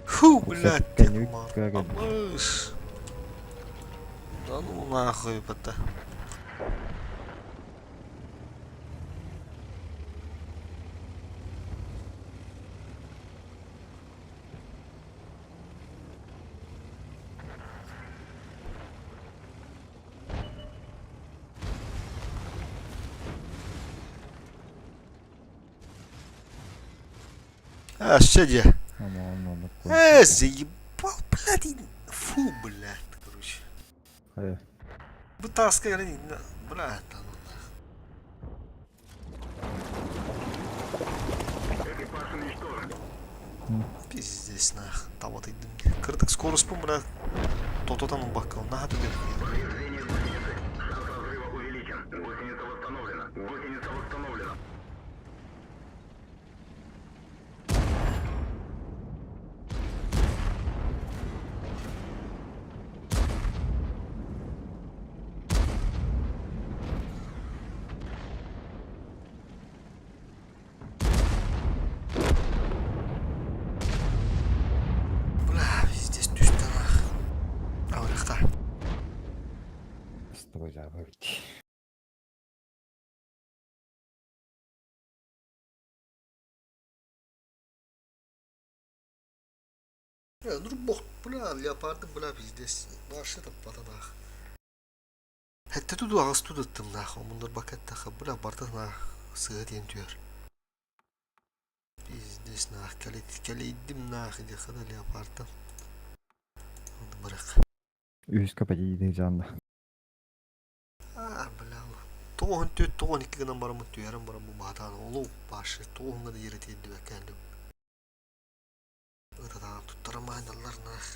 Фу, блядь, ты, малыш. Да ну нахуй, это. А, что где? Заебал, блядь, фу, блядь, короче. Вытаскивай, блядь, да ну нах. Пиздец, нах. Там вот иди. Кырдык скорость, блядь. То-то там бакал. Нахуй ты. Бля, здесь түстэ нах. Ауырыққа. С тобой забыть. Бля, ну бог, бля, леопарды, бля, пиздец. Башы таппата нах. Хәтта туду ағыз тудыттым нах. Омундар бакаттаха, бля, барта нах. Сыға тиен түйер. Пиздец нах. Кәлейдім нах, иде қада леопарды. Оны бұрық. Үс капати жанды. А, бля. Тоғын төт, тоғын екі гынан барамын түйерім барам бұл батан. Олу башы, тоғынға да ере тиеді бәкәнді. Ытадан туттарамайналар нах.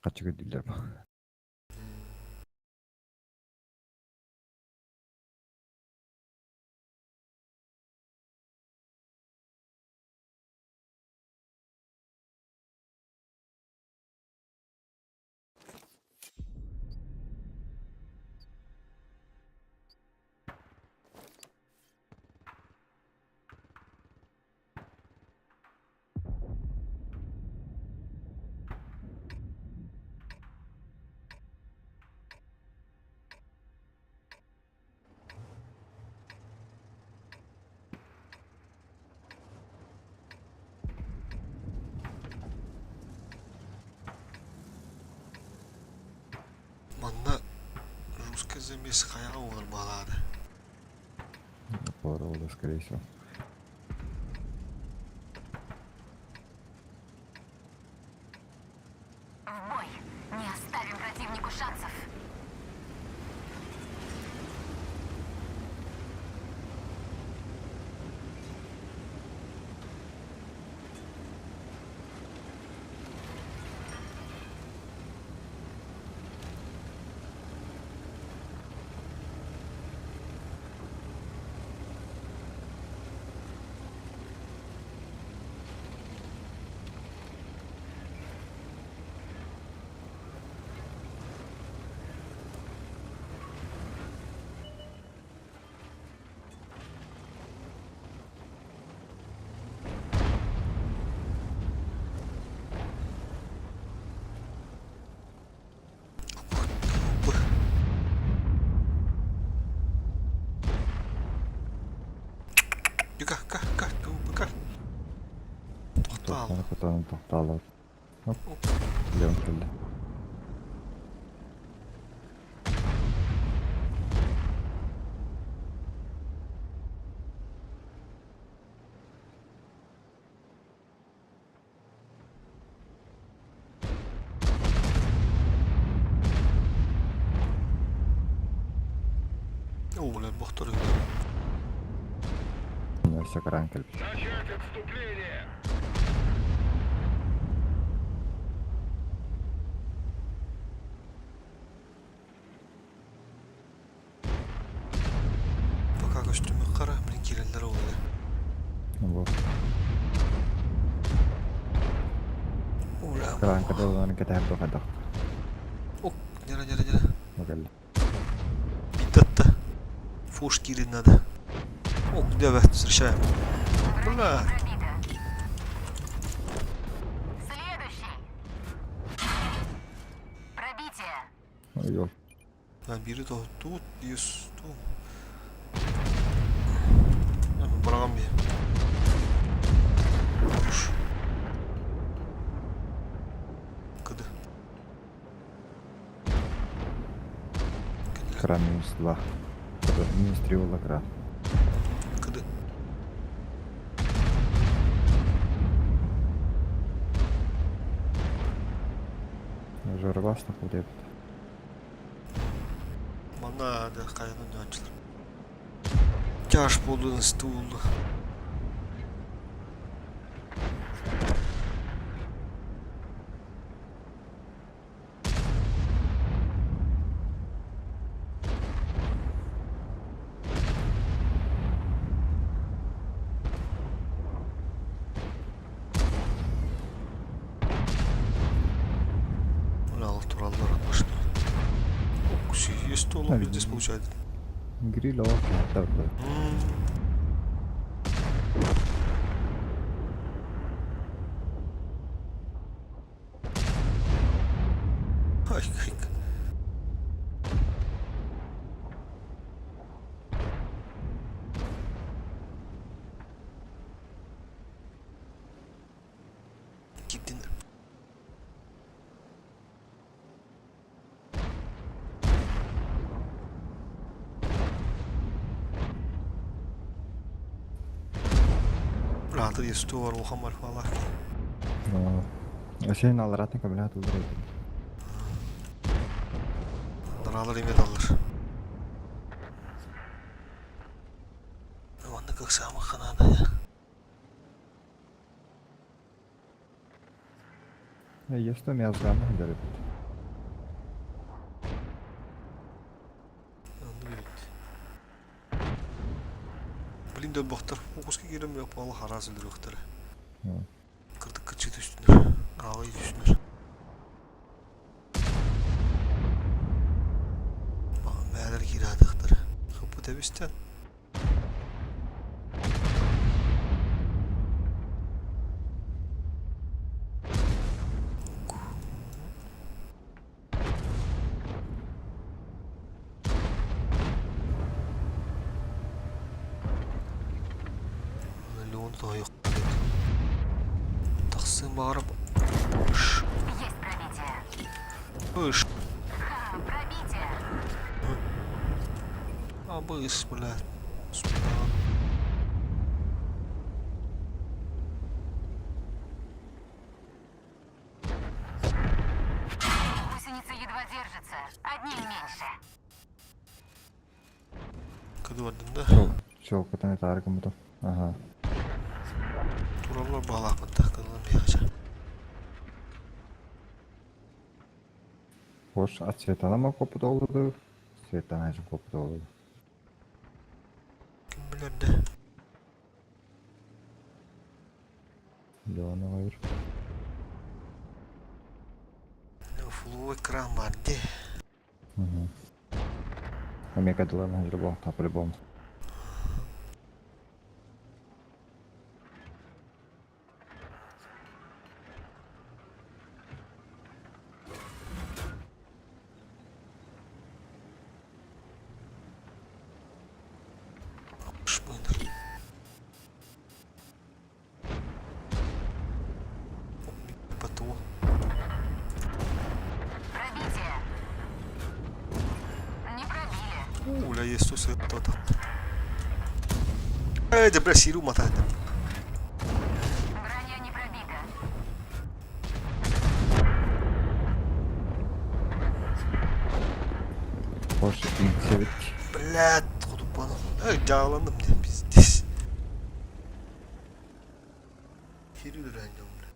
Качы көдүлөр. Манна русский замес хаяға олар балады. Порода, скорее всего. В бой! Не оставим противнику шансов! Юка, ка, ка, ту, ка. Тоқтал. Тоқтал, тоқтал. Оп. Леон келді. О, бля, бохтар. Все кран келді. Начать отступление! Кран кадаларын кэтэһэр тухайдах. Ок, нера, нера, нера. Окелли. Битатта. Фуш кирин надо. Ок, давай, встречаем. Бля. Ой, А, бери то тут, есть тут. Бараган би. Уш. Кыды. Кран минус 2. Минус 3 ула кран. Кыды. Жорбас нахуй деп. Манна да кайдан дөнчүлөр. Тяж болду, стул. Мына тураллар атмышты. Есть стол, здесь получается. Гриль окей, да. Ай, ай. Gittin. Rahatır yestu var, ohan var falan. Ну, сен аларатын кабинет улар. Даралар эме даллар. Онда как самый ханада я. Есть у меня зганы дарып. Блин, да бахтар фокуска кирем я пала хараз өлөрөхтөр. Кырдык кычы түстүнөр. Алай түстүнөр. Бәлер кирадыктыр. Хыпы тебистен. Леон тойық. Тақсын барып. Үш. Есть пробитие. Үш. Пробитие. Абыс, бля. Гусеница едва держится. Одним меньше. Кыды бардым да. Чолкотан этаргым буту. Ага. Туралар балапытта кыдылым бияқча. Хош, а цветана ма копыт олуду? Цветана же копыт олуду. Ким билерде. Леона бар. Фуловый кран бар де. Угу. Омега дылар на та по-любому. Шпыныр. ПТО. Пробитие. Не пробили. Уля, есть тусы то-то. Эй, да бля, сиру мотать. Броня не пробита. Хош, инксевит. Блядь, кудупану. Эй, жаландым де, пиздец. Хирүдür анжам, бля.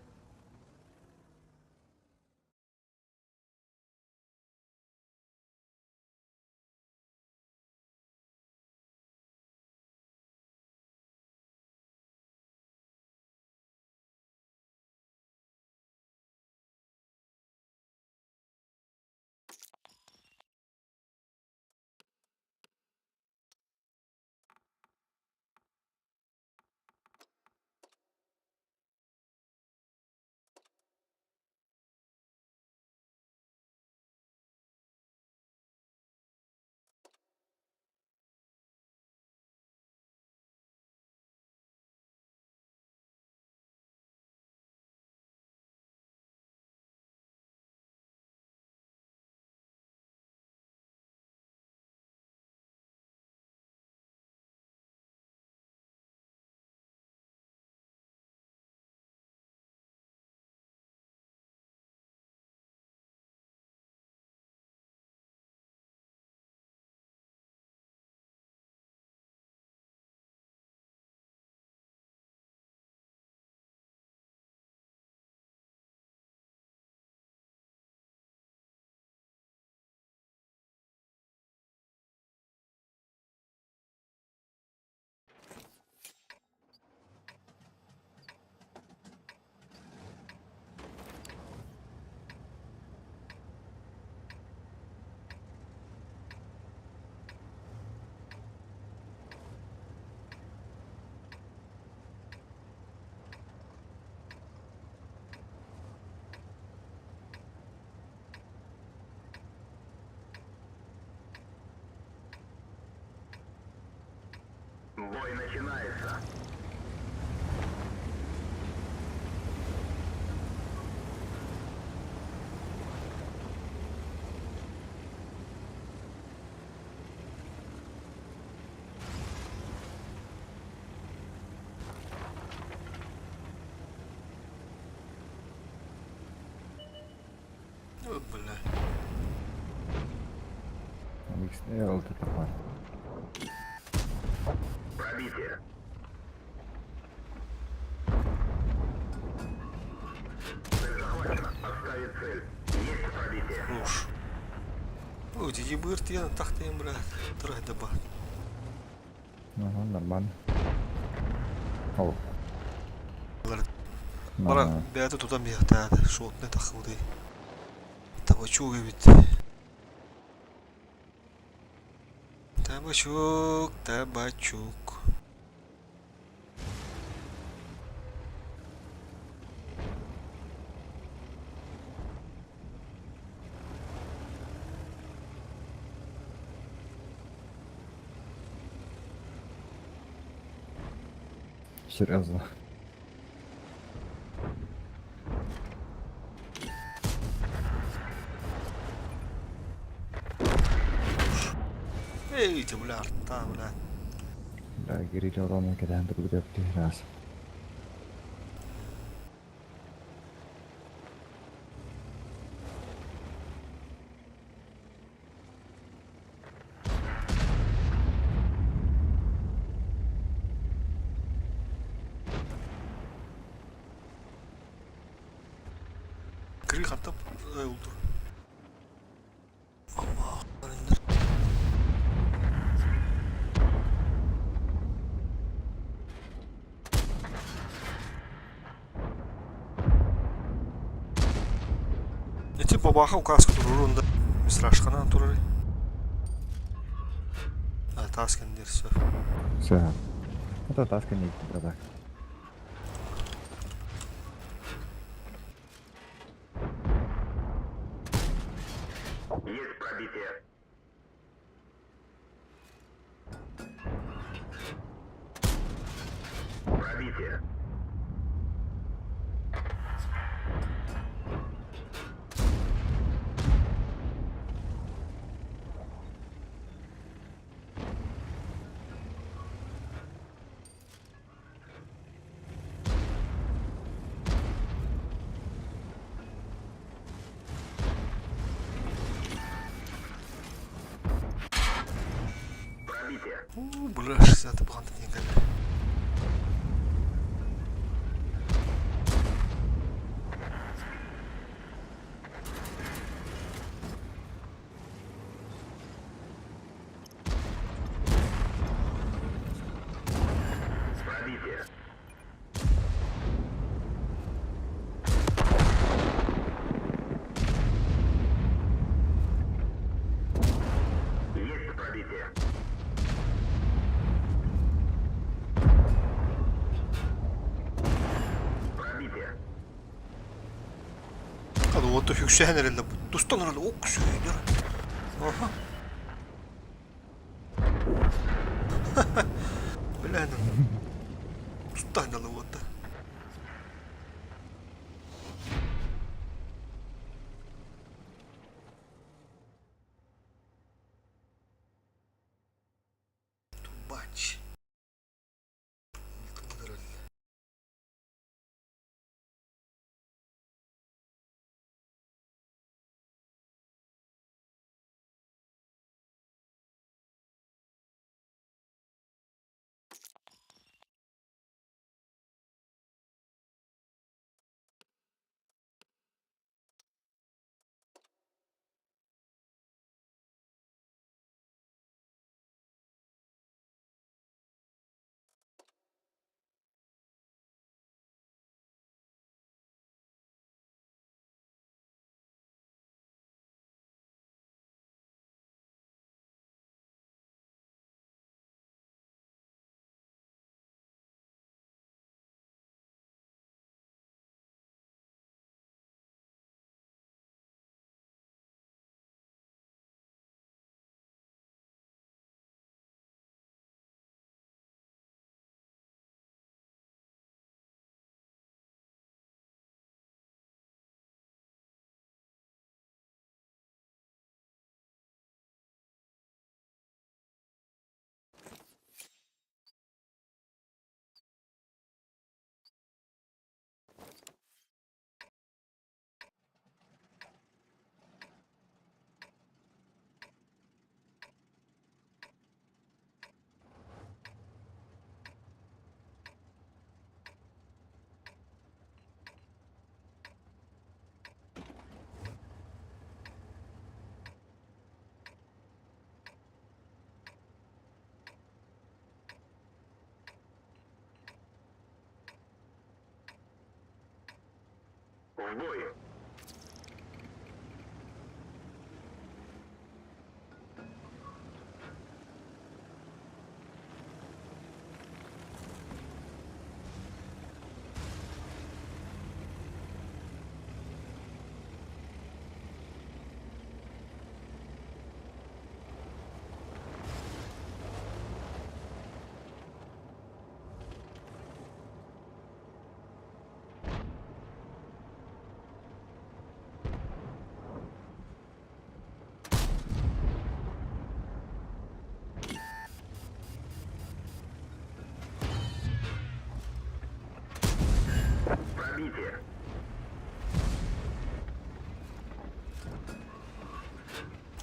Бой начинается. О, бля. Ол тут бар. Пробитие. Цель захвачена. Отставить цель. Есть пробитие. Уж. Ой, ебыр тиен тахтайым, бля. Трах даба. Ага, нормально. О. Бара На, бэйэтэ тутан биһиэхтээх шотнай таххыбытый. Табачук эбит. Табачук, табачук. Серьезно. Эй, ты, бля, арта, бля. Да, Кирилл Роман, когда друг друга раз. Кирилл хаттап oldu. Allah indir. Эти бабаха указка турурунда мисрашканан турары. А таскан дерсе. Все. Это таска не братак. Есть пробитие. Пробитие. Пробитие. У, бля, 60 буханта не горели. Пробитие. Есть пробитие. Пробитие. Hadi o da hükseğen herhalde. Dostan herhalde ok söylüyor. Aha. Бля, Тустан вот. Тубач.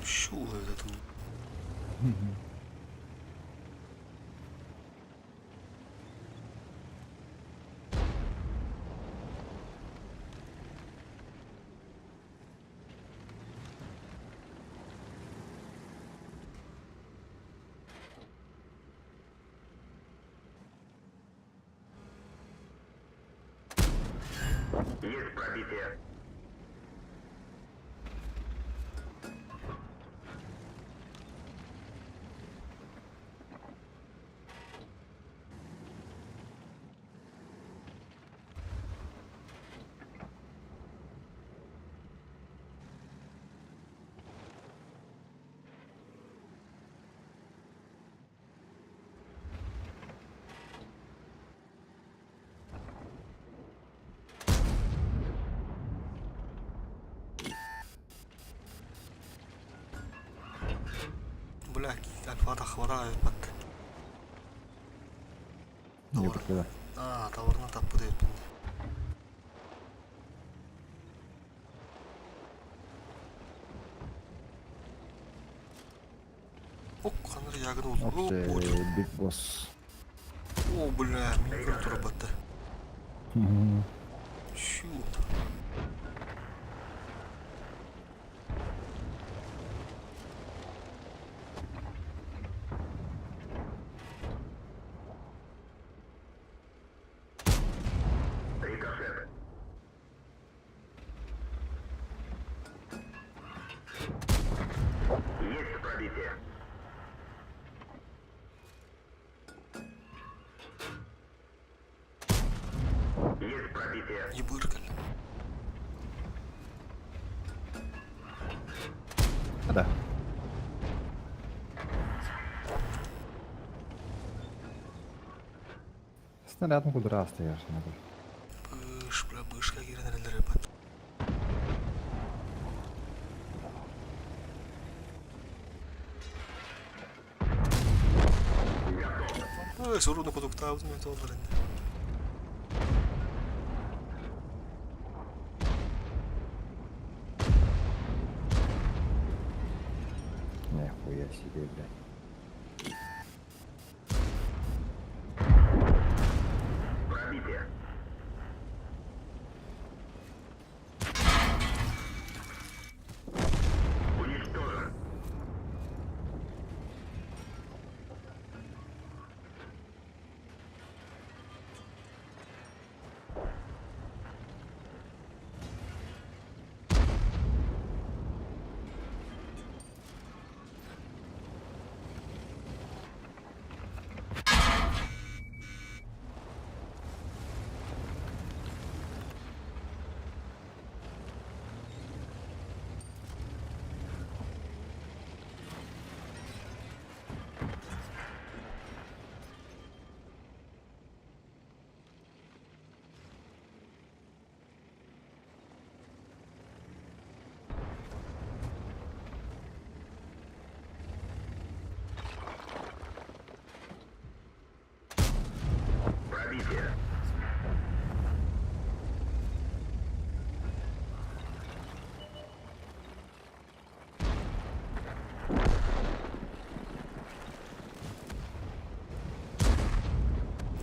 Şu öyle dur. Бля, альфа хватает бат. Юбрык да. Аа, таварынан таппы деп. Ок, ханыр ягын oldu. Ох Оп, ты, о, Биг Босс. О, бля, миниган тура батты. Чу. Ебыркаль. Да. Снарядом куда стоишь, надо. Быш, бля, бышка киренерлер бат. Ой, соруну кудуктаабытым өтө олар энди. Нихуя себе, блядь.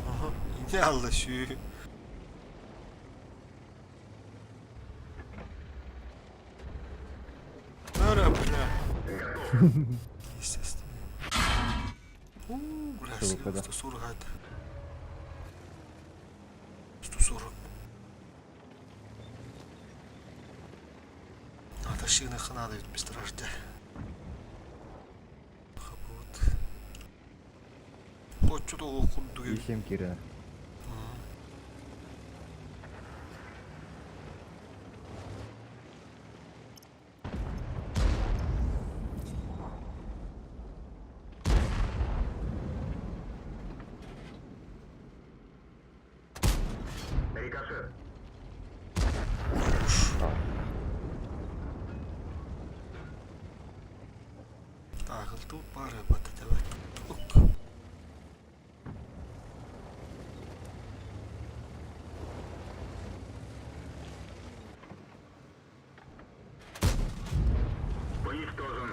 Aha, yine allaşıyor. Ара, бля. Естественно. У, бля, Что выпада? 140 это. 140. Машина ханада ведь бестражда. Хапут. Хочу того курдук. Исем кирен. Рикошет. Тағылту бары бата давай. Ок. Уничтожен.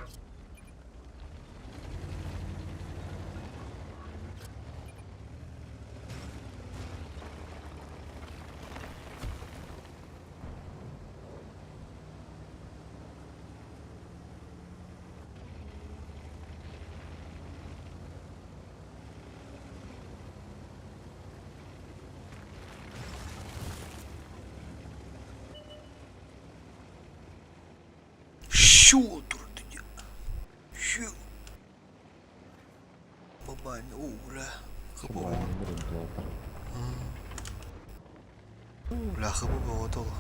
Щу турды. Щу. Бабань, уля. Хабо. Уля, хабо готово.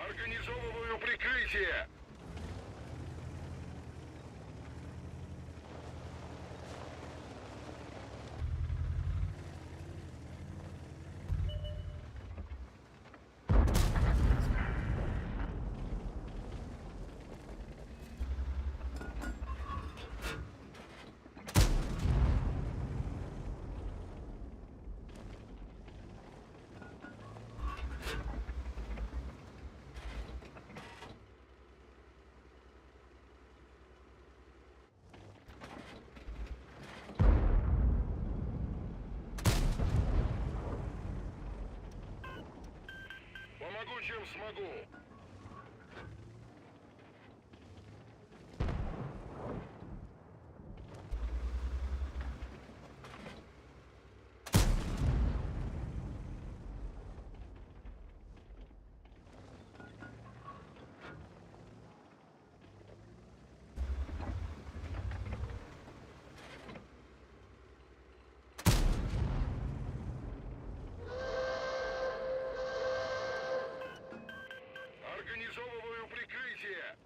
Организовываю прикрытие. Помогу, чем смогу. Организовываю прикрытие.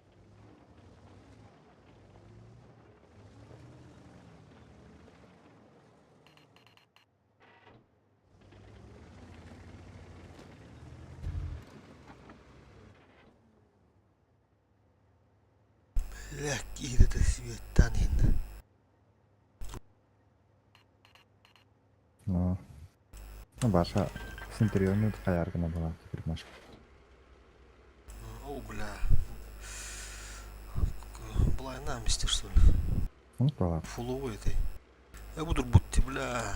Бля, киһи светтан ин. Ну. Ну, баша Центуриону хаяргына была теперь Машка. О, бля. Была на месте, что ли? Ну, была. Фуловый этой. Я буду будто, бля.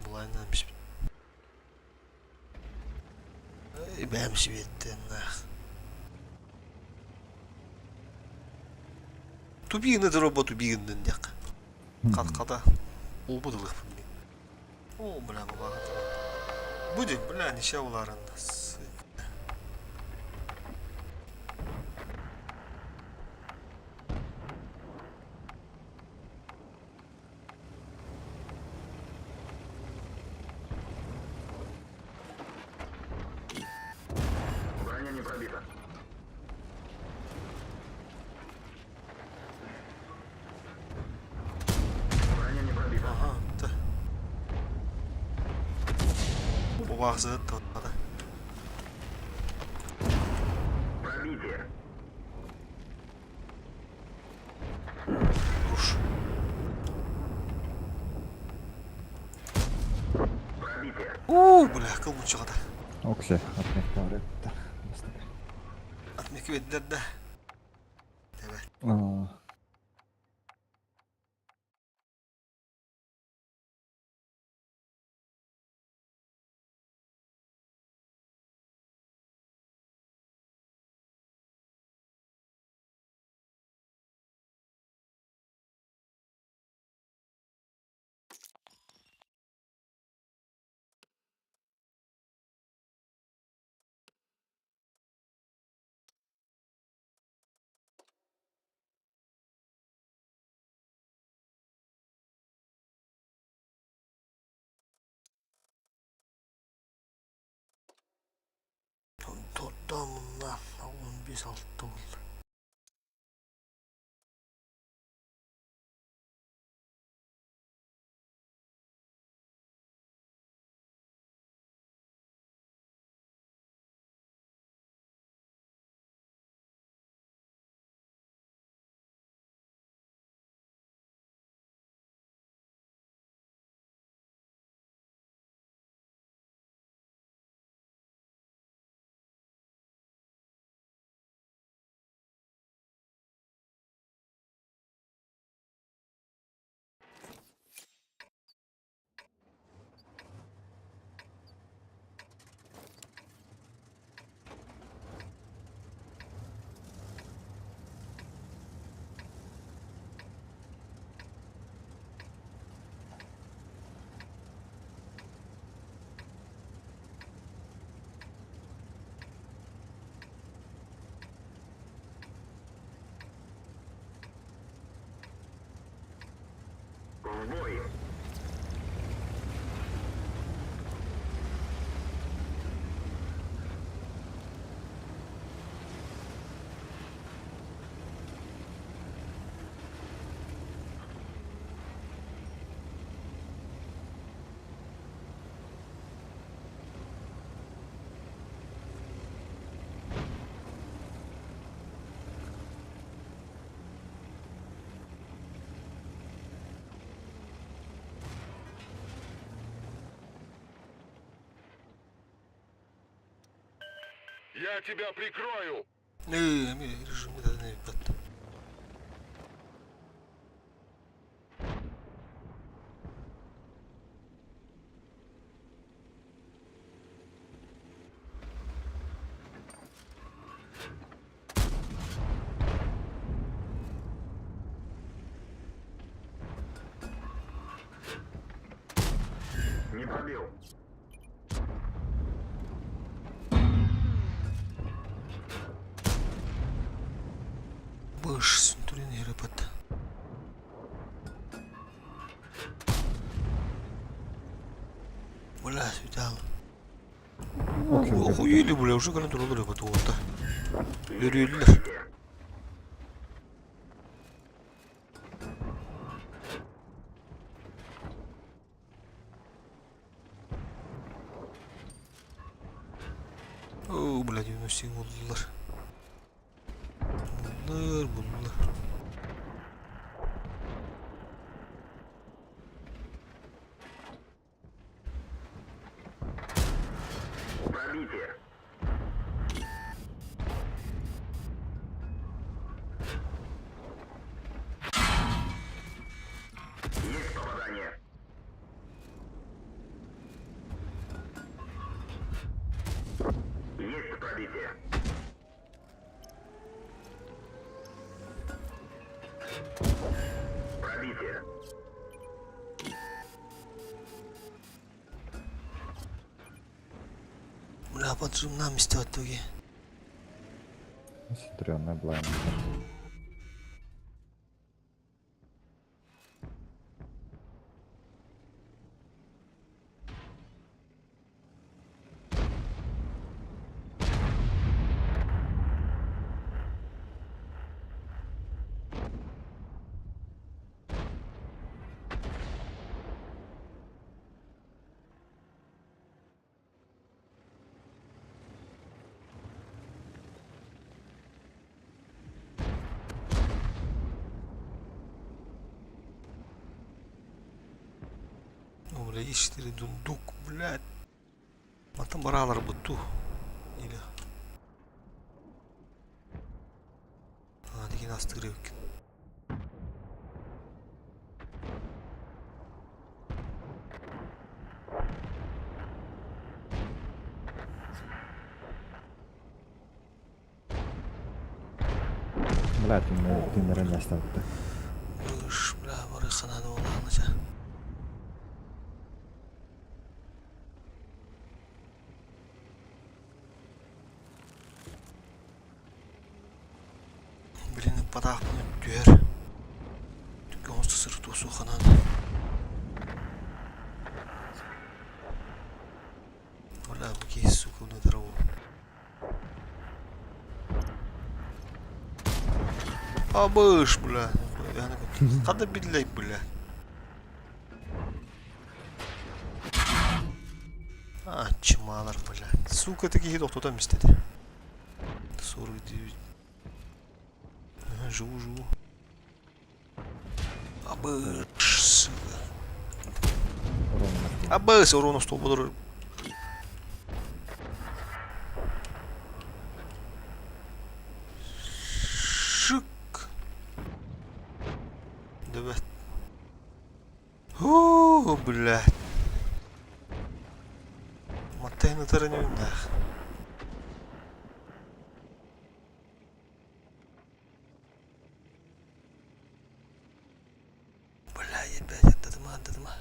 Была на месте. Эй, бэм светтен, нах. Тубигны дроба тубигны дяк. Кат-ката. Убудылых. О, бля, баба. Будем, бля, ничего уларын. Броня не пробита. Броня не пробита. Ага, да. Бабағзы тада. Пробитие. Руш. Пробитие. У, бля, кылмычыға да. Оксе, отмек бар это. Атмеки беддер да. Тебе. А, Мунна 15-6 буолла. Я тебя прикрою! Ээ, режим бат. Не пробил. Быш, Сентурин Ерепет. Бля, сюда. Охуели, бля, уже кэлэн тураллар эбит уолта. Өрүөллэр. Оо, бля, 97 булдулар. Булдулар, булдулар. Пробитие. Есть попадание. Есть пробитие. Пробитие. Бля, поджим нам исте туги. Стрёмная блайнд. О, бля, есть 4 дундук, блядь. Мантан баралар буту. Или... А, деген астыры екен. Бля, түннәрен ястабыты. Ыш, бля, бары хананы олағыныча. Блин, падаақпын түһэр. Түкке оңсу сырту суханан. Бля, бу киһи сука уну. Абыш, бля. Хада биллэй, бля. А, чмалар, бля. Сука, ты киһи тохтотон мистеди. 49. Ага, живу, живу. Абыш, сука. Абыс, урон столбу. Шик. Дөбөт. Хуу, блядь. Маттайын ытарын үүннээх. Бля, ебать, аттадыма, аттадыма.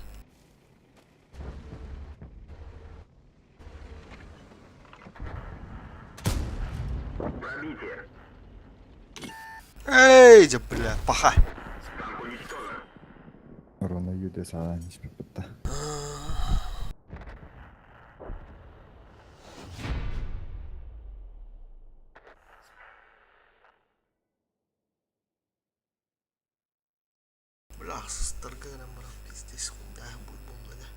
Эй, дьэ, бля, паха. Урона юде саҕалаан испиппит да. Бля, сыстарга гынан баран пиздец хундаах буолла да.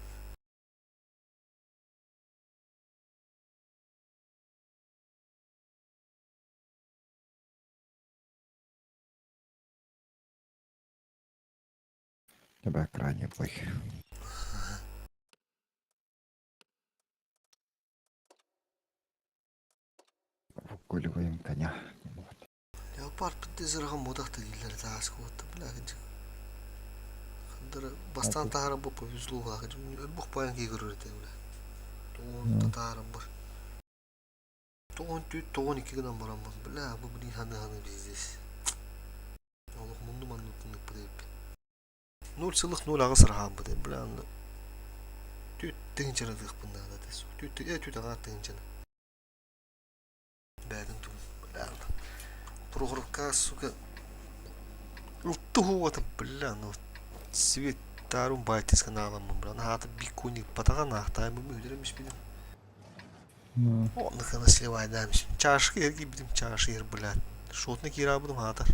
Тебя крайне плохи. Выгуливаем коня. Вот. Леопард пиздец мудахта дииллэр тааска уотта бля хандара бастаан таһара бу повезло өлбөх паан кии көрөр этэ бля тоҕон татаарам бар тоҕон түүт тоҕон икки гынан бараммын бля бу блин ханы ханы пиздец олох мунну манны тыннык эбиппин 0,08 ыраһааммыт бля түүт тыһыынчаны тыахпын наада түүт түүт аҕаа тыһыынчаны бээтин тум бля Прохоровка сука Ылтыһуота бля ну свет тарум байтис каналаммын бля наһаата бикуник батаҕан аахтаайбын мүһүлэрим испитим онно кына сливайдаам чашка эргийбитим чаша ер блядь шотна киирабытым хаатар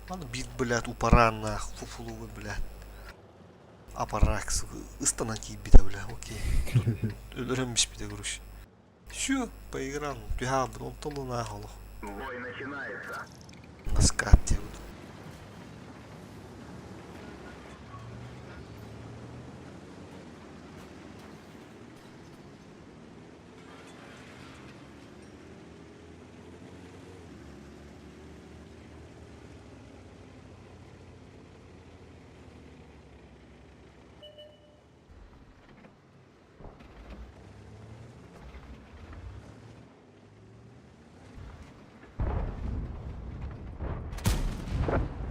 аны биир блядь упарааннаах фуфулугу блядь аппарак сука ыстанан киирбитэ бля окей өлөрөн испитэ короче все поиграл түһаабыт онтон лунаах олох Бой начинается. На скат диэбит.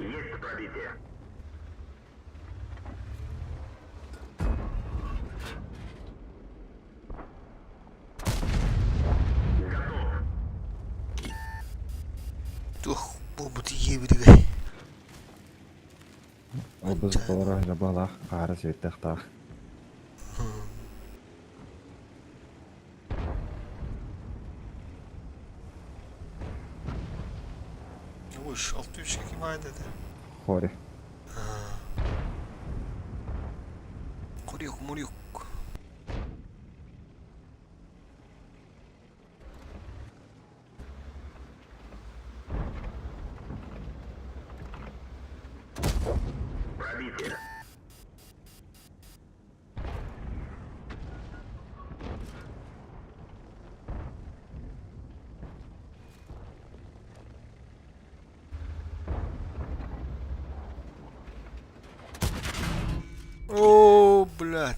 Есть пробитие. Готов. Туох буолбут ийэбитигэй? Ол толоро жабалаах хаара сиэттэхтаах. Уш, 603 ким dedi? Хори. Курюк, мурюк. Пробитие. О, блядь.